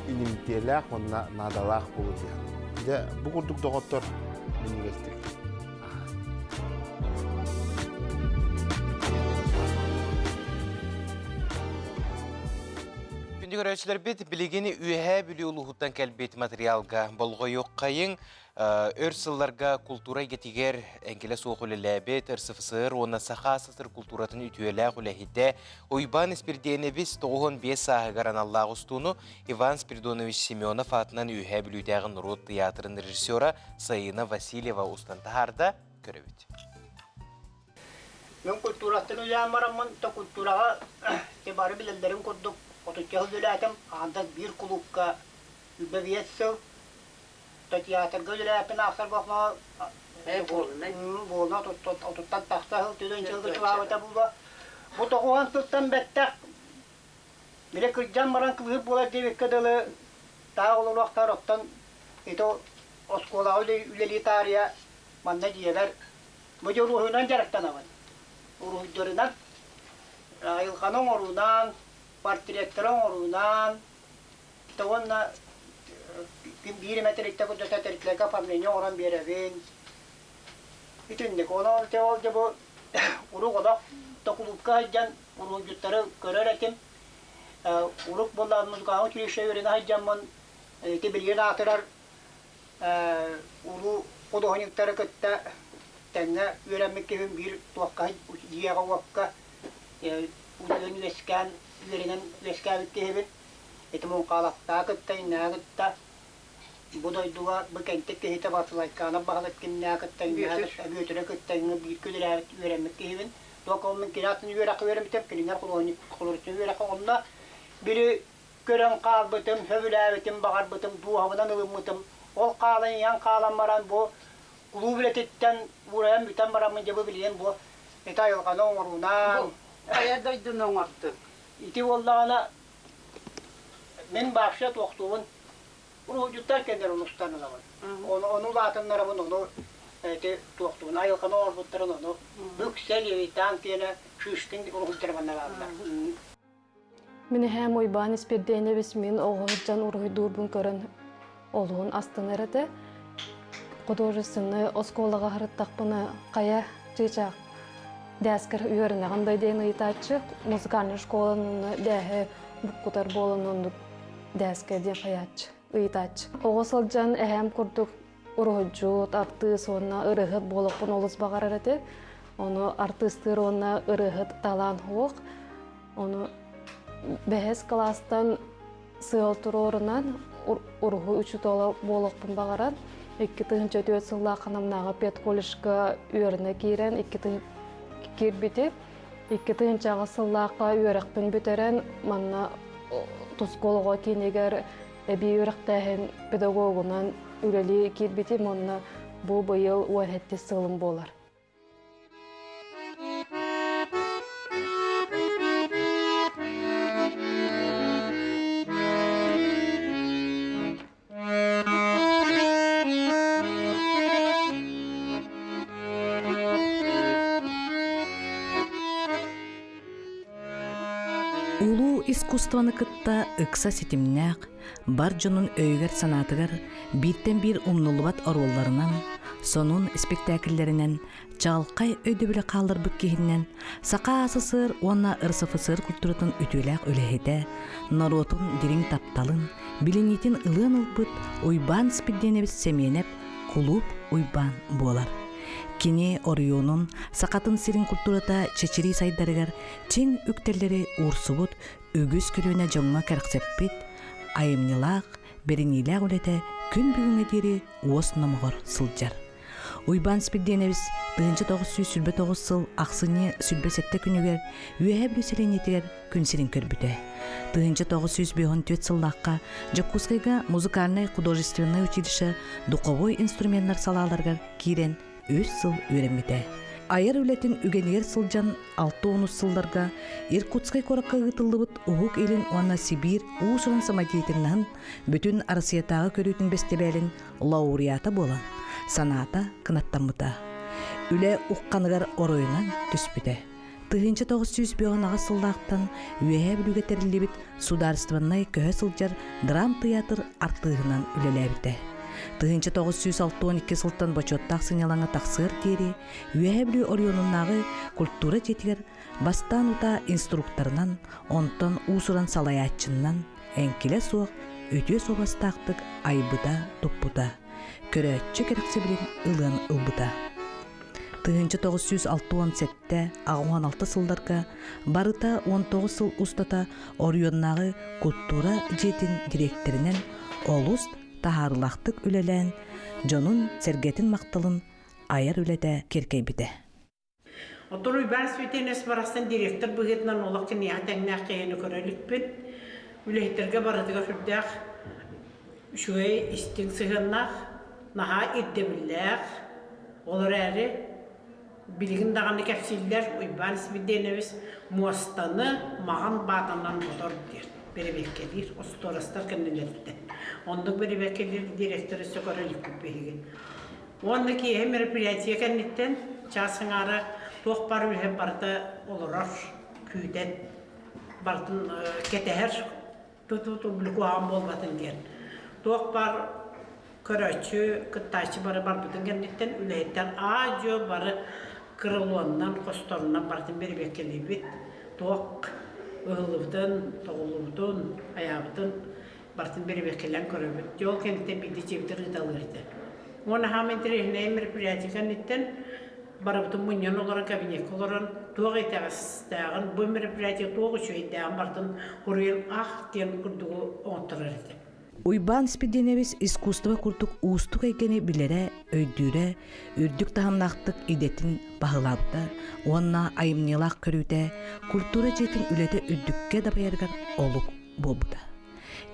инимтиэлээх уонна наадалаах буолуо диэн. Дьэ, бу курдук доҕоттор минньигэстик. Күндү көрөөччүлэрбит, билигин Үөһээ Бүлүү улууһуттан кэлбит материалга болҕойуоххайыҥ. Өр сылларга култуура эйгэтигэр эҥкилэ суох үлэлээбит РСФСР уонна Саха СССР култууратын үтүөлээх үлэһитэ Уйбаан Испирдиэнэбис 95 сааһыгар аналлаах устууну Иван Спиридонович Семенов аатынан Үөһээ Бүлүүтээҕи норуот тыйаатырын режиссера Саина Васильева устан таһаарда, көрөбүт. Мин культураттан үлээн бараммын, то культураҕа те бары билэллэрин курдук отучча сыл үлээтим, аандас биир кулуупка үбэ биэс сыл, то театрга үлэлээппин аахсарга охно буолна отуттан тахса сыл түлэн сылга чулаабыта буолла. Бу тоҕуһан сылтан бэттэх Били кырдьан баран кыбыһыт буолар диэбиккэ дылы, таах олоруохтар оттон ити оскуолаҕа үлэлии таарыйа манна дьиэбэр бу дьэ уруһуйунан дьарыктанабын. Уруһуйдарынан, айылҕаны оҥоруунан, портреттары оҥоруунан, уонна Ким биир эмэ тэрилтэ курдук тэрилтэлэргэ оформление оҥорон биэрэбин. Итинник. Онон ол дьэ бу урук олох токулуупка сылдьан уруһуйдьуттары көрөр этим. Урук буоллаҕына музыкальнай училище үөрэнэ сылдьаммын ити билигин аатырар улуу худуоһунньуктары кытта тэҥҥэ үөрэммит киһим биир туохха дьиэҕэ-уокка утуйан үөскээн үөрэнэн үөскээбит киһибин. Ити муҥхаалаттаа кытта, иннээ кытта бу дойдуга бу кэнтик киһитэ Басылайкаанап баһылык кимнээ кытта иннээ кытта Бүөтүрэ кытта бииргэ үлэлээбит үөрэммит киһибин. Туох мин кини атын үөрэххэ үөрэммитим, кинилэр худуоһунньук художественнай үөрэххэ онно били көрөн хаалбытым, сөбүлээбитим, баҕарбытым, дууһабынан ылыммытым. Ол хаалан иһэн хаалан баран бу кулууп үлэтиттэн уурайан бүтэн бараммын дьэ бу билигин бу ити айылҕаны оҥоруунан Хайа дойдуну оҥордуҥ? Ити буоллаҕына мин вообще туохтуубун уруһуйдьуттар кэллэр улуустан ылабын. Ону ону улаатыннарабын, ону ити туохтуубун айылҕаны оҥорбуттарын ону Бүксэ, Левитан киэнэ Шишкин уруһуйдара манна бааллар. Мин эһээм Уйбаан Испирдиэнэбис мин оҕо сылдьан уруһуйдуурбун көрөн олуһун астынар этэ. Художественнай оскуолаҕа сырыттахпына хайа чыычаах дээскэр үөрэнэҕин да диэн ыйытааччы. Музыкальнай школаны дээһи буккутар буолан оннук дээскэ диэн хайааччы ыйытааччы. Оҕо сылдьан эһээм курдук уруһуйдьут, артыыс уонна ырыаһыт буолуохпун олус баҕарар этэ. Ону артыыстыыр уонна ырыаһыт талаан суох. Ону бэһис кылаастан сыал туруорунан уруһуй учуутала буолуохпун баҕаран 2004 сыллаах Ханамнааҕы педколледжка үөрэнэ киирэн киирбитим. 2000 сыллаахха үөрэхпин бүтэрэн манна Тускул оҕо киинигэр эбии үөрэхтээһин педагогунан үлэлии киирбитим уонна бу быйыл 17 сылым буолар. Улуу искусствоны кытта ыкса ситимнээх, бар дьонун өйүгэр-санаатыгар бииртэн биир умнуллубат оруолларынан, сонун испиктээкиллэринэн чаҕылхай өйдөбүлү хаалларбыт киһинэн Саха АССР уонна РСФСР культуратын үтүөлээх үлэһитэ, норуотун дириҥ тапталын, билиниитин ылыан ылбыт Уйбаан Спирдиэнэбис Сэмиэнэп Кулууп Уйбаан буолар. Кини оройуонун Сахатын сирин культурата чэчирии сайдарыгар чиҥ үктэллэри уурсубут үгүс көлүөнэ дьоҥҥо кэрэхсэппит айымньылаах, бэриниилээх үлэтэ күн бүгүҥҥэ диэри уос номоҕор сылдьар. Уйбаан Спирдиэнэбис 1929 сыл ахсынньы 27 күнүгэр Үөһээ Бүлүү сэлиэнньэтигэр күн сирин көрбүтэ. 1954 сыллаахха Дьокуускайга музыкальнай художественнай училище духовой инструменнар салааларыгар киирэн үс сыл үөрэммитэ. Айар үлэтин үгэнигэр сылдьан 60 сылларга Иркутскай куоракка ыытыллыбыт Уһук Илин уонна Сибиир уус-уран самодеятельноһын бүтүн Арассыйатааҕы көрүүтүн бэстибээлин лауреата буолан, санаата кынаттаммыта. Үлэ ухханыгар оройунан түспүтэ. 1998 сыллаахтан Үөһээ Бүлүүгэ тэриллибит судаарыстыбаннай көһө сылдьар драм-тыйаатыр артыыһынан үлэлээбитэ. 1962 сылтан бочуоттаах сынньалаҥа тахсыар диэри Үөһээ Бүлүү оройуонунааҕы культура дьиэтигэр бастаан утаа инструкторынан, онтон уус-уран салайааччынан эҥкилэ суох үтүө суобастаахтык айбыта-туппута, көрөөччү кэрэхсэбилин ылыан ылбыта. 1967 86 сылларга барыта 19 сыл устата оройуоннааҕы культура дьиэтин дириэктэринэн олус таһаарыылаахтык үлэлээн, дьонун-сэргэтин махталын айар үлэтэ киэркэйбитэ. Оттон Уйбаан Светинес барахсан директор быһыытынан олох киниэхэ тэҥнээх киһини көрө иликпин. Үлэһиттэргэ барытыгар сүрдээх үчүгэй истиҥ сыһыаннаах, наһаа ирдэбиллээх. Ол эрээри билигин даҕаны кэпсииллэр Уйбаан Смирдиэнэбис муостаны маҕан баатанан ботор диэн бэрэбиэркэлиир остуорастар кэннилэриттэн. Оннук бэрэбиэркэлиир директоры өссө көрө иликпит биһиги. Уонна киэһэ мероприятие кэнниттэн чаас аҥаара туох баар үлэһит барыта олорор, күүтэн, барытын кэтэһэр, ту-ту-ту куһаҕан буолбатын диэн. Туох баар Көрөөччү, кыттааччы бары барбытын кэнниттэн үлэһиттэр аа-дьуо бары крылоннан, хосторунан барытын бэрэбиэркэлиибит. Туох ыһыллыбытын, тоҕуллубутун, хайаабытын барытын бэрэбиэркэлээн көрөбүт. Дьэ ол кэнниттэн биирдэ дьиэбитин ыыталыыр этэ. Уонна хаама интэриэһинэй мероприятие кэнниттэн барыбытын мунньан олорон кабинекка олорон туох итэҕэстээҕин, бу мероприятие туох үчүгэйдээҕин барытын суруйан ах диэн курдугу оҥотторор этэ. Уйбаан Спирдиэнэбис искусство курдук уустук эйгэни билэрэ, өйдүүрэ, үрдүк таһымнаахтык идэтин баһылаабыта уонна айымньылаах көрүүтэ культура дьиэтин үлэтэ үрдүккэ дабайарыгар олук буолбута.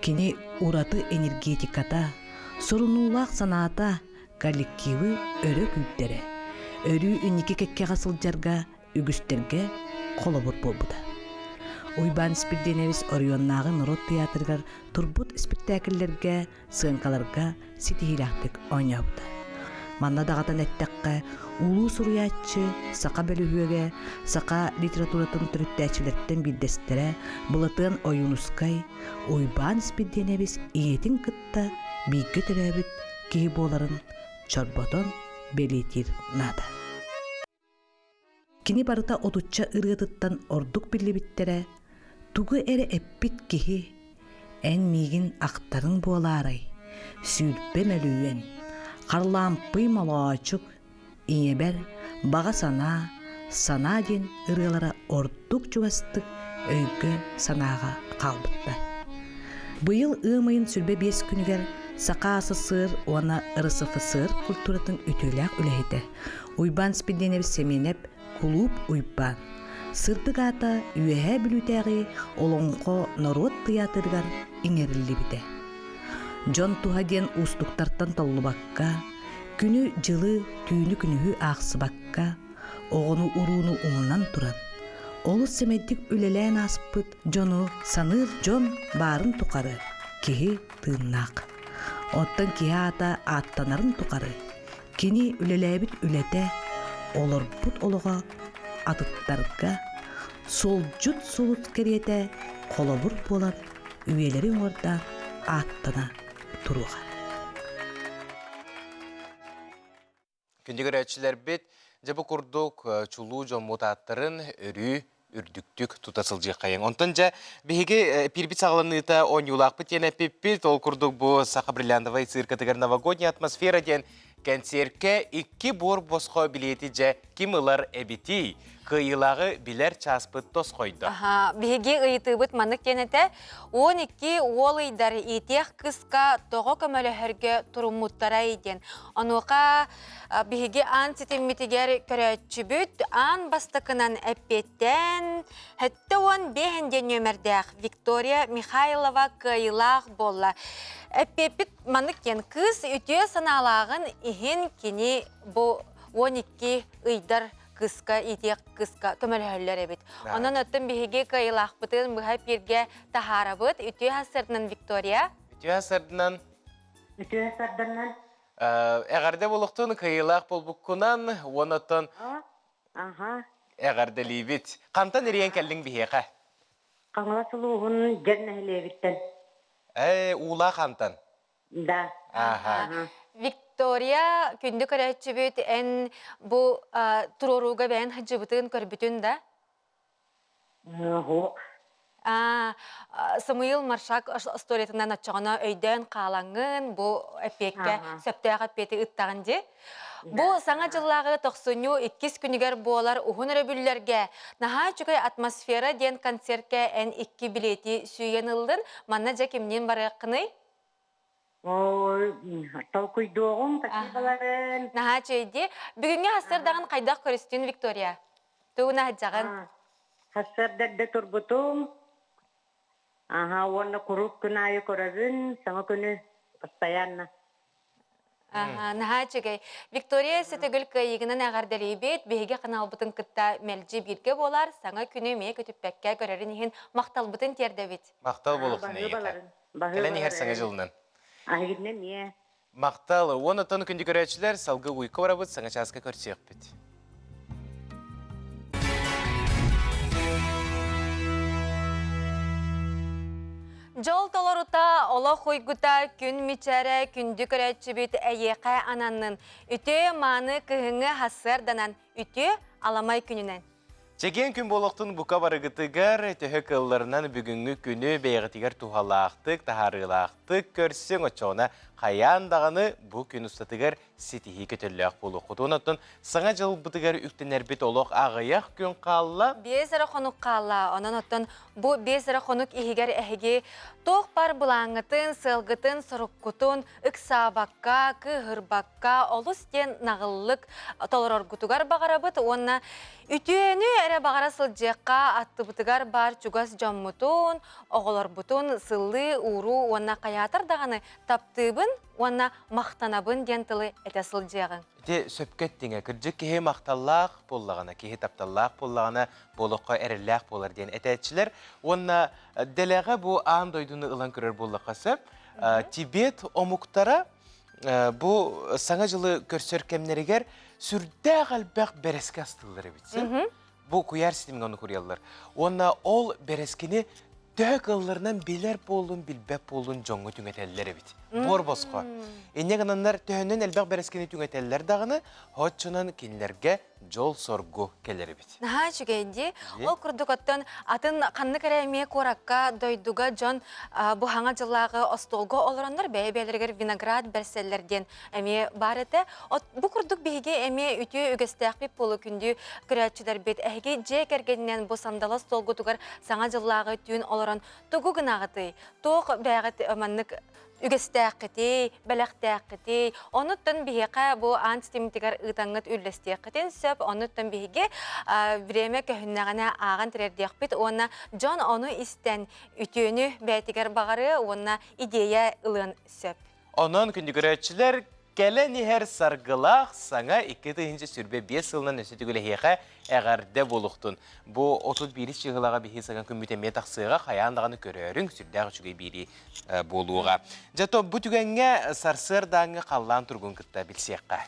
Кини ураты энергетиката, сорунуулаах санаата коллективы өрө күүрдэрэ, өрүү инники кэккэҕэ сылдьарга үгүстэргэ холобур буолбута. Уйбаан Спирдиэнэбис оройуоннааҕы норуот театрыгар турбут испиктээкиллэргэ, сыаҥкаларга ситиһиилээхтик оонньообута. Манна даҕатан эттэххэ, улуу суруйааччы, саха бөлүһүөгэ, саха литературатын төрүттээччилэртэн биирдэстэрэ Былатыан Ойуунускай Уйбаан Спирдиэнэбис ийэтин кытта бииргэ төрөөбүт киһи буоларын чорботон бэлиэтиир наада. Кини барыта отучча ырыатыттан ордук биллибиттэрэ, тугу эрэ эппит киһи, эн миигин ахтарыҥ буолаарай, сүүрбэ мөлүйүөн, Харлампый Молоочук, ийэбэр баҕа санаа, санаа диэн ырыалара ордук чугастык өйгө-санааҕа хаалбыттар. Быйыл ыам ыйын 25 күнүгэр Саха СССР уонна РСФСР культуратын үтүөлээх үлэһитэ Уйбаан Спирдиэнэбис Сэмиэнэп Кулууп Уйбаан сырдык аата Үөһээ Бүлүүтээҕи Олоҥхо норуот тыйаатырыгар иҥэриллибитэ. Дьон туһа диэн уустуктартан толлубакка, күнү-дьылы, түүнү-күнүһү аахсыбакка, оҕону-урууну умнан туран, олус сэмэйдик үлэлээн ааспыт дьону саныыр дьон баарын тухары киһи тыыннаах. Оттон киһи аата ааттанарын тухары Кини үлэлээбит үлэтэ, олорбут олоҕо атыттарга суолдьут сулус кэриэтэ холобур буолан үйэлэри уҥуордаан ааттана туруоҕа. Күндү көрөөччүлэрбит, дьэ бу курдук чулуу дьоммут ааттарын өрүү үрдүктүк тута сылдьыаххайыҥ. Онтон дьэ биһиги пиирбит саҕаланыыта оонньуулаахпыт диэн эппиппит. Ол курдук бу Саха бриллиантовай циркатыгар новогодняя атмосфера диэн кэнсиэркэ икки буор босхо билиэти дьэ ким ылар эбитий? Кыайыылааҕы билэр чааспыт тосхойдо. Аха, биһиги ыйытыыбыт маннык диэн этэ. 12 уол ыйдар иитиэх кыска тоҕо көмөлөһөргө туруммуттарай диэн. Онуоха Биһиги аан ситиммитигэр көрөөччүбүт аан бастакынан эппиэттээн 75 диэн нүөмэрдээх Виктория Михайлова кыайыылаах буолла. Эппиэппит маннык диэн кыыс үтүө санаалааҕын иһин кини бу 12 ыйдар кыска иитиэх кыска көмөлөһөллөр эбит. Онон оттон биһиги кыайыылаахпытын быһа эпииргэ таһаарабыт. Үтүө сарсыарданан Виктория. Үтүө сарсыарданан. Үтүө сарсыарданан. Эҕэрдэ буолуохтун кыайыылаах буолбуккунан уонна оттон эҕэрдэлиибит. Хантан эрийэн кэллиҥ биһиэхэ? Хаҥалас улууһун Дьэр нэһилиэгиттэн. Ээ, Уулаах хантан? Да. Аха. Виктория, күндү көрөөччүбүт, эн бу туруорууга бэйэн сылдьыбытын көрбүтүн да? Самуил Маршак историятынан оччоҕуна өйдөөн хаалаҥҥын бу эппиэккэ сөптөөх эппиэти ыттаҕын дии. Бу Саҥа дьыллааҕы тохсунньу иккис күнүгэр буолар уһун өрөбүллэргэ наһаа үчүгэй атмосфера диэн концерткэ эн икки билиэти сүүйэн ыллын. Манна дьэ кимниин барыаххыный? Ой, толкуйдуоҕум, спасиболарын. Наһаа үчүгэй дии. Бүгүҥҥү сарсыардаҕын хайдах көрүстүн, Виктория? Тугун аһдьаҕын? Сарсыарда эрдэ турбутум. Аха, уонна куруук күн аайы көрөбүн, саҥа күнү постоянно. Аха, наһаа үчүгэй. Виктория Сэтэгүл кыайыыгынан эҕэрдэлиибит. Биһиги ханаалбытын кытта мэлдьи бииргэ буолар, саҥа күнү эмиэ көтүппэккэ көрөрүн иһин махталбытын тиэрдэбит. Махтал буолуохтун эйиэхэ. Кэлэн иһэр саҥа дьылынан. Аһыгынна эмиэ. Махтал. Уон оттон күндү көрөөччүлэр, салгыы уйка барабыт, саҥа чааска көрсүөхпүт. Дьол толорута, олох уйгута, күн мичээрэ, күндү көрөөччүбүт эйиэхэ ананнын. Үтүө мааны кыһыҥҥы хассыарданан, үтүө аламай күнүнэн. Чэгиэн күн буолуохтун бука барыгытыгар төһө кыалларынан бүгүҥҥү күнү бэйэҕитигэр туһалаахтык, таһаарыылаахтык көрсүҥ. Оччоҕуна хайаан даҕаны бу күн устатыгар ситиһии көтөллөөх буолуоххут. Онон саҥа дьылбытыгар үктэнэрбит олох аҕыйах күн хаалла. Биэс эрэ хонук хаалла. Онон оттон бу биэс эрэ хонук иһигэр эһиги туох бар былааҥҥытын, сыалгытын, соруккутун ыксаабакка, кыыһырбакка, олус диэн наҕыллык толороргутугар баҕарабыт уонна үтүөнү эрэ баҕара сылдьыахха аттыбытыгар баар чугас дьоммутун, оҕолорбутун сыллыы, ууруу уонна хайаатар даҕаны таптыыбын уонна махтанабын диэн тылы этэ сылдьыаҕыҥ. Ити сөпкө эттиҥэ. Кырдьык киһи махталлаах буоллаҕына, киһи тапталлаах буоллаҕына, бу олоххо эрэллээх буолар диэн этээччилэр. Уонна дэлэҕэ бу аан дойдуну ылан көрөр буоллахха сөп. Тибет омуктара бу Саҥа дьылы көрсөр кэмнэригэр сүрдээх элбэх бэрэски астыыллар эбит. Бу куйаар ситимҥэ ону куруйаллар. Уонна ол бэрэскини төһө кыалларынан билэр буоллун, билбэт буоллун дьоҥҥо түҥэтэллэр эбит. Буор босхо. Инньэ гынаннар төһөнөн элбэх бэрэскини түҥэтэллэр даҕаны, оччонон кинилэргэ дьол-соргу кэлэр эбит. Наһаа үчүгэй дии. Ол курдук оттон атын ханнык эрэ эмиэ куоракка, дойдуга дьон бу хаҥа дьыллааҕы остуолга олороннор бэйэ-бэйэлэригэр виноград бэрсэллэр диэн эмиэ баар этэ. Бу курдук биһиги эмиэ үтүө үгэстээхпит буолу күндү көрөөччүлэрбит. Эһиги дьиэ кэргэнинэн бу сандала остуолгутугар саҥа дьыллааҕы түүн олорон тугу гынаҕытый? Туох бэйэҕит маннык үгэстээххитий, бэлэхтээххитий? Онуттан биһиэхэ бу аан ситимитигэр ыытаҥҥыт үллэстиэххитин сөп. Онуттан биһиги время көһүннэҕинэ ааҕан тириэрдиэхпит уонна дьон ону истэн үтүөнү бэйэтигэр баҕарыа уонна идея ылыан сөп. Онон күндү көрөөччүлэр, кэлэн иһэр саргылаах саҥа 2025 сылынан өссө төгүл эһиэхэ эҕэрдэ буолуохтун. Бу 31 чыһылаҕа биһи саҥа күммүт эмиэ тахсыаҕа, хайаан даҕаны көрөөрүҥ, сүрдээх үчүгэй биэрии буолуоҕа. Дьэ, то бу түгэҥҥэ сарсыардааҥҥы халлаан туругун кытта билсиэххэ.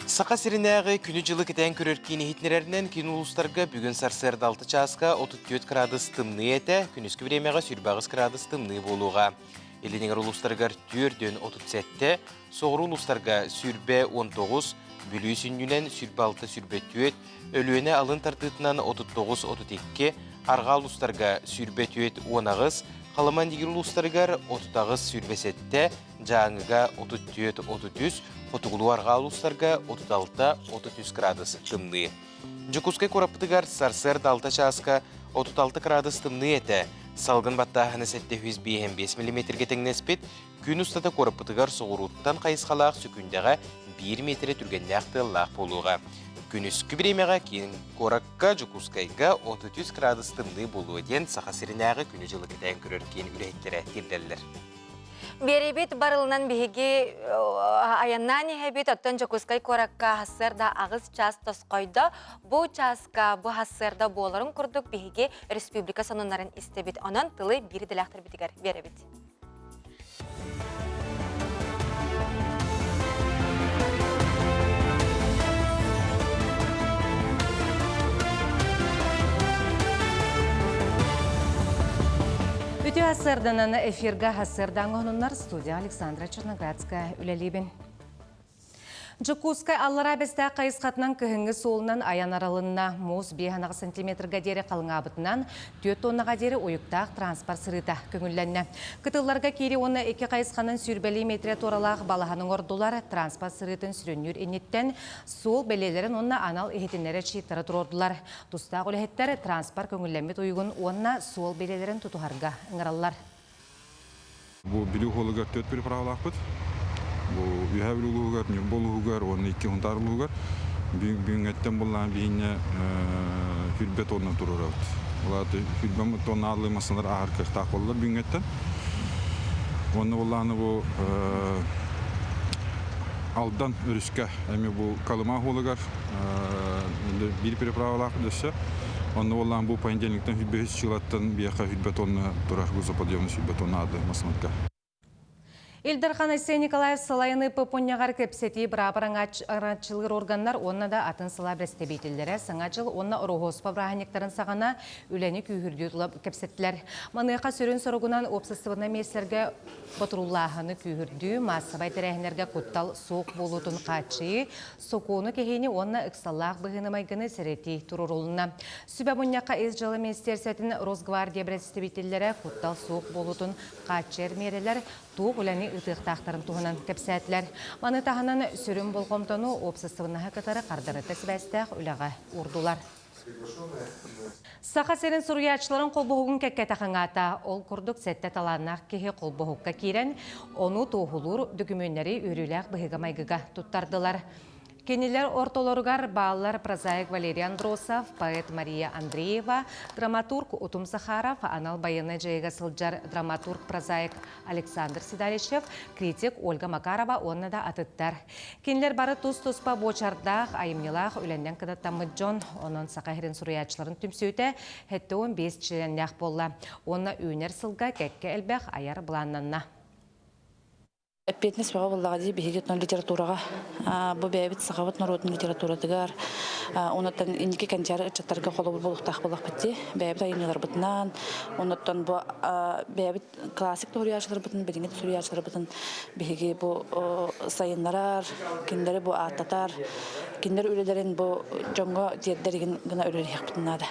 Саха сиринээҕи күнү-дьылы кэтээн көрөр киин иһитиннэрэринэн киин улуустарга бүгүн сарсыарда 6 чааска 34 кыраадыс тымныы этэ, күнүскү бириэмэҕэ 28 кыраадыс тымныы буолуоҕа. Илин эҥэр улуустарыгар 4 37, соҕуруу улуустарга 20 19, Бүлүү сүнньүнэн 26 24, Өлүөнэ алын тардыытынан 39 32, арҕаа улуустарга 24 18, Халыма Индигир улуустарыгар 38 27, Дьааҥыга 34-33, хотугулуу-арҕаа улуустарга 36-33 градус тымныы. Дьокуускай куораппытыгар сарсыарда 6 чааска 36 градус тымныы этэ. Салгын баттааһына 755 миллиметргэ тэҥнэспит. Күн устата куораппытыгар соҕурууттан хайысхалаах сөкүүндэҕэ 1 миэтэрэ түргэннээх тыаллаах буолуоҕа. Күнүскү бириэмэҕэ киин куоракка Дьокуускайга 33 градус тымныы буолуо диэн Саха сиринээҕи күнү-дьылы кэтээн көрөр киин үлэһиттэрэ тиэрдэллэр. Биэриибит барылынан биһиги айаннаан иһэбит, оттон Дьокуускай куоракка хассыарда аҕыс чаас тосхойдо. Бу чааска, бу хассыарда буоларын курдук биһиги республика сонуннарын истэбит. Онон тылы биир идэлээхтэрбитигэр биэрэбит. Үтүө сарданан эфирга хасырдан онуннар студия Александра Черноградская үлэлиибин. Дьокуускай аллараа Бэстээх хайысхатынан кыһыҥҥы суолунан айан аралынна. Муус 5 сантиметрга диэри халыҥаабытынан 4 тоннаға диэри уйуктаах транспорт сырыыта көҥүллэннэ. Кытылларга киири уонна икки хайысханан сүүрбэлии метрэ туоралаах балаһаны оҥордулар. Транспорт сырыытын сүрүннүүр инниттэн суол бэлиэлэрин уонна анал иһитиннэрэр щиттары туруордулар. Тустаах үлэһиттэр транспорт көҥүллэммит уйугун уонна суол бэлиэлэрин тутуһарга ыҥыраллар. Бу Бүлүү уһуолугар төрт переправалаахпыт. Бу Үөһээ Бүлүү улууһугар, Ньурба улууһугар уонна икки Сунтаар улууһугар. Бүгүҥҥэттэн буллаан биһиннэ хүрбэ тонна туруорабыт. Ол аата хүрбэ тонна аалыы массыыналар ааһар кыахтаах буоллар бүгүҥҥэттэн. Уонна буллааны бу Алдан өрүскэ эми бу Колыма уһуолугар биир переправалаах өссө. Онно буоллаан бу понедельниктан 25 чылаттан биэхэ 100 тонна турар грузоподъемный 100 тонна ады массыынка. Ил Дархан Айсен Николаев салайыны Папуньяҕар кэпсэтии быраап араҥаччылыыр органнар уонна да атын сылаа бэрэстэбиитэллэрэ Саҥа дьыл уонна Ороһуоспа бырааһынньыктарын саҕана үлэни күүһүрдүү тула кэпсэттилэр. Маныаха сүрүн соругунан уопсастыбаннай миэстэлэргэ ботурууллааһыны күүһүрдүү, маассабай тэрээһиннэргэ куттал суох буолуутун хааччыйыы, сокуону кэһиини уонна ыксаллаах быһыыны-майгыны сэрэтии туруорулунна. Сүбэ мунньахха Ис дьыала министиэрсэтин Росгвардия бэрэстэбиитэллэрэ куттал суох буолуутун хааччыйар миэрэлэр туох үлэни ыытыахтаахтарын туһунан кэпсээтилэр. Маны таһынан сүрүн болҕомтону уопсастыбаннаһы кытары хардарыта сибээстээх үлэҕэ уурдулар. Саха сирин суруйааччыларын холбоһугун кэккэтэ хаҥаата. Ол курдук сэттэ талааннаах киһи холбоһукка киирэн, ону туоһулуур дөкүмүөннэри үөрүүлээх быһыыга-майгыга туттардылар. Кинилэр ортолоругар бааллар прозаик Валерий Андросов, поэт Мария Андреева, драматург Утум Захаров, анал байыаннай дьайыыга сылдьар драматург-прозаик Александр Седалищев, критик Ольга Макарова уонна да атыттар. Кинилэр бары тус-туспа буочардаах, айымньылаах үлэннэн кынаттаммыт дьон, онон Саха сирин суруйааччыларын түмсүүтэ 75 чилиэннээх буолла уонна үүнэр сылга кэккэ элбэх айар былааннанна. Эппиэтинэс бөҕө буоллаҕа дии биһиги литератураҕа бу бэйэбит сахабыт норуотун литературатыгар онуттан инники кэнчээри ыччаттарга холобур буолуохтаах буоллахпыт дии бэйэбит айымньыларбытынан онуттан бу бэйэбит классик суруйааччыларбытын билиҥҥи суруйааччыларбытын биһиги бу сайыннарар кинилэри бу ааттатар кинилэр үлэлэрин бу дьоҥҥо тиэрдэр гына үлэлиэхпитин наада.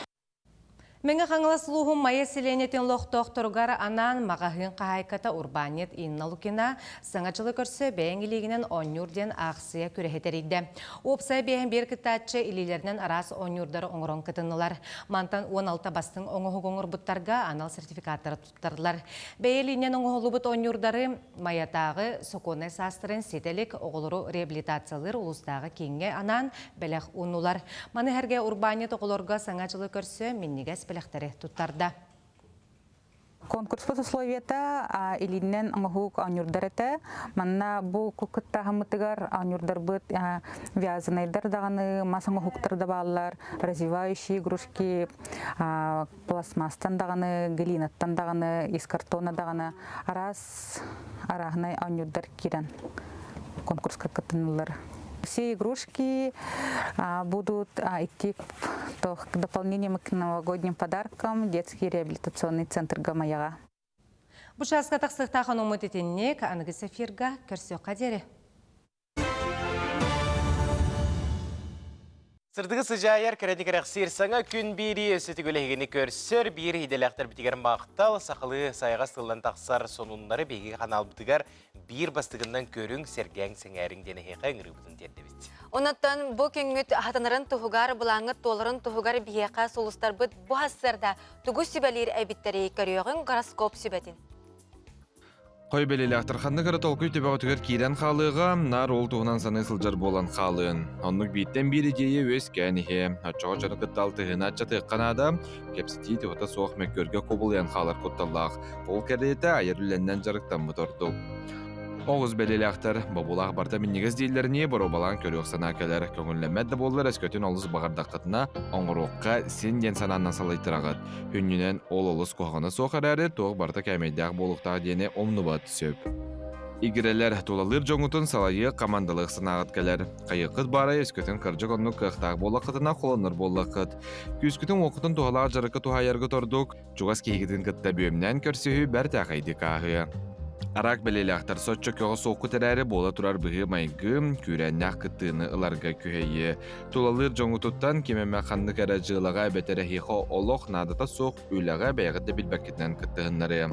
Мэҥэ Хаҥалас улууһун Майа сэлиэнньэтин олохтоохторугар анаан маҕаһыын хаһаайката урбаанньыт Инна Лукина Саҥа дьылы көрсө бэйэҥ илиигинэн оонньуур диэн аахсыйа күрэһи тэрийдэ. Уопсайа биэһин биир кыттааччы илиилэринэн араас оонньуурдары оҥорон кытыннылар. Мантан 16 бастыҥ оҥоһугу оҥорбуттарга анал сертификаттары туттардылар. Бэйэ илиинэн оҥоһуллубут оонньуурдары Майатааҕы сокуоннай саастарын ситэ илик оҕолору реабилитациялыыр улуустааҕы кииҥҥэ анаан бэлэх ууннулар. Маны сэргэ урбаанньыт оҕолорго Саҥа дьылы көрсө минньигэс бэлэхтэри туттарда. Конкурспут условията илиинэн оҥоһуук оонньуурдар этэ. Манна бу кыттааһыммытыгар оонньуурдарбыт вязанайдар даҕаны, мас оҥоһуктар да бааллар, развивающие игрушки, пластмасстан даҕаны, глинаттан даҕаны, из картона даҕаны араас арааһынай оонньуурдар киирэн конкурска кыттыныллар. Все игрушки будут идти к дополнением к новогодним подаркам детский реабилитационный центр Гамаяға. Бу чааска тахсыахтаах онуммут итинник аныгы эфирга көрсүөххэ диэри. Сырдыгы сыдьаайар кэрэни кэрэхсиир саҥа күн биирии өссө төгүл көрсөр биир идэлээхтэрбитигэр махтал сахалыы сайаҕас тыллан тахсар сонуннары биһиги ханаалбытыгар биир бастыгынан көрүҥ, сэргээҥ, сэҥээриҥ диэн эһиэхэ ыҥырыыбытын тиэрдэбит. Онон бу күҥҥүт хатанарын туһугар, былааҥҥыт туоларын туһугар биһиэхэ сулустарбыт бу сарсыарда тугу сүбэлиир эбиттэрий көрүөҕүҥ гороскоп сүбэтин. Хой бэлиэлээхтэр ханнык эрэ толкуй төбөҕүтүгэр киирэн хаалыаҕа, наар ол туһунан саныы сылдьар буолан хаалыан. Оннук бииртэн биир идиэйэ үөскээн иһиэ. Оччоҕо дьону кытта алтыһыыны аччатыахха наада, кэпсэтии туһата суох мөккүөргэ кубулуйан хаалар кутталлаах. Ол кэриэтэ айар үлэннэн дьарыктаммыт ордук. Оҕус бэлиэлээхтэр, бобуулаах барыта минньигэс дииллэринии боруобалаан көрүөх санаа кэлэр. Көҥүллэммэт да буоллар өскөтүн олус баҕардаххытына, оҥоруохха син диэн санааннан салайтараҕыт. Хүнньүнэн ол олус куһаҕана суох эрээри, туох барыта кээмэйдээх буолуохтаах диэни умнубат сөп. Игирэлэр тулалыыр дьоҥҥутун салайыах, хамаандалыах санааҕыт кэлэр. Хайыаххыт баарай өскөтүн кырдьык оннук кыахтаах буоллаххытына холонор буоллаххыт. Күүскүтүн-уоххутун туһалаах дьарыкка туһаайаргыт ордук, Чугас киһигитин кытта бүөмнээн көрсүһүү бэртээхэйдик ааһыа. Араак бэлиэлээхтэр соччо көҕө суоххут эрээри буола турар быһыы-майгы, күүрээннээх кыттыыны ыларга күһэйиэ. Тулалыыр дьоҥҥутуттан ким эмэ ханнык эрэ дьыалаҕа эбэтэр эһиэхэ олох наадата суох үлэҕэ бэйэҕит да билбэккитинэн кыттыһыннарыа.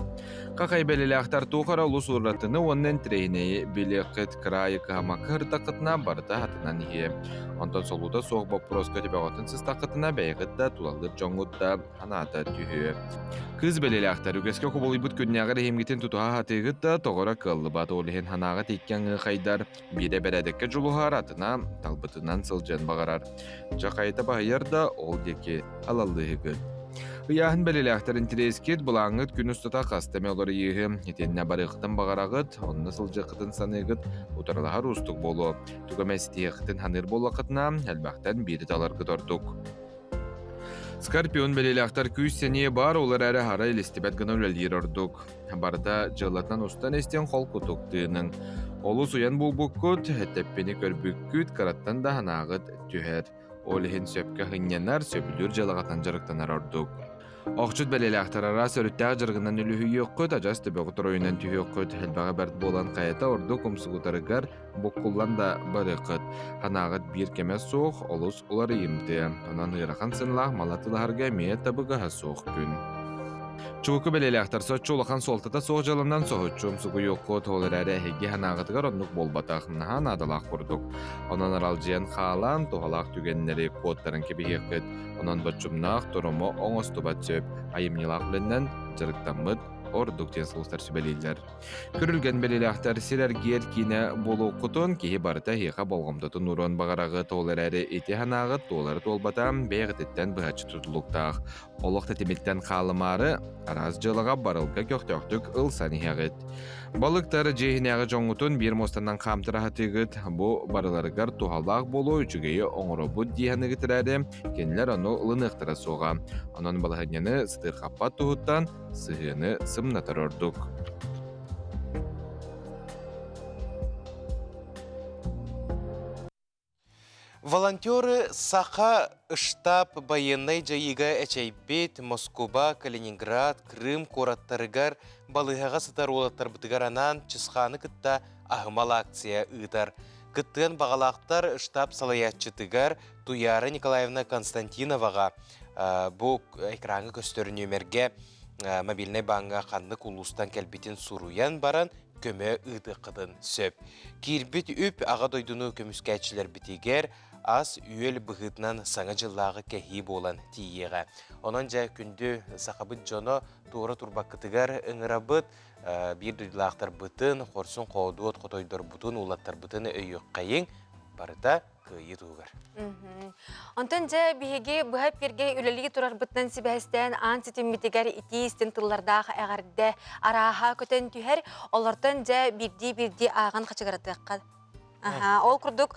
Хахай бэлиэлээхтэр туох эрэ олус уратыны уонна интэриэһинэйи билиэххит, кыраайы кыһамакка ырдаххытына барыта хатынан иһиэ. Онтон солуута суох боппуруоска төбөҕүтүн сыстаххытына бэйэҕит да тулалыыр дьоҥҥут да санаата түһүө. Кыыс бэлиэлээхтэр үгэскэ кубулуйбут күннээҕи эрэһиимҥитин тутуһа сатыыгыт да тоҕо эрэ кыаллыбат, ол иһин санааҕыт икки аҥыы хайдар, биирэ бэрээдэккэ дьулуһар, атына талбытынан сылдьыан баҕарар. Дьэ хайата баһыйар да, ол диэки алаллыыһыгыт. Ыйааһын бэлиэлээхтэр интэриэскит, былааҥҥыт күн устата хаста эмэ уларыйыыһы, итиэннэ барыаххытын баҕараҕыт, онно сылдьыаххытын саныыгыт, утарылаһар уустук буолуо. Тугу эмэ ситиһиэххитин саныыр буоллаххытына, элбэхтэн биири таларгыт ордук. Скорпион бэлиэлээхтэр күүс-сэниэ баар, ол эрээри аһара илистибэт гына үлэлиир ордук. Барыта дьыалатынан устан истиэн холкутук тыыныҥ. Олус уйан буолбуккут, тэппини көрбүккүт, кыраттан да санааҕыт түһэр. Ол иһин сөпкө сынньанар, сөбүлүүр дьыалаҕытынан дьарыктанар ордук. Охчут бэлиэлээхтэр араас өрүттээх дьарыгынан үлүһүйүөххүт, адьас төбөҕүт оройунан түһүөххүт, элбэҕи бэрт буолан хайата ордук умсугутарыгар буккуллан да барыаххыт. Санааҕыт биир кэмэ суох, олус уларыйымтыа. Онон ыарахан сыналаах мала тылаһарга эмиэ табыгаһа суох күн. Чубуку бэлиэлээхтэр соччо улахан суолтата суох дьаланан соһуччу умсугуйуоххут, ол эрээри эһиги санааҕытыгар оннук буолбатах, наһаа наадалаах курдук. Онон аралдьыйан хаалан, туһалаах түгэннэри куоттаран кэбиһиэххит. Онон боччумнаах торому оҥостубат сөп, айымньылаах үлэннэн дьарыктаммыт ордук диэн сулустар сүбэлииллэр. Күрүлгэн бэлиэлээхтэр сир эргиэр киинэ буолуоххутун киһи барыта эһиэхэ болҕомтотун уруон баҕараҕыт, ол эрээри ити санааҕыт туолары туолбата бэйэҕититтэн быһаччы тутулуктаах. Олох тэтимиттэн хаалымаары, араас дьыалаҕа барылга көхтөөхтүк ылсан иһэҕит. Балыктар дьиэ иһинээҕи дьоҥҥутун биир муостанан хаамтара сатыыгыт, бу барыларыгар туһалаах буолуо үчүгэйи оҥоробут дии саныыгыт эрээри, кинилэр ону ылыныахтара суоҕа. Онон балаһыанньаны сытыырхаппат туһуттан сыһыаны сымнатар ордук. Волонтеры Саха штаб байыаннай дьайыыга эчэйбит Москуба, Калининград, Крым куораттарыгар балыыһаҕа сытар уолаттарбытыгар анаан Чысхааны кытта аһымал акция ыытар. Кыттыан баҕалаахтар штаб салайааччытыгар Туяра Николаевна Константиноваҕа бу экраҥҥа көстөр нүөмэргэ мобильнай бааҥҥа ханнык улуустан кэлбитин суруйан баран көмө ыытыаххытын сөп. Киирбит үп Аҕа дойдуну көмүскээччилэрбитигэр ас-үөл быһыытынан Саҥа дьыллааҕы кэһии буолан тиийиэҕэ. Онон дьэ күндү сахабыт дьоно туора турбаккытыгар ыҥырабыт, биир дойдулаахтарбытын, хорсун хоодуот хотойдорбутун, уулаттарбытын өйүөххэйиҥ, барыта кыайыы туһугар. Онтон дьэ биһиги быһа эпииргэ үлэлии турарбытынан сибээстээн аан ситиммитигэр итии истин тыллардаах эҕэрдэ арааһа көтөн түһэр. Олортон дьэ биирдии-биирдии ааҕан хачыгыратыахха. Аха, ол курдук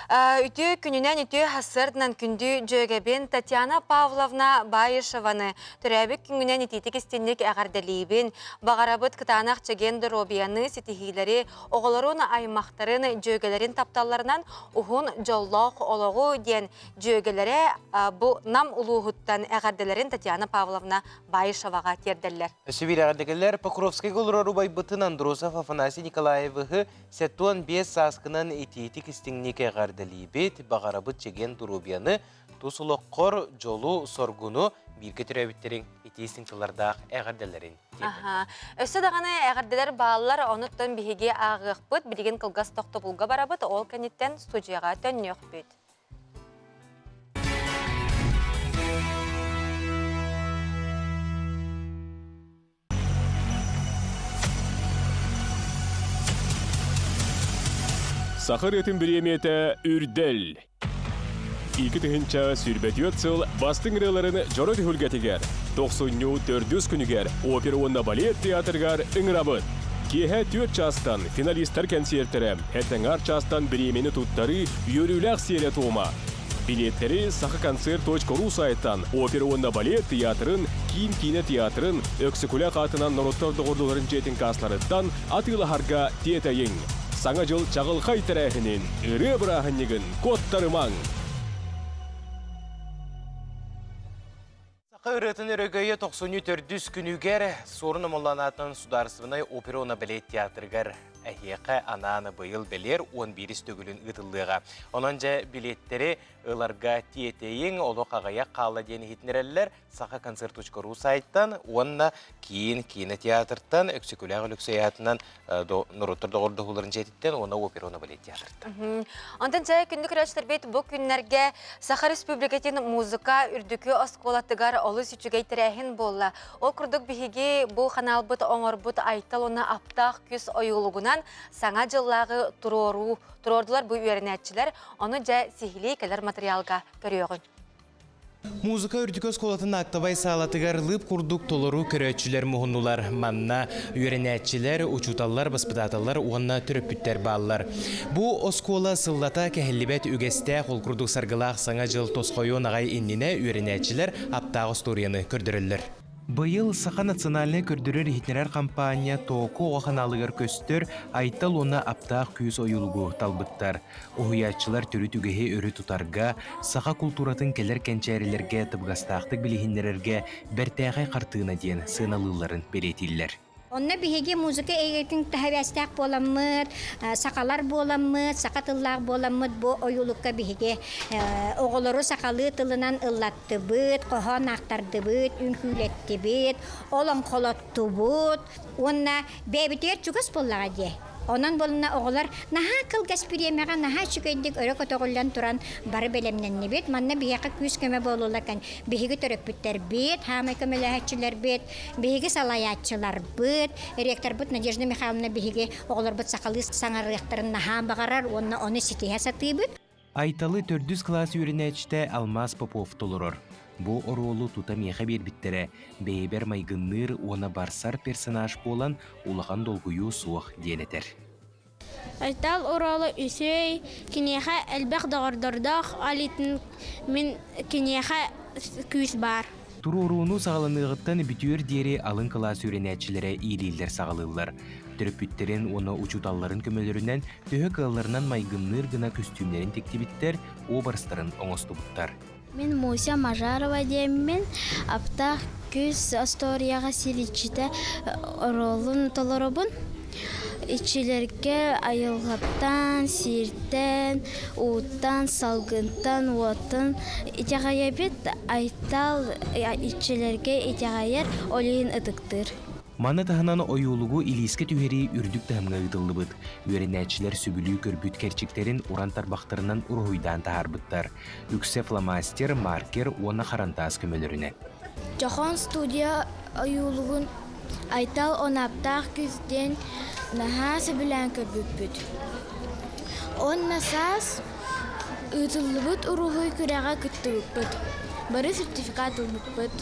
үтүө күнүнэн үтүө сарсыарданан күндү дьүөгэбин Татьяна Павловна Баишеваны төрөөбүт күҥҥүнэн итиитик истинник эҕэрдэлиибин. Баҕарабыт кытаанах чэгиэн доруобуйаны, ситиһиилэри, оҕолорун, аймахтарын, дьүөгэлэрин тапталларынан уһун дьоллоох олоҕу диэн дьүөгэлэрэ бу Нам улууһуттан эҕэрдэлэрин Татьяна Павловна Баишеваҕа тиэрдэллэр. Өссө биир эҕэрдэлэр Покровскайга олорор убайбытын Андросов Афанасий Николаевиһы 75 сааскынан итиитик истиҥник эҕэрдэлиибит, баҕарабыт чэгиэн доруобуйаны, тус олоххор дьолу-соргуну бииргэ төрөөбүттэриҥ итии истиҥ тыллардаах эҕэрдэлэрин Аха. Өссө даҕаны эҕэрдэлэр бааллар, онуттан биһиги ааҕыахпыт, билигин кылгас тохтобулга барабыт, ол кэнниттэн студияҕа төннүөхпүт. Саха ырыатын бириэмийэтэ Үрдэл 2024 сыл бастыҥ ырыаларын дьоро түһүлгэтигэр, тохсунньу төрдүс күнүгэр опера уонна балет театрыгар ыҥырабыт. Киэһэ 4 чаастан финалистар кэнсиэртэрэ, этэҥар чаастан бириэмийэни туттарыы үөрүүлээх сиэрэ-туома. Билиэттэри сахаконцерт.ру сайтан опера уонна балет театрын, Киин киинэ театрын, Өксөкүлээх аатынан норуоттар доҕордууларын дьиэтин каасларыттан атыылаһарга тиэтэйиҥ. Саҥа дьыл чаҕылхай тэрээһинин, ырыа бырааһынньыгын куоттарымаҥ! Саха ырыатын өрөгөйө тохсунньу төрдүс күнүгэр Суорун Омоллоон аатынан Судаарыстыбаннай опера уонна балет театрыгар эһиэхэ анаан быйыл бэлиэр 11 төгүлүн ыытыллыаҕа. Онон дьэ билиэттэри ыларга тиэтэйиҥ, олох аҕыйах хаалла диэн иһитиннэрэллэр. Сахаконцерт.ру сайтан уонна Киин киинэ театртан Өксөкүлээх Өлөксөй аатынан норуоттар доҕордоһууларын дьиэтиттэн уонна опера уонна балет театртан. Онтон дьэ күндү көрөөччүлэрбит бу күннэргэ Саха Республикатын музыка үрдүкү оскуолатыгар олус үчүгэй тэрээһин буолла. Ол курдук биһиги бу ханаалбыт оҥорбут Айтал уонна Аптаах күс ойуулугунан саҥа дьыллааҕы туруоруу туруордулар бу үөрэнээччилэр. Ону дьэ сиһилии кэлэр материалга көрүөҕүҥ. Музыка үрдүкү оскуолатын актовай саалатыгар лыып курдук толору көрөөччүлэр муһуннулар. Манна үөрэнээччилэр, учууталлар, баспытааталлар уонна төрөппүттэр бааллар. Бу оскуола сыллата кэһиллибэт үгэстээх ол курдук саргылаах Саҥа дьыл тосхойуон аҕай иннинэ үөрэнээччилэр аптаах остуоруйаны көрдөрөллөр. Быйыл Саха национальнай көрдөрөр-иһитиннэрэр хампаанньа Тооку оҕо ханаалыгар көстөр Айтал уонна Аптаах күүс ойуулугу талбыттар. Уһуйааччылар төрүт үгэһи өрө тутарга, саха култууратын кэлэр кэнчээрилэргэ табыгастаахтык билиһиннэрэргэ бэртээхэй хартыына диэн сыаналыылларын бэлиэтииллэр. Онно биһиги музыка эйгэтин таһабэстээх буоламмыт, сахалар буоламмыт, саха тыллаах буоламмыт бу ойуулукка биһиги оҕолору сахалыы тылынан ыллаттыбыт, хоһоон аахтардыбыт, үҥкүүлэттибит, олоҥхолоттубут уонна бэйэбитигэр чугас буоллаҕа дии. Онон буолна оҕолор наһаа кылгас бириэмэҕэ наһаа үчүгэйдик өрө көтөҕүллэн туран бары бэлэмнэннибит. Манна биһиэхэ күүс-көмө буолуулар биһиги төрөппүттэрбит, хаамай көмөлөһөөччүлэрбит, биһиги салайааччыларбыт, ректорбыт Надежда Михайловна биһиги оҕолорбут сахалыы саҥарыахтарын наһаа баҕарар уонна ону ситиһэ сатыыбыт. Айталы төрдүс кылаас үөрэнээччитэ Алмаз Попов толорор. Бу оруолу тута миэхэ биэрбиттэрэ, бэйэбэр майгынныыр уонна барсар персонаж буолан улахан долгуйуу суох диэн этэр. Айтал оруола үсүөй, киниэхэ элбэх доҕордордоох Алитын мин киниэхэ күүс баар. Туруорууну саҕаланыаҕыттан бүтүөр диэри алын кылаас үөрэнээччилэрэ иилииллэр-саҕалыыллар. Төрөппүттэрин уонна учууталларын көмөлөрүнэн төһө кыалларынан майгынныыр гына көстүүмнэрин тиктибиттэр, образтарын оҥостубуттар. Мин Муся Мажарова диэммин, аптаах күүс остуоруйаҕа сир иччитэ оруолун толоробун. Иччилэргэ айылҕаттан, сиртэн, ууттан, салгынтан, уоттан итэҕэйэбит, Айтал иччилэргэ итэҕэйэр, ол иһин ытыктыыр. Маны таһынан ойуулугу илиискэ түһэрии үрдүк таһымҥа ыытыллыбыт. Үөрэнээччилэр сөбүлүү көрбүт кэрчиктэрин уран тарбахтарынан уруһуйдаан таһаарбыттар. Үксэ фломастер, маркер уонна харантаас көмөлөрүнэн. Дьохон студия ойуулугун Айтал Онаптаах күүс диэн наһаа сөбүлээн көрбүппүт. Уонна саас ыытыллыбыт уруһуй күрэҕэ кыттыбыппыт. Бары сертификат ылбыппыт.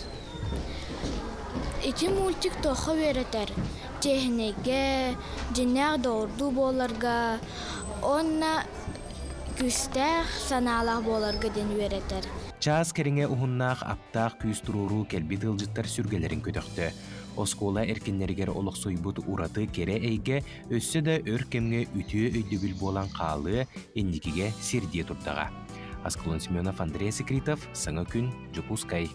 Ити мультик туохха үөрэтэр? Чиэһинэйгэ, дьиҥнээх доҕордуу буоларга уонна күүстээх санаалаах буоларга диэн үөрэтэр. Чаас кэриҥэ уһуннаах аптаах күүс туруоруу кэлбит ыалдьыттар сүргэлэрин көтөхтө. Оскуола эркиннэригэр олохсуйбут ураты кэрэ эйгэ өссө да өр кэмҥэ үтүө өйдөбүл буолан хаалыа, инникигэ сирдиэ турдаҕа. Аскалон Семенов, Андрей Секритов, Саҥа күн, Дьокуускай.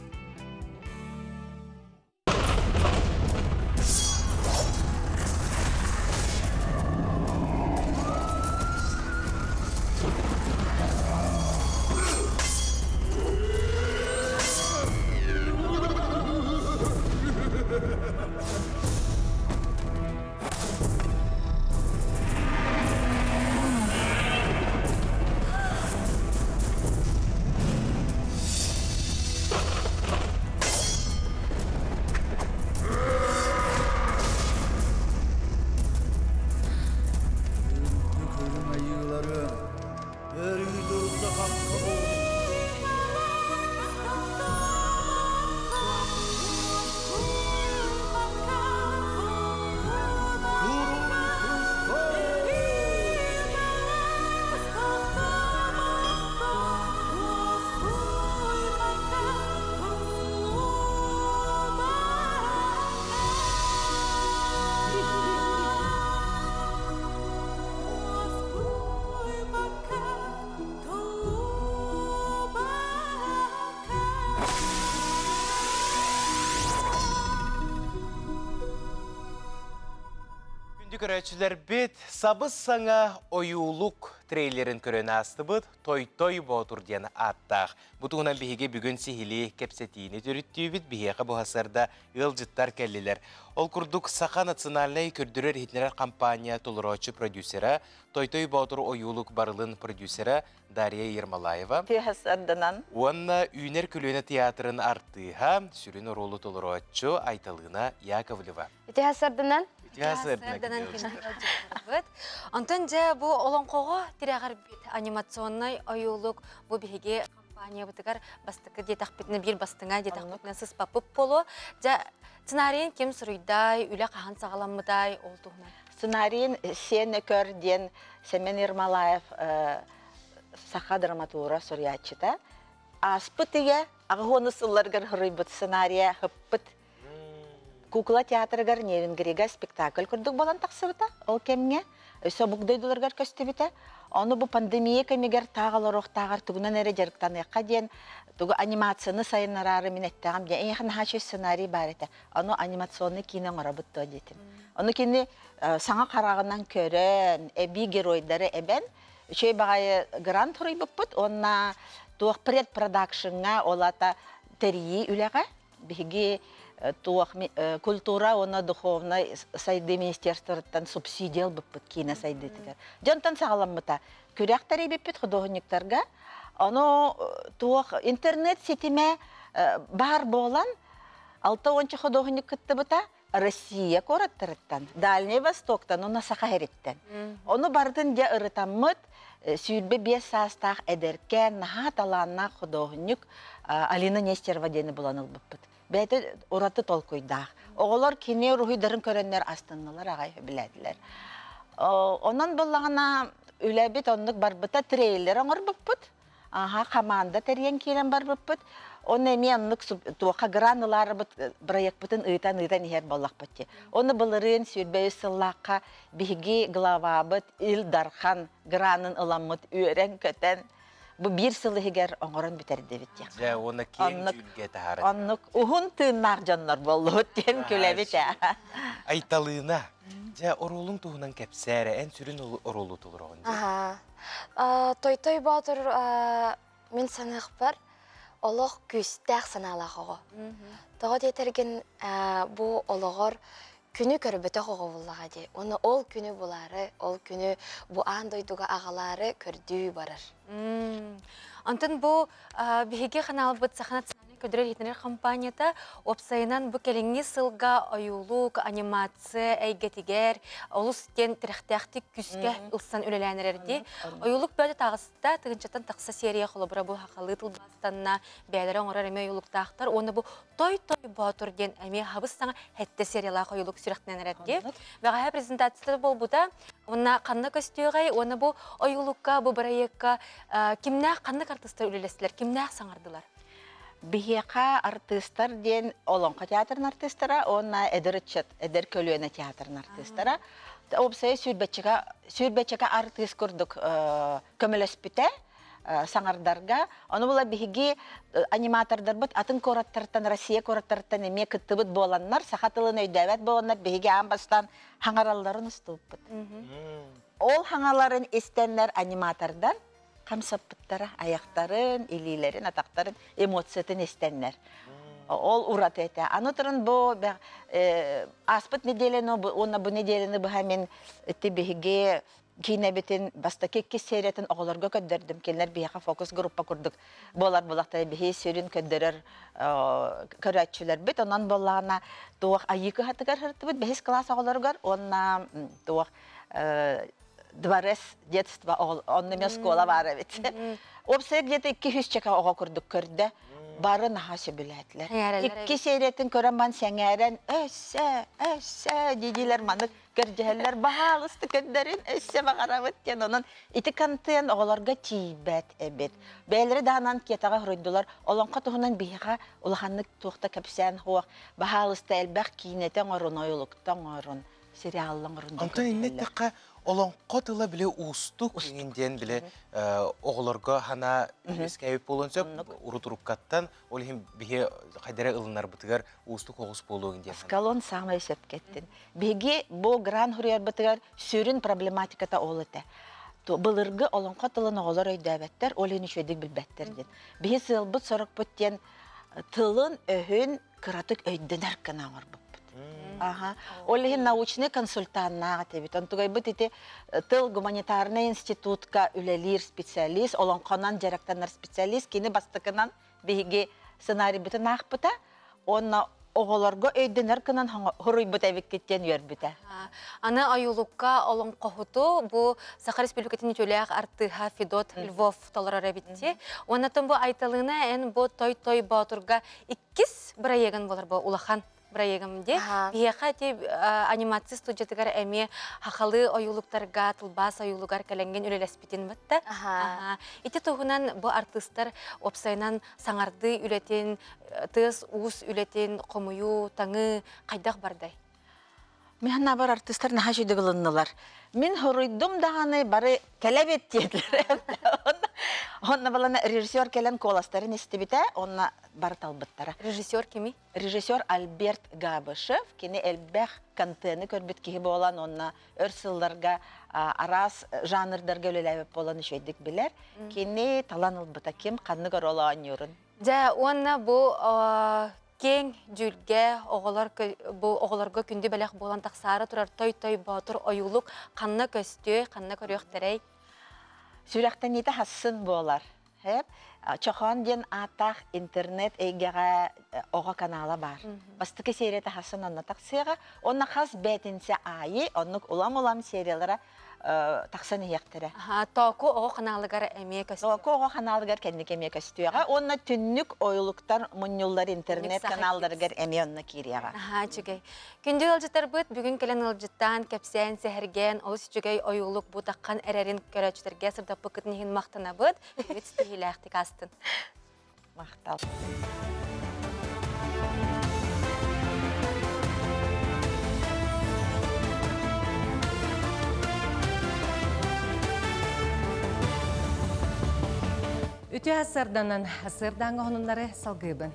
Өрүү дурда-хахха буолуҥ. Күндү көрөөччүлэрбит, сабыс-саҥа ойуулук трейлерин көрөн аастыбыт Той-Той Боотур диэн ааттаах. Бу туһунан биһиги бүгүн сиһилии кэпсэтиини төрүттүүбүт. Биһиэхэ бу сарда ыалдьыттар кэллилэр. Ол курдук Саха национальнай көрдөрөр-иһитиннэрэр компания толорооччу продюсера Той-Той Боотур ойуулук барылын продюсера Дарья Ермолаева. Тыаһасарданан. Уонна Үүнэр көлүөнэ театрын артыыһа, сүрүн оруолу толорооччу Айталыына Яковлева. Итиһасарданан. Итиһасарданан. Онтон дьэ бу олоҥхоҕо тирэҕирбит анимационнай ойуулук бу биһиги Компаниябытыгар бастакы диэтэхпитинэ биир бастыҥа диэтэхпитинэ сыспаппыт буолуо. Дьэ, сценарийын ким суруйдай, үлэ хаһан саҕаламмытай, ол туһунан. Сценарийын Сиэн Өкөр диэн Сэмэн Ермолаев саха драматура суруйааччыта. Ааспыт үйэ аҕыс сылларыгар суруйбут сценарийа хыппыт Кукла театрыгар Нерюнгрига спектакль курдук буолан тахсыбыта ол кэмҥэ. Өссө омук дойдуларыгар көстүбүтэ. Ону бу пандемия кэмигэр таах олоруохтааҕар тугунан эрэ дьарыктаныахха диэн тугу анимацияны сайыннараары мин эттэҕим диэн эйиэхэ наһаа үчүгэй сценарий баар этэ. Ону анимационный киинэ оҥоробут дуо диэтим. Ону кини саҥа хараҕынан көрөн, эбии геройдары эбэн, үчүгэй баҕайы грант суруйбуппут уонна туох предпродакшҥҥа ол аата тэрийии үлэҕэ биһиги туох культура уонна духовнай сайдыы министерствоттан субсидия ылбыппыт киинэ сайдыытыгар. Дьонтон саҕаламмыта. Күрэх тэрийбиппит худуоһунньуктарга. Ону туох интернет ситимэ баар буолан 60 худуоһунньук кыттыбыта Россия куораттарыттан, Дальний Востоктан уонна Саха сириттэн. Ону барытын дьэ ырытаммыт 25 саастаах эдэркээн, наһаа талааннаах худуоһунньук Алина Нестерова диэни булан ылбыппыт. Бэйэтэ ураты толкуйдаах. Оҕолор кини уруһуйдарын көрөннөр астыннылар аҕай сөбүлээтилэр. Онон буллаҕына үлэбит оннук барбыта трейлер оҥорбуппут. Аха, хамаанда тэрийэн киирэн барбыппыт. Онно эмиэ оннук туохха гран ылаарыбыт проекпытын ыытан-ыытан иһэр буоллахпыт дии. Ону былырыын 23 сыллаахха биһиги главабыт Ил Дархан гранын ыламмыт үөрэн-көтөн бу биир сыл иһигэр оҥорон бүтэрдибит диэх. Дьэ, уонна киэҥ дьүүлгэ таһаарар. Оннук уһун тыыннаах дьоннор буоллубут диэн күлэбит ээ. Айталыына, дьэ, оруолуҥ туһунан кэпсээ эрэ, эн сүрүн оруолу толороҕун дии. Аһаа. Той-Той Боотур мин саныахпар олох күүстээх санаалаах оҕо. Тоҕо диэтэргин бу олоҕор күнү көрбөтөх оҕо буллаҕа дии. Уонна ол күнү булаары, ол күнү бу аан дойдуга аҕалаары көрдүү барар. Онтон бу биһиги ханаалбыт Саха национальнай көдөрөр-иһитиннэрэр компанията уопсайынан бу кэлиҥҥи сылга ойуулук, анимация эйгэтигэр олус диэн тирэхтээхтик күүскэ ылсан үлэлээн эрэр дии. Ойуулук бөтө таҕыста, тыһыынчаттан тахса серия холобура бу сахалыы тылбаастанна, бэйэлэрэ оҥорор эмиэ ойуулуктаахтар. Уонна бу Той-Той Боотур диэн эмиэ хабыс саҥа сэттэ сериялаах ойуулук сүрэхтэнэн эрэр дии. Бэҕэһээ презентацията буолбута. Уонна ханна көстүөҕэй? Уонна бу ойуулукка, бу бырайыакка кимнээх ханнык артыыстар үлэлэстилэр, кимнээх саҥардылар? Биһиэхэ артыыстар диэн Олоҥхо театрын артыыстара уонна эдэр ыччат, эдэр көлүөнэ театрын артыыстара. Уопсайа сүүрбэччэкэ, сүүрбэччэкэ артыыс курдук көмөлөспүтэ саҥардарга. Ону була биһиги аниматордарбыт атын куораттартан, Россия куораттарыттан эмиэ кыттыбыт буоланнар, саха тылын өйдөөбөт буоланнар биһиги аан бастаан хаҥаралларын устубуппут. Ол хаҥаларын истэннэр аниматордар хамсаппыттара айахтарын, илиилэрин, атахтарын эмоциятын истэннэр. Ол ураты этэ. Аны туран бу ааспыт неделяны уонна бу неделяны быһа мин ити биһиги киинэбитин бастакы иккис сериятын оҕолорго көрдөрдүм. Кинилэр биһиэхэ фокус группа курдук буолар булахтара биһи сүрүн көрдөрөр көрөөччүлэрбит. Онон буоллаҕына туох айыы кыһатыгар сырыттыбыт бэһис кылаас оҕолоругар уонна туох дворец детства онно эмиэ оскуола баар эбит. Уопсайа где-то 200 чека оҕо курдук көрдө. Бары наһаа сөбүлээтилэр. Икки сериятын көрөн ман сэҥээрэн өссө, өссө дии-диилэр маннык көрдьөһөллөр баһаалыста көрдөрүн өссө баҕарабыт диэн онон ити контент оҕолорго тиийбэт эбит. Бэйэлэрэ даҕанан кетаҕа хоруйдулар. Олоҥхо туһунан биһиэхэ улаханнык туох да кэпсээн суох. Баһаалыста элбэх киинэтэ оҥорун, ойулукта оҥорун сериалла оҥорун Онтон иннэ эттэххэ, олоҥхо тыла бile уустук иҥин диэн бile оҕолорго хана үөскээбит буолуон сөп урутуруккаттан ол иһин биһи хайдара ылынарбытыгар уустук оҕус буолуон диэн Скалон саамай сөпкө эттин. Биһиги бу гран хуруйарбытыгар сүрүн проблематиката ол этэ. Былыргы олоҥхо тылын оҕолор өйдөөбөттөр, ол иһин үчүгэйдик билбэттэр диэн. Биһи сыалбыт-сорукпут диэн тылын, өһүн кыратык өйдөнөр гына оҥорбуппут. Аха. Ол иһин научный консультаннаах этибит. Онтугайбыт ити тыл гуманитарнай институтка үлэлиир специалист, олоҥхонон дьарыктанар специалист, кини бастакынан биһиги сценарийбытын аахпыта. Уонна Оҕолорго өйдөнөр гынан хоруйбут эбиккит диэн үөрбүтэ. Аны ойуулукка олоҥхоһуту бу Саха Республикатын үтүөлээх артыыһа Федот Львов толорор эбитти. Уоннаттан бу Айталыына эн бу Той-Той Боотурга иккис бырайыагын буолар бу улахан бырайыагым дии. Биһиэхэ ити анимация студиятыгар эмиэ хахалы ойуулуктарга, тылбаас ойуулугар кэлэҥҥин үлэлэспитин батта. Ити туһунан бу артыыстар уопсайынан саҥардыы үлэтин, тыас-уус үлэтин хомуйуу, таҥыы хайдах бардай? Мин бар артыыстар наһаа үчүгэй ылыннылар. Мин хоруйдум даҕаны бары кэлэбит диэтилэр. Онно балана режиссер кэлэн куоластарын истибитэ, онно бары талбыттара. Режиссер кими? Режиссер Альберт Габышев, кини элбэх контены көрбүт киһи буолан, онно өр сылларга араас жанрдарга үлэлээбит буолан үчүгэйдик билэр. Кини талан ылбыта ким ханнык оруол оонньуурун. Дьэ, уонна бу киэҥ дьүүлгэ оҕолор бу оҕолорго күндү бэлэх буолан тахсаары турар той-той боотур ойуулук ханна көстүөй, ханна көрүөхтэрэй? Сүрэхтэниитэ хассын буолар. Чохоон диэн ааттаах интернет эйгэҕэ оҕо канала баар. Бастакы серията хассын онно тахсыаҕа. Онно хас бээтинсэ аайы оннук улам-улам сериялара тахсан иһиэхтэрэ. Тооку оҕо ханаалыгар эмиэ көстүөҕэ. Тооку оҕо ханаалыгар кэнники эмиэ көстүөҕэ. Уонна түннүк ойулуктар мунньуллар интернет каналларыгар эмиэ онно киириэҕэ. Аһаа, үчүгэй. Күндү ыалдьыттарбыт бүгүн кэлэн ыалдьыттаан, кэпсээн, сэһэргээн, олус үчүгэй ойуулук бу таххан эрэрин көрөөччүлэргэ сырдаппыккытын иһин махтанабыт. Үгүс ситиһиилээхтик аастын. Махтал. Үтүө сарданан, сырдааҥҥа хонуннары салгыыбын.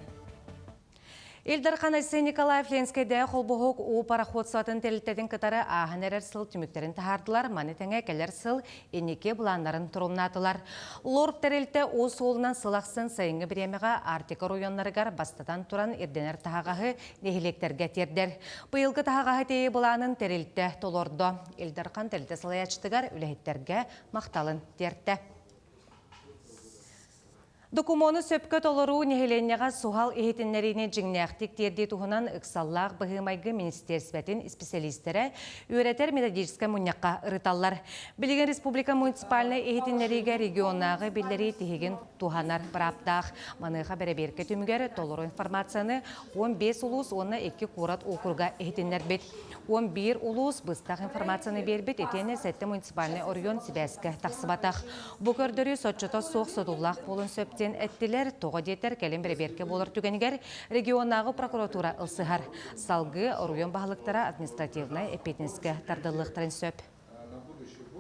Ил Дархан Айсен Николаев Ленскэйдээҕи холбоһук уу пароходствотын тэрилтэтин кытары ааһан эрэр сыл түмүктэрин таһаардылар, маны тэҥэ кэлэр сыл инники былааннарын торумнаатылар. ЛОРП тэрилтэ уу суолунан сыл ахсын сайыҥҥы бириэмэҕэ Арктика оройуоннарыгар бастатан туран ирдэнэр таһаҕаһы нэһилиэктэргэ тиэрдэр. Быйылгы таһаҕаһы тиэйии былаанын тэрилтэ толордо. Ил Дархан тэрилтэ салайааччытыгар үлэһиттэргэ махталын тиэртэ. Докумуону сөпкө толоруу нэһилиэнньэҕэ суһал иһитиннэриини дьиҥнээхтик тиэрдии туһунан ыксаллаах быһыы-майгы министиэрсибэтин исписэлиистэрэ үөрэтэр методическай мунньахха ырыталлар. Билигин республика муниципальнай иһитиннэриигэ регионнааҕы биллэрии тиһигин туһанар бырааптаах. Маныаха бэрэбиэркэ түмүгэр толору информацияны 15 улуус уонна 2 куорат округа иһитиннэрбит. 11 улуус быстах информацияны биэрбит итиэннэ сэттэ муниципальнай оройуон сибээскэ тахсыбатах. Бу көрдөрүү соччото суох содуллаах буолуон сөп диэн эттилэр. Тоҕо диэтэр, кэлин бэрэбиэркэ буолар түгэнигэр регионнааҕы прокуратура ылсыһар. Салгыы оройуон баһылыктара административнай эппиэтинэскэ тардыллыахтарын сөп.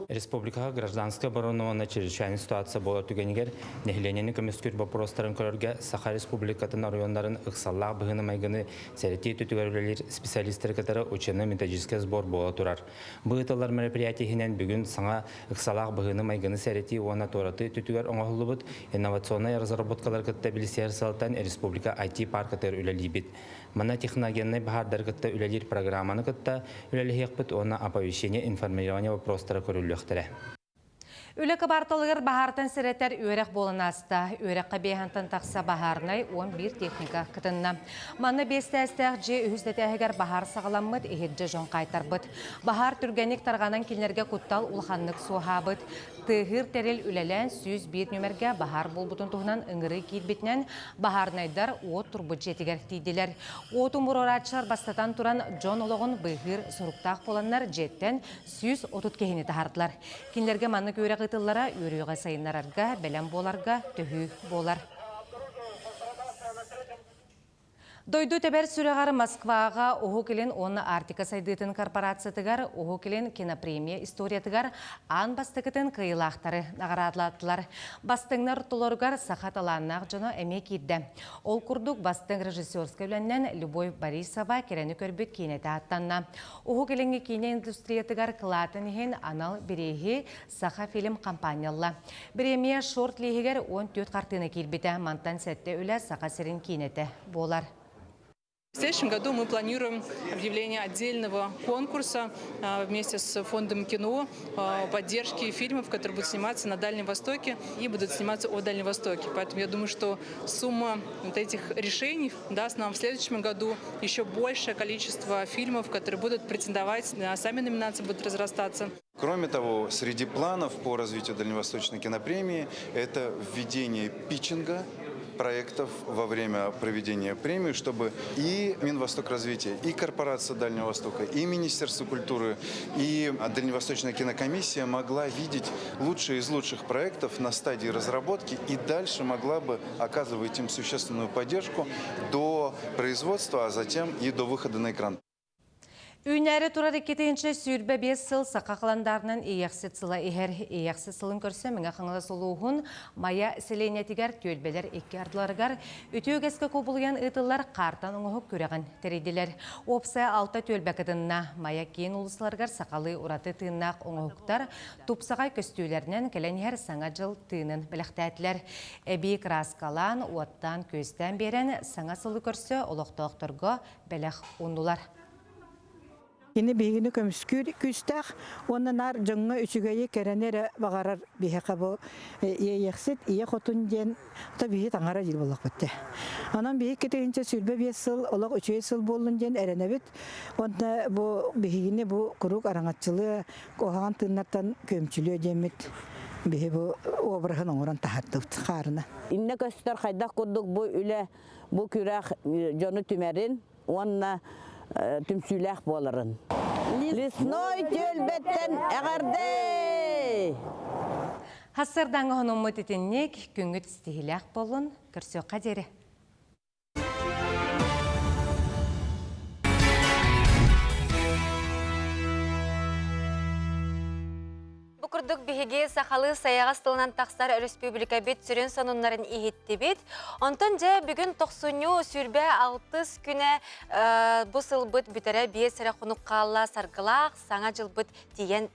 Республикаҕа гражданскай оборона уонна чрезвычайнай ситуация буолар түгэнигэр нэһилиэнньэни көмүскүүр боппуруостарын көрөргө Саха Республикатын оройуоннарын ыксаллаах быһыыны-майгыны сэрэтии өттүгэр үлэлиир специалистары кытары учебно-методическай сбор буола турар. Бу ыытыллар мероприятие иһинэн бүгүн саҥа ыксалаах быһыыны-майгыны сэрэтии уонна туоратыы өттүгэр оҥоһуллубут инновационнай разработкалары кытта билсиһэр сыалтан республика IT-паркатыгар үлэлиибит. Манна техногеннай баһаардары кытта үлэлиир программаны кытта үлэлэһиэхпит уонна оповещение информирование вопростара көрүллүөхтэрэ. Үлэ кыбаарталыгар баһаартан сэрэтэр үөрэх буолан ааста. Үөрэххэ биэһантан тахса баһаарнай 11 техника кытынна. Манна биэс тээстээх дьиэ үһүс дэтээһигэр баһаар саҕаламмыт, иһирдьэ дьон хаайтарбыт. Баһаар түргэнник тарҕанан кинилэргэ куттал улаханнык суоһаабыт. Тыаһыыр тэрил үлэлээн 101 нүмергэ баһаар буолбутун туһунан ыҥырыы киирбитинэн баһаарынайдар уот турбут дьиэтигэр тиийдилэр. Уоту умуруорааччылар бастатан туран дьон олоҕун быыһыыр соруктаах буоланнар дьиэттэн 130 киһини таһаардылар. Кинилэргэ маннык үөрэх ыытыллара үөрүйэҕи сайыннарарга, бэлэм буоларга төһүү буолар. Дойду тэбэр сүрэҕэр Москваҕа Уһук Илин уонна Арктика сайдыытын корпорациятыгар Уһук Илин кинопремия историятыгар аан бастакытын кыайыылаахтары наҕараадалаатылар. Бастыҥнар ортолоругар саха талааннаах дьоно эмиэ киирдэ. Ол курдук бастыҥ режиссерскай үлэннэн Любовь Борисова кэрэни көрбүт киинэтэ ааттанна. Уһук Илиҥҥи киинэ индустриятыгар кылаатын иһин анал бирииһи Сахафильм хампаанньа ылла. Бириэмийэ шорт-лииһигэр 14 хартыына киирбитэ. Мантан сэттэ үлэ Саха сирин киинэтэ буолар. В следующем году мы планируем объявление отдельного конкурса вместе с фондом кино поддержки фильмов, которые будут сниматься на Дальнем Востоке и будут сниматься о Дальнем Востоке. Поэтому я думаю, что сумма вот этих решений даст нам в следующем году еще большее количество фильмов, которые будут претендовать на сами номинации, будут разрастаться. Кроме того, среди планов по развитию Дальневосточной кинопремии это введение питчинга проектов во время проведения премии, чтобы и Минвостокразвитие, и Корпорация Дальнего Востока, и Министерство культуры, и Дальневосточная кинокомиссия могла видеть лучшие из лучших проектов на стадии разработки и дальше могла бы оказывать им существенную поддержку до производства, а затем и до выхода на экран. Үүнээри турар 2025 сыл саха халандаарынан Иэйэхсит сыла иһэр. Иэйэхсит сылын көрсө Мэҥэ Хаҥалас улууһун Майа сэлиэнньэтигэр түөлбэлэр икки ардыларыгар үтүө үгэскэ кубулуйан ыытыллар хаартан оҥоһук күрэҕин тэрийдилэр. Уопсайа алта түөлбэ кытынна. Майа киин уулуссаларыгар сахалыы ураты тыыннаах оҥоһуктар тупсаҕай көстүүлэринэн кэлэн иһэр Саҥа дьыл тыынын бэлэхтээтилэр. Эбии кырааскалаан, уоттаан-күөстээн биэрэн саҥа сылы көрсө олохтоохторго бэлэх ууннулар. Кини биһигини көмүскүүр күүстээх уонна наар дьоҥҥо үчүгэйи кэрэни эрэ баҕарар биһиэхэ бу иэйиэхсит ийэ хотун диэн то биһи таҥара диир буоллахпыт дии. Онон биһи 2025 сыл олох үчүгэй сыл буоллун диэн эрэнэбит. Уонна бу биһигини бу куруук араҥаччылыа, куһаҕан тыыннартан күөмчүлүө диэммит биһи бу обраһын оҥорон таһаардыбыт хаарына. Иннэ көстөр хайдах курдук бу үлэ бу күрэх дьону түмэрин уонна түмсүүлээх буоларын. Лесной түөлбэттэн эҕэрдэ! Хассардаҥа хонуммут итинник күҥҥүт ситиһилээх буоллун, көрсүөххэ диэри. Бу курдук биһиги сахалыы сайаҕас тылынан тахсар өрөспүүбүлүкэбит сүрүн сонуннарын иһиттибит. Онтон дьэ бүгүн тохсунньу сүүрбэ алтыс күнэ бу сылбыт бүтэрэ биэс эрэ хонук хаалла саргылаах саҥа дьылбыт тиийэн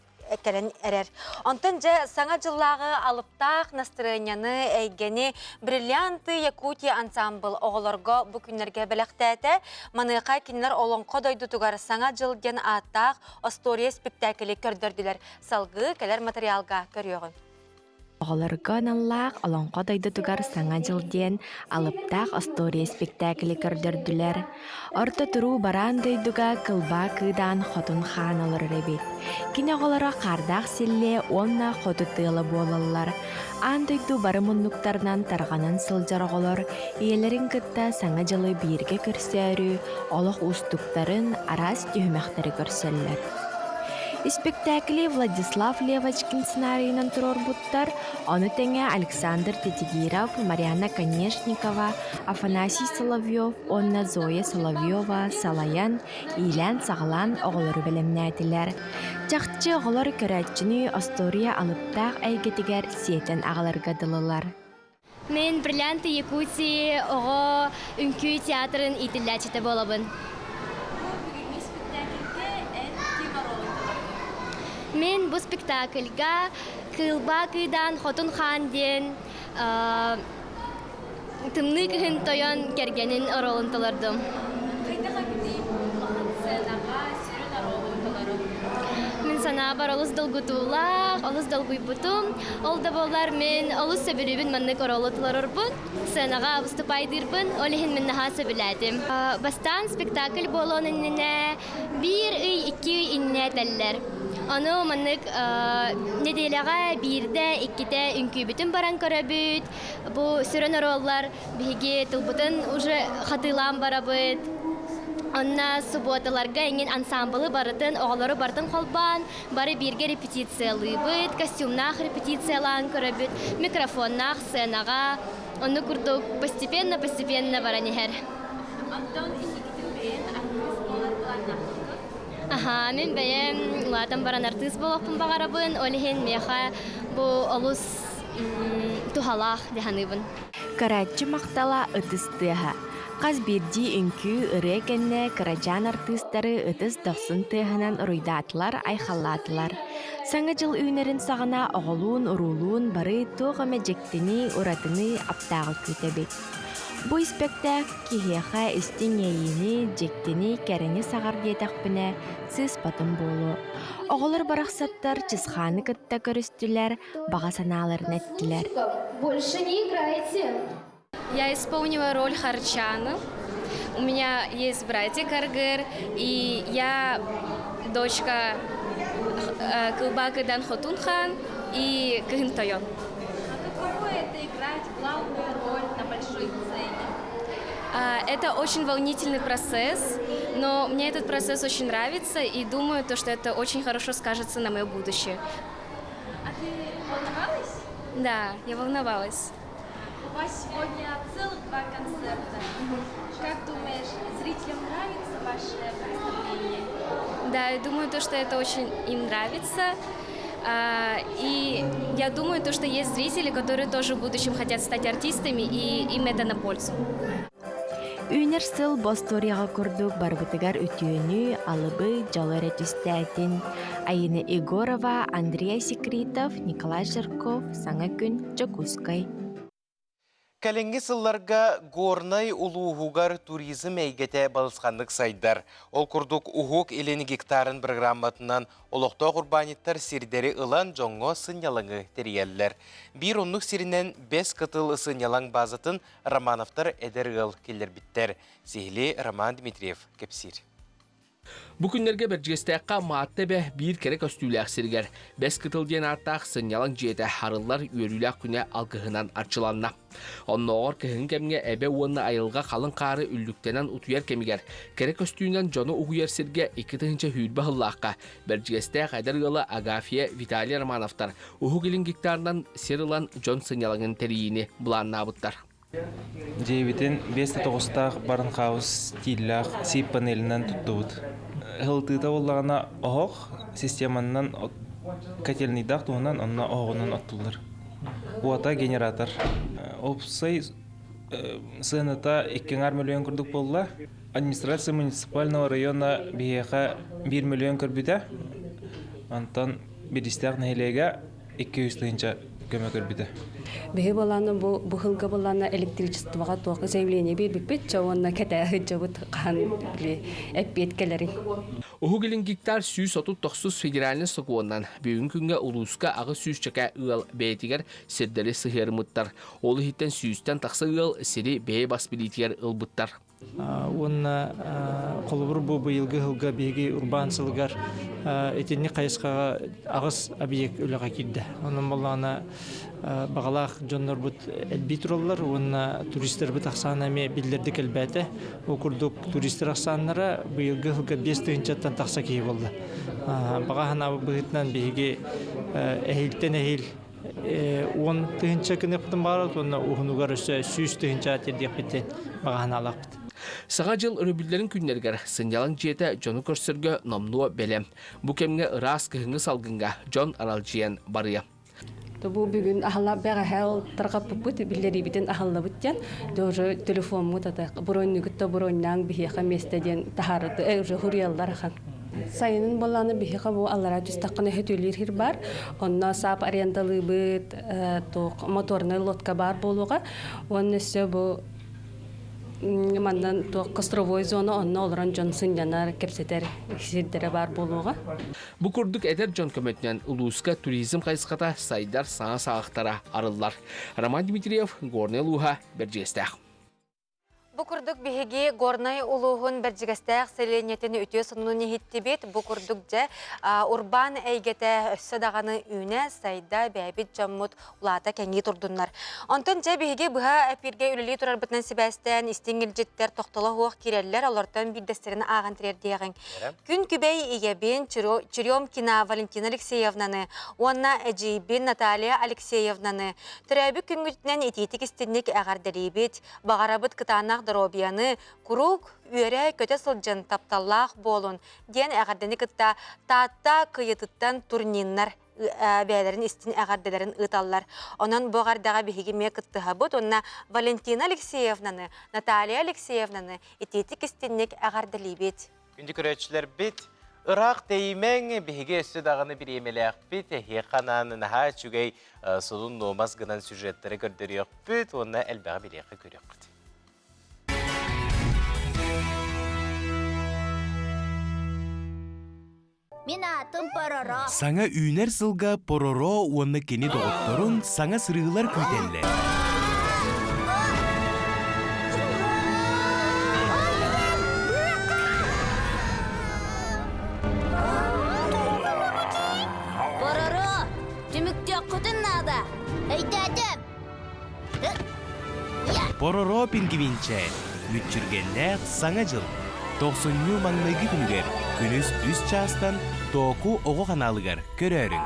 кэлэн эрэр. Онтон дьэ саҥа дьыллааҕы алыптаах настырыанньаны, эйгэни «Бриллианты Якутии» ансаамбыл оҕолорго бу күннэргэ бэлэхтээтэ. Маныаха кинилэр Олоҥхо дойдутугар Саҥа дьыл диэн ааттаах остуоруйа спектаклы көрдөрдүлэр. Салгыы кэлэр материалга көрүөҕүҥ. Оҕолорго аналлаах Олоҥхо дойдутугар Саҥа дьыл диэн алыптаах остуоруйа спектаклы көрдөрдүлэр. Орто туруу бараан дойдуга кылбаа кыыдаан хотун хаан олорор эбит. Кини оҕолоро хаардаах силлиэ уонна хоту тыала буолаллар. Аан дойду бары муннуктарынан тарҕанан сылдьар оҕолор ийэлэрин кытта Саҥа дьылы бииргэ көрсөөрү олох уустуктарын, араас түһүмэхтэри көрсөллөр. Испэктээкили Владислав Левочкин сценарийынан туруорбуттар, ону тэҥэ Александр Титигиров, Марианна Конешникова, Афанасий Соловьев уонна Зоя Соловьева салайан, иилээн-саҕалаан оҕолору бэлэмнээтилэр. Чахчы оҕолор көрөөччүнү остуоруйа алыптаах эйгэтигэр сиэтэн аҕаларга дылылар. Мин Бриллианты Якутии оҕо үҥкүү театрын иитиллээччитэ буолабын. Бүгүҥҥү спектакльгэ эн ким оруолун толордуҥ? Мин бу спектакльга Кыылбаа Кыыдаан Хотун Хаан диэн Тымныы кыһын тойон кэргэнин оруолун толордум. Хайдах эбитий улахан сценаҕа сүрүн оруолу толоруу? Мин санаабар олус долгутуулаах, олус долгуйбутум. Ол да буоллар мин олус сөбүлүүбүн маннык оруолу толорорбун, сценаҕа выступайдыырбын, ол иһин мин наһаа сөбүлээтим. Бастаан спектакль буолуон иннинэ биир ый, икки ый иннинэ этэллэр. Ону маннык нэдиэлэҕэ биирдэ, иккитэ үҥкүүбүтүн баран көрөбүт, Бу сүрүн оруоллар биһиги тылбытын уже хатыылаан барабыт. Онно субуоталарга эҥин ансаамбылы барытын, оҕолору барытын холбоон, бары бииргэ репетициялыыбыт, костюмнаах репетициялаан көрөбүт, микрофоннаах сценаҕа. Онну курдук постепенно-постепенно баран иһэр. Онтон инникитин бэйэн артыыс буолар былааннааххын Аха, мин бэйэм улаатан баран артыыс буолуохпун баҕарабын. Ол иһин миэхэ бу олус туһалаах дии саныыбын. Көрөөччү махтала ытыс тыаһа. Хас биирдии үҥкүү, ырыа кэннэ кырачаан артыыстары ытыс дохсун тыаһынан уруйдаатылар, айхаллаатылар. Саҥа дьыл үүнэрин саҕана оҕолуун-уруулуун бары туох эмэ дьиктини, уратыны, аптааҕы күүтэбит. Бу испэктээк киһиэхэ истиҥ иэйиини, дьиктини, кэрэни саҕар диэтэхпинэ, сыыспатым буолуо. Оҕолор барахсаттар Чысхааны кытта көрүстүлэр, баҕа санааларын эттилэр. Больше не играйте. Я исполнила роль Харчана. У меня есть братик Аргыр, и я дочка Кылбакыдан Хотунхан и Кыһын Тойон. А каково это играть главную роль на большой сцене? Это очень волнительный процесс, но мне этот процесс очень нравится и думаю, то, что это очень хорошо скажется на мое будущее. А ты волновалась? Да, я волновалась. У вас сегодня целых два концерта. Как думаешь, зрителям нравится ваше представление? Да, я думаю, то, что это очень им нравится. И я думаю, то, что есть зрители, которые тоже в будущем хотят стать артистами, и им это на пользу. Үүнэр сыл бу остуоруйаҕа курдук барбытыгар үтүөнү, алыбы, дьолу эрэ түстээтин. Айыына Егорова, Андрей Секритов, Николай Жирков, Саҥа күн, Дьокуускай. Кэлиҥҥи сылларга Горнай улууһугар туризм эйгэтэ балысханнык сайдар. Ол курдук Уһук Илин гектарын программатынан олохтоох урбаанньыттар сирдэри ылан дьоҥҥо сынньалаҥы тэрийэллэр. Биир оннук сиринэн Бэс Кытыл сынньалаҥ базатын Романовтар эдэр ыал киллэрбиттэр. Сиһилии Роман Дмитриев кэпсиир. Бу күннэргэ Бэрдьигэстээххэ Маатта эбэ биир кэрэ көстүүлээх сиригэр Бэс Кытыл диэн ааттаах сынньалаҥ дьиэтэ арыллар үөрүүлээх күнэ алгыһынан арчыланна. Оннооҕор кыһыҥҥы кэмҥэ эбэ уонна айылҕа халыҥ хаары үллүктэнэн утуйар кэмигэр кэрэ көстүүнэн дьону угуйар сиргэ 2020 сыллаахха Бэрдьигэстээх эдэр ыала Агафья, Виталий Романовтар Уһук Илин гектарынан сир ылан дьон сынньалаҥын тэрийиини былааннаабыттар. Дьиэбитин биэс да тоҕустаах барнхаус стиллээх сип панелинэн туттубут. Ыһылтыыта буоллаҕына оһох системанан котельныйдаах туһунан онно оһоҕунан оттуллар. Уота генератор. Уопсай сыаната икки аҥаар миллион курдук буолла. Администрация муниципального района биһиэхэ биир миллион көрбүтэ. Онтон Биристээх нэһилиэгэ 200 тыһыынча көмө көрбүтэ. Биһи былааны бу быһылга былаана электричествоҕа туох заявление биэрбиппит ча уонна кэтээһи дьабыт хаһан били эппиэт кэлэрин. Уһук Илин гектар 139 федеральнай сокуонунан бүгүн күҥҥэ улууска 800 чэкэ ыал бэйэтигэр сирдэри сыһыарыммыттар. Ол иһиттэн сүүстэн тахса ыал сири бэйэ бас билиитигэр ылбыттар. Уонна холобур бу быйылгы сылга биһиги урбаан сылыгар итинник хайысхаҕа аҕыс объект үлэҕэ киирдэ. Онон буоллаҕына баҕалаах дьоннорбут элбии тураллар уонна туристарбыт ахсаана эмиэ биллэрдик элбээтэ. Ол курдук туристар ахсааннара быйылгы сылга 5 тыһыынчаттан тахса киһи буолла. Баҕа санаабыт быһыытынан биһиги эһиилтэн эһиил 10 тыһыынча гыныахпытын баҕарабыт уонна уһунугар өссө 100 тыһыынча тиэрдиэхпитин баҕа санаалаахпыт. Саҥа дьыл өрөбүллэрин күннэригэр сынньалаҥ дьиэтэ дьону көрсөргө номнуо бэлэм. Бу кэмҥэ ыраас кыһыҥҥы салгыҥҥа дьон аралдьыйан барыа. Бу бүгүн аһала бэҕэһээ тарҕаппыппыт биллэриибитин аһаллабыт диэн уже телефоммут ата бронньугут да бронньаан биһиэхэ миэстэ диэн таһаарыты уже хуруйаллар ахан. Сайынын буоллаҕына биһиэхэ бу аллараа түстэххинэ сөтүөлүүр сир баар. Онно саап арендалыыбыт, туох моторнай лодка баар буолуоҕа. Уонна өссө бу манна туох костровой зона онно олорон дьон сынньанар, кэпсэтэр сирдэрэ баар буолуоҕа. Бу курдук эдэр дьон көмөтүнэн улууска туризм хайысхата сайдар саҥа саҕахтара арыллар. Роман Дмитриев, Горнай улууһа, Бэрдьигэстээх. Бу курдук биһиги Горнай улууһун Бэрдьигэстээх сэлиэнньэтин үтүө сонунун иһиттибит. Бу курдук дьэ урбаан эйгэтэ өссө даҕаны үүнэ, сайда, бэйэбит дьоммут улаата кэҥии турдуннар. Онтон дьэ биһиги быһа эпииргэ үлэлии турарбытынан сибээстээн истиҥ илдьиттэр тохтоло суох киирэллэр, олортон биирдэстэрин ааҕан тириэрдиэҕиҥ. Күн күбэй ийэбин Черемкина Валентина Алексеевнаны уонна эдьиийбин Наталья Алексеевнаны төрөөбүт күҥҥүтүнэн итиитик-истинник эҕэрдэлиибит. Баҕарабыт кытаанах доруобуйаны, куруук үөрэ-көтө сылдьан тапталлаах буолун диэн эҕэрдэни кытта Таатта кыйытыттан турниннар бэйэлэрин истин эҕэрдэлэрин ыыталлар. Онон бу эҕэрдэҕэ биһиги эмиэ кыттыһабыт уонна Валентина Алексеевнаны, Наталья Алексеевнаны итиитик-истинник эҕэрдэлиибит. Күндү көрөөччүлэрбит, ыраах тэйимэҥ, биһиги өссө даҕаны бириэмэлээхпит, эһиэхэ анаан наһаа үчүгэй сонун нуомас гынан сюжеттары көрдөрүөхпүт уонна элбэҕи билиэххэ көрүөххүт. Мин аатым Пороро. Саҥа үүнэр сылга Пороро уонна кини доҕотторун саҥа сырыылар күүтэллэр. Пороро, түмүктүөххүтүн наада. Өйдөөтүм. Пороро пингвинчээн, мүччүргэннээх Саҥа дьыл тохсунньу маҥнайгы күнүгэр күнүс үс чаастан Тооку оҕо ханаалыгар көрөөрүҥ.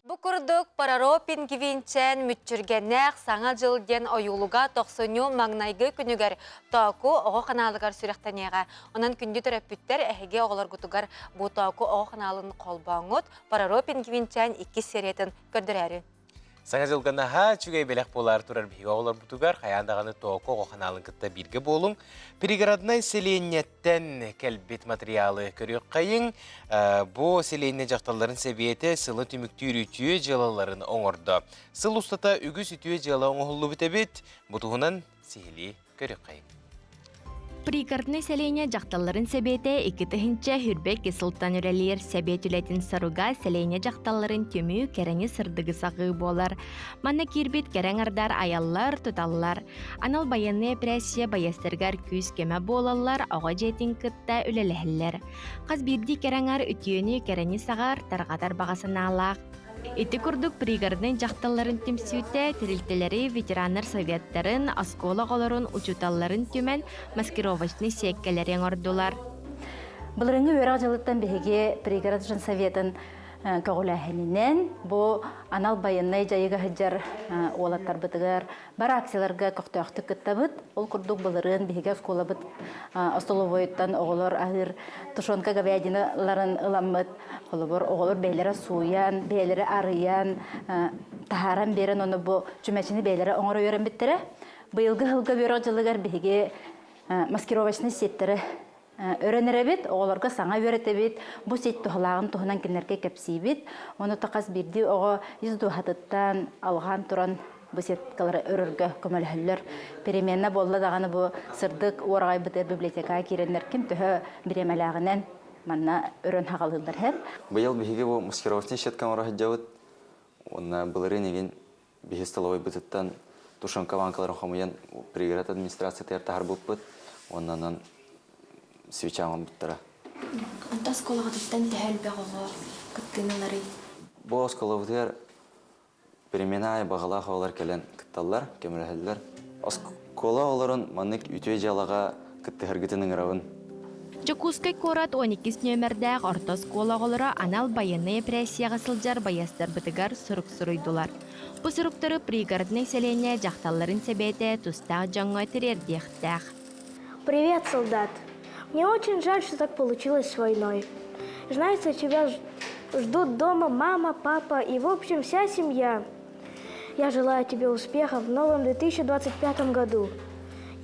Бу курдук Параро пингвинчээн мүччүргэннээх Саҥа дьыл диэн ойуулуга тохсунньу маҥнайгы күнүгэр Тооку оҕо ханаалыгар сүрэхтэниэҕэ. Онон күндү төрөппүттэр эһиги оҕолоргутугар бу Тооку оҕо ханаалын холбооҥҥут Параро пингвинчээн иккис сериятын көрдөрөөрү. Саҥа дьылга наһаа үчүгэй бэлэх буолаары турар биһиги оҕолорбутугар хайаан даҕаны Тооку оҕо ханаалын кытта бииргэ буолуҥ. Пригороднай сэлиэнньэттэн кэлбит материалы көрүөххэйиҥ. Бу сэлиэнньэ дьахталларын сэбиэтэ сылы түмүктүүр үтүө дьыалаларын оҥордо. Сыл устата үгүс үтүө дьыала оҥоһуллубут эбит. Бу туһунан сиһилии көрүөххэйиҥ. Пригороднай сэлиэнньэ дьахталларын сэбиэтэ 2022 сылтан үлэлиир сэбиэт үлэтин соруга сэлиэнньэ дьахталларын түмүү кэрэни сырдыгы саҕыы буолар. Манна киирбит кэрэ аҥардар айаллар, туталлар. Анал байыаннай эпэрээссийэ байыастарыгар күүс-көмө буолаллар, оҕо дьиэтин кытта үлэлэһэллэр. Хас биирдии кэрэ аҥар үтүөнү, кэрэни саҕар, тарҕатар баҕа санаалаах. Ити курдук пригороднай дьахталларын түмсүүтэ тэрилтэлэри, ветераннар советтарын, оскуола оҕолорун, учууталларын түмэн маскировочнай сиэккэлэри оҥордулар. Былырыҥҥы үөрэх дьылыттан биһиги пригород женсоветын көҕүлээһининэн бу анал байыаннай дьайыыга сылдьар уолаттарбытыгар Бар акцияларга көхтөөхтүк кыттабыт. Ол курдук былырыын биһиги оскуолабыт остолобуойуттан оҕолор аһыыр тушенка говядиналарын ыламмыт. Холобур, оҕолор бэйэлэрэ сууйан, бэйэлэрэ арыйан, таһааран биэрэн, ону бу чүмэчини бэйэлэрэ оҥоро үөрэммиттэрэ. Быйылгы сылга үөрэх дьылыгар биһиги маскировочнай сиэттэри өрөн эрэбит, оҕолорго саҥа үөрэтэбит, бу сит туһалааҕын туһунан кинилэргэ кэпсиибит. Ону хас биирдии оҕо ис дууһатыттан алҕаан туран бу сеткалары өрөргө көмөлөһөллөр. Перемена буолла даҕаны бу сырдык уораҕайбытыгар библиотекаҕа киирэннэр ким төһө бириэмэлээҕинэн манна өрөн хаҕалыыллар һэр. Быйыл биһиги бу маскировочный сетка оҥоро сылдьабыт. Уонна былырыын игин биһи столовойбутуттан тушенка банкаларын хомуйан пригород администрациятыгар таһарбыппыт уонна свеча оҥорбуттара. Онто оскуолаҕытыттан төһө элбэх оҕо кыттыыны ыларый? Бу оскуолабытыгар перемена аайы баҕалаах оҕолор кэлэн кытталлар, көмөлөһөллөр. Оскуола оҕолорун маннык үтүө дьыалаҕа кыттыһаргытын ыҥырабын. Дьокуускай куорат 12 нүөмэрдээх орто оскуола оҕолоро анал байыаннай эпэрээссийэҕэ сылдьар байыастарбытыгар сурук суруйдулар. Бу суруктары пригороднай сэлиэнньэ дьахталларын сэбиэтэ тустаах дьоҥҥо тириэрдиэхтээх. Привет, солдат. Мне очень жаль, что так получилось с войной. Знаете, тебя ждут дома мама, папа и, в общем, вся семья. Я желаю тебе успехов в новом 2025 году.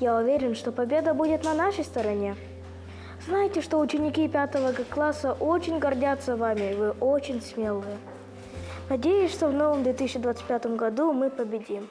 Я уверен, что победа будет на нашей стороне. Знаете, что ученики пятого класса очень гордятся вами, вы очень смелые. Надеюсь, что в новом 2025 году мы победим.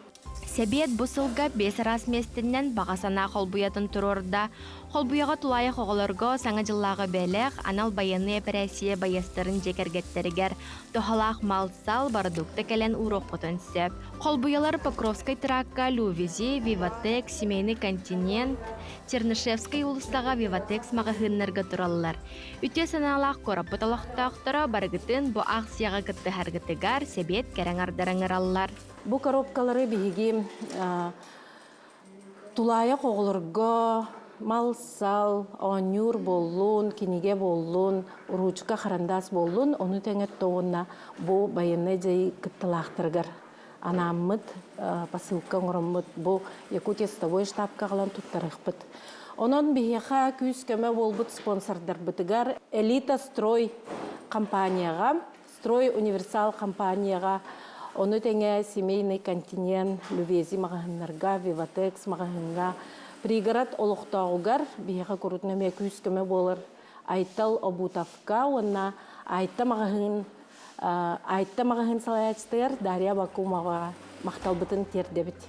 Сэбиэт бу сылга биэс араас миэстэннэн баҕа санаа холбуйатын туруорда. Холбуйаҕа тулаайах оҕолорго Саҥа дьыллааҕы бэлэх, анал байыаннай эпэрээссийэ байыастарын дьиэ кэргэттэригэр туһалаах мал-сал, бородуукта кэлэн ууруоххутун сөп. Холбуйалар Покровскай тракка Лювизи, Виватек, Семейный континент, Чернышевскай уулуссаҕа Виватекс маҕаһыыннарга тураллар. Үтүө санаалаах куораппыт олохтоохторо барыгытын бу аахсыйаҕа кыттыһаргытыгар сэбиэт кэрэ аҥардара ыҥыраллар. Бу коробкалары биһиги тулаайах оҕолорго мал-сал, оонньуур буоллун, кинигэ буоллун, уруучука харандаас буоллун, ону тэҥэ уонна бу байыаннай дьайыы кытталаахтарыгар анааммыт посылка оҥороммут бу Якутия столовой штабка аҕалан туттарыахпыт. Онон биһиэхэ күүс-көмө буолбут спонсордарбытыгар Элита Строй компанияҕа Строй Универсал компанияҕа, ону тэҥэ Семейный континент, Лювези маҕаһыыннарга, Виватекс маҕаһыыҥҥа, Пригород олохтооҕугар биһиэхэ курутун эмиэ күүс-көмө буолар Айтал Обутовка уонна Айта маҕаһыын Айта маҕаһыын салайааччытыгар Дарья Бакумоваҕа махталбытын тиэрдэбит.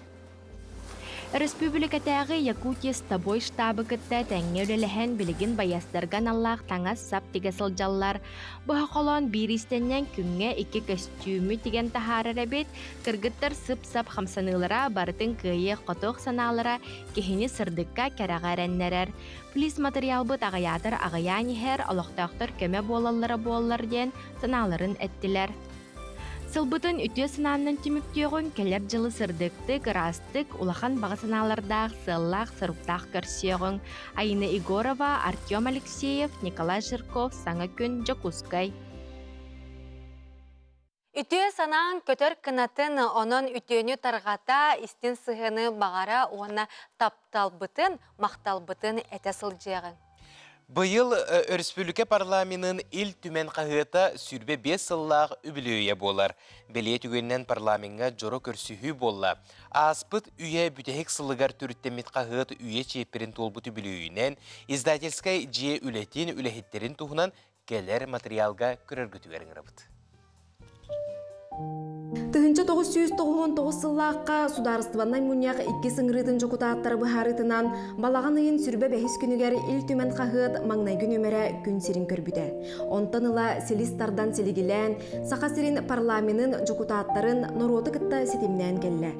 Өрөспүүбүлүкэтээҕи Якутия с тобой штабы кытта тэҥҥэ үлэлэһэн билигин байыастарга аналлаах таҥас-сап тигэ сылдьаллар. Быһа холоон биир иистэнньэҥ күҥҥэ икки көстүүмү тигэн таһаарар эбит. Кыргыттар сып-сап хамсаныылара барытын кыайыах-хотуох санаалара киһини сырдыкка, кэрэҕэ эрэннэрэр. Флис матырыйаалбыт аҕыйаатар аҕыйаан иһэр, олохтоохтор көмө буолаллара буоллар диэн санааларын эттилэр. Сылбытын үтүө санаанан түмүктүөҕүҥ, кэлэр дьылы сырдыктык, ыраастык, улахан баҕа санаалардаах, сыаллаах-соруктаах көрсүөҕүҥ. Айна Егорова, Артем Алексеев, Николай Жирков, Саҥа күн, Дьокуускай. Үтүө санааҥ көтөр кынатын, онон үтүөнү тарҕата, истин сыһыаны баҕара уонна тапталбытын, махталбытын этэ сылдьыаҕыҥ. Быйыл өрөспүүбүлүкэ парламенын Ил Түмэн хаһыата 25 сыллаах үбүлүөйэ буолар. Бэлиэ түгэнинэн парламеҥҥа дьоро көрсүһүү буолла. Ааспыт үйэ бүтэһик сылыгар төрүттэммит хаһыат үйэ чиэппэрин туолбут үбүлүөйүнэн издательскай дьиэ үлэтин үлэһиттэрин туһунан кэлэр материалга көрөргүтүгэр ыҥырабыт. 1999 сыллаахха Судаарыстыбаннай мунньах иккис ыҥырыытын дьокутааттара быһаарыытынан балаҕан ыйын сүрбэ бэһис күнүгэр Ил Түмэн хаһыат маҥнайгы нүөмэрэ күн сирин көрбүтэ. Онтон ыла силис тардан силигилээн, Саха сирин парламенын дьокутааттарын норуоту кытта ситимнээн кэллэ.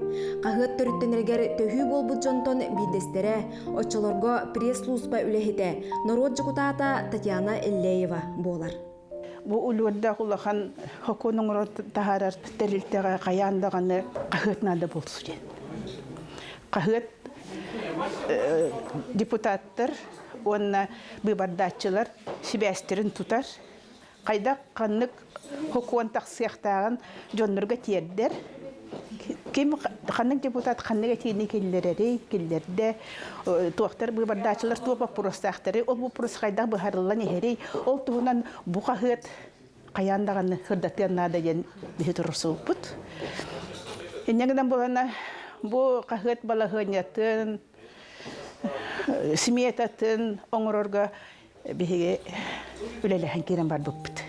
Хаһыат төрүттэнэригэр төһүү буолбут дьонтон биирдэстэрэ, оччолорго пресс-служба үлэһитэ, норуот дьокутаата Татьяна Эллеева буолар. Бу улуурдаах улахан хокуон оҥорон таһаарар тэрилтэҕэ хайаан даҕаны хаһыат наада буолсу диэн. Хаһыат депутаттар уонна быыбардааччылар сибээстэрин тутар, хайдах ханнык хокуон тахсыахтааҕын дьоннорго тиэрдэр. Ким ханнык депутат ханнык этиини киллэрэрий, киллэрдэ, туохтар быыбардааччылар туох боппуруостаахтарый, ол боппуруос хайдах быһарыллан иһэрий, ол туһунан бу хаһыат хайаан даҕаны сырдатыан наада диэн биһи турусууппут. Инньэ гынан буолана бу хаһыат балаһыанньатын, сметатын оҥорорго биһиги үлэлэһэн киирэн барбыппыт.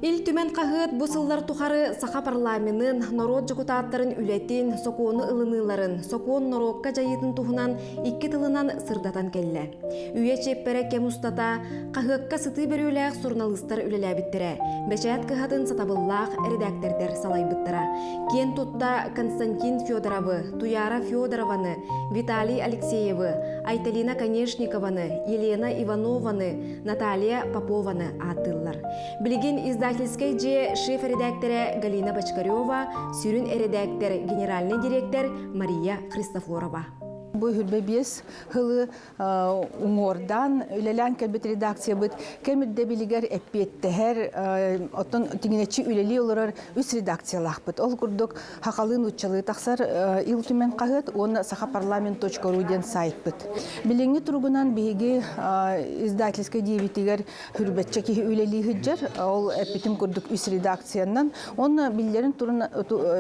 Ил Түмэн хаһыат бу сыллар тухары саха парламенын, норуот дьокутааттарын үлэтин, сокуону ылыныыларын, сокуон норуокка дьайыытын туһунан икки тылынан сырдатан кэллэ. Үйэ чиэппэрэ кэм устата хаһыакка сытыы бөрүөлээх суруналыыстар үлэлээбиттэрэ, бэчээт кыһатын сатабыллаах эрэдээктэрдэр салайбыттара. Киэн тутта Константин Федоровы, Туяра Федорованы, Виталий Алексеевы, Айталина Конешникованы, Елена Иванованы, Наталья Попованы ааттыыллар. Билигин издательскай дьиэ шеф-эрэдээктэрэ Галина Бочкарева, сүрүн эрэдээктэр, генеральный директор Мария Христофорова. Бу үрбэ биэс сылы уҥуордаан үлэлээн кэлбит редакциябыт кэм ирдэбилигэр эппиэттэһэр, оттон тиҥинэччи үлэлии олорор үс редакциялаахпыт. Ол курдук Хахалыы нууччалыы тахсар Ил Түмэн хаһыат уонна сахапарламент.ру диэн сайтпыт. Билиҥҥи туругунан биһиги издательскай диэбитигэр хүрбэччэ киһи үлэлии сылдьар. Ол эппитим курдук үс редакциянан. Уонна биллэрин,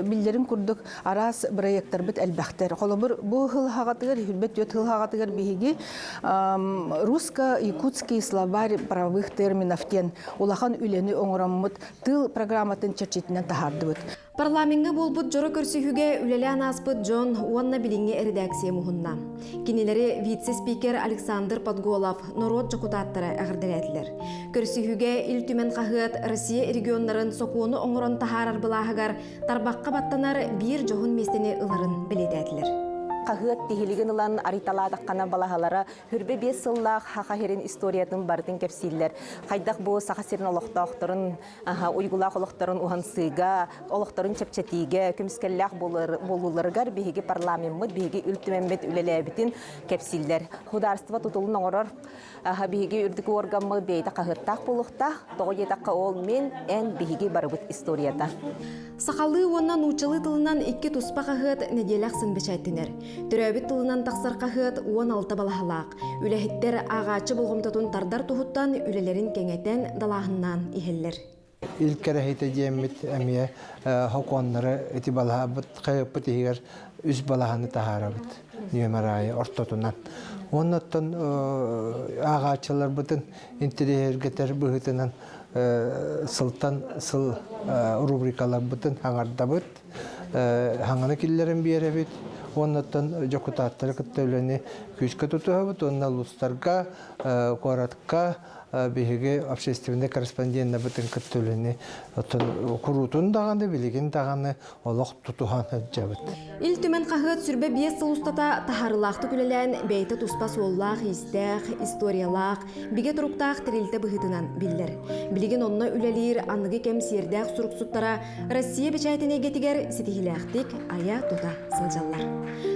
биллэрин курдук араас бырайыактарбыт элбэхтэр. Холобур, бу сыл хаҕатыгар, хүрбэт түөрт сыл хаҕатыгар биһиги русско-якутский словарь правовых терминов диэн улахан үлэни оҥороммут тыл программатын чэрчитинэн таһаардыбыт. Парламеҥҥа буолбут дьоро көрсүһүүгэ үлэлээн ааспыт дьон уонна билиҥҥи эрэдээксийэ муһунна. Кинилэри вице-спикер Александр Подголов, норуот дьокутааттара эҕэрдэлээтилэр. Көрсүһүүгэ Ил Түмэн хаһыат Россия регионнарын сокуону оҥорон таһаарар былааһыгар тарбахха баттанар биир дьоһун миэстэни ыларын бэлиэтээтилэр. Хаһыат тиһилигин ылан арыйталаатаххына балаһалара Хүрбэ биэс сыллаах Саха сирин историятын барытын кэпсииллэр. Хайдах бу Саха сирин олохтоохторун уйгулаах олохторун уһансыыга, олохторун чэпчэтиигэ, көмүскэллээх буолууларыгар биһиги парламеммыт, биһиги Ил Түмэммит үлэлээбитин кэпсииллэр. Судаарыстыба тутулун оҥорор биһиги үрдүкү уоргаммыт бэйэтэ хаһыаттаах буолуохтаах. Тоҕо диэтэххэ, ол мин, эн, биһиги барыбыт историята. Сахалыы уонна нууччалыы тылынан икки туспа хаһыат нэдиэлэ ахсын бэчээттэнэр. Төрөөбүт тылынан тахсар хаһыат 16 балаһалаах. Үлэһиттэр ааҕааччы болҕомтотун тардар туһуттан үлэлэрин кэҥэтэн, далааһыннаан иһэллэр. Ил кэрэһитэ диэммит эмиэ хокуоннары ити балаһабыт хайыппыт иһигэр үс балаһаны таһаарабыт нүөмэр аайы ортотунан. Уоннаттан ааҕааччыларбытын интэриэһиргэтэр быһыытынан сылтан сыл рубрикаларбытын хаҥардабыт, хаҥаны киллэрэн биэрэбит. Уоннаттан дьокутааттары кытта үлэни күүскэ тутуһабыт уонна улуустарга, куоратка биһиги общественный корреспонденнабытын кытта үлэни оттон куруутун даҕаны, билигин даҕаны олох тутуһан сылдьабыт. Ил Түмэн хаһыат сүрбэ биэс сыл устата таһаарыылаахтык үлэлээн, бэйэтэ туспа суоллаах-иистээх, историялаах, бигэ туруктаах тэрилтэ быһыытынан биллэр. Билигин онно үлэлиир аныгы кэм сиэрдээх суруксуттара Россия бэчээтин эйгэтигэр ситиһиилээхтик айа-тута сылдьаллар.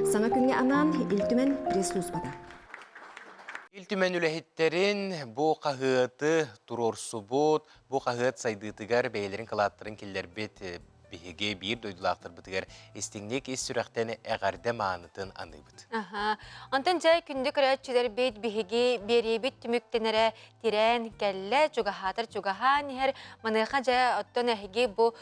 Саҥа күҥҥэ анаан Ил Түмэн пресс-службата. Ил Түмэн үлэһиттэрин бу хаһыаты туруорсубут, бу хаһыат сайдыытыгар бэйэлэрин кылааттарын киллэрбит биһиги биир дойдулаахтарбытыгар истиҥник ис сүрэхтэн эҕэрдэ маанытын аныыбыт. Аха. Онтон дьэ күндү көрөөччүлэрбит биһиги биэриибит түмүктэнэрэ тирээн кэллэ, чугаһаатар чугаһаан иһэр. Маныаха дьэ оттон эһиги бу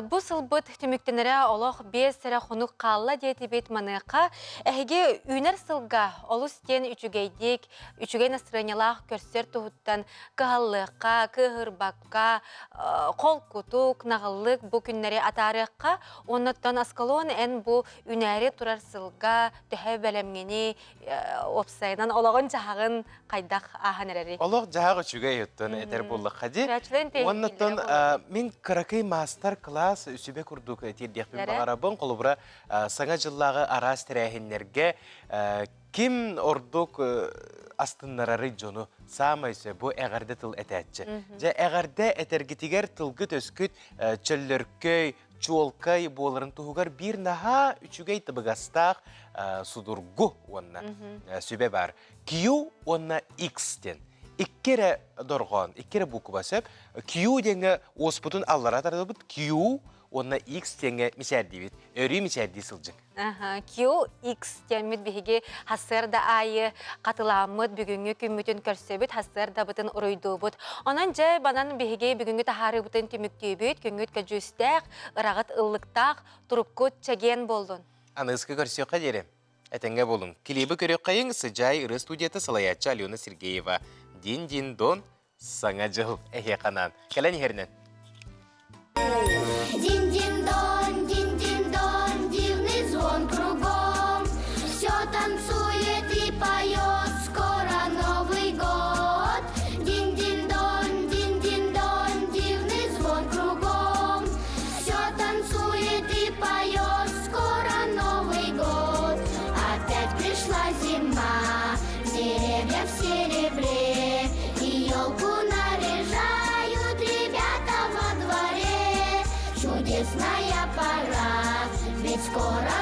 бу сылбыт түмүктэнэрэ олох биэс эрэ хонук хаалла диэтибит. Маныаха эһиги үүнэр сылга олус диэн үчүгэйдик, үчүгэй настырыанньалаах көрсөр туһуттан кыһаллыахха, кыыһырбакка холкутук, наҕыллык бу күннэри атаарыахха. Оннуттан Аскалон эн бу үнээри турар сылга төһө бэлэмҥини уопсайынан олоҕун-дьаһаҕын хайдах ааһан эрэрий? Олох-дьаһах үчүгэй оттон этэр буоллахха дии. Оннуттан мин кыракый маастар-класс сүбэ курдук тиэрдиэхпин баҕарабын. Холобура, Саҥа дьыллааҕы араас тэрээһиннэргэ Ким ордук астыннарарый дьону? Саамай сөп бу эҕэрдэ тыл этээччи. Дьэ эҕэрдэ этэргитигэр тылгыт-өскүт чөллөркөй, чуолкай буоларын туһугар биир наһаа үчүгэй табыгастаах судургу уонна сүбэ баар. Q уонна X диэн. Икки эрэ дорҕоон, икки эрэ буква сөп. Q диэҥҥэ уоспутун аллара тардыбыт, Q уонна X диэҥҥэ мичээрдиибит. Өрүү мичээрдии сылдьыҥ. QX диэммит биһиги сарсыарда аайы хатылааммыт бүгүҥҥү күммүтүн көрсөбүт, сарсыардабытын уруйдуубут. Онон дьэ банан биһиги бүгүҥҥү таһаарыыбытын түмүктүүбүт, күҥҥүт көдьүүстээх, ыраҕыт ыллыктаах, туруккут чэгиэн буоллун. Аныгыскы көрсүөххэ диэри. Этэҥҥэ буолуҥ. Клибы көрүөххэйиҥ Сыдьаай ырыа студията салайааччы Алена Сергеева. Дин-дин-дон Саҥа дьыл эһиэхэ анаан. Кэлэн иһэринэн. Дин-дин-дон, дин-дин-дон, дивный звон кругом. Все танцует и поет, скоро Новый год. Дин-дин-дон, дин-дин-дон, дивный звон кругом. Все танцует и поет, скоро Новый год. Опять пришла зима, деревья в серебре, И елку наряжают ребята во дворе. Чудесная пора, ведь скоро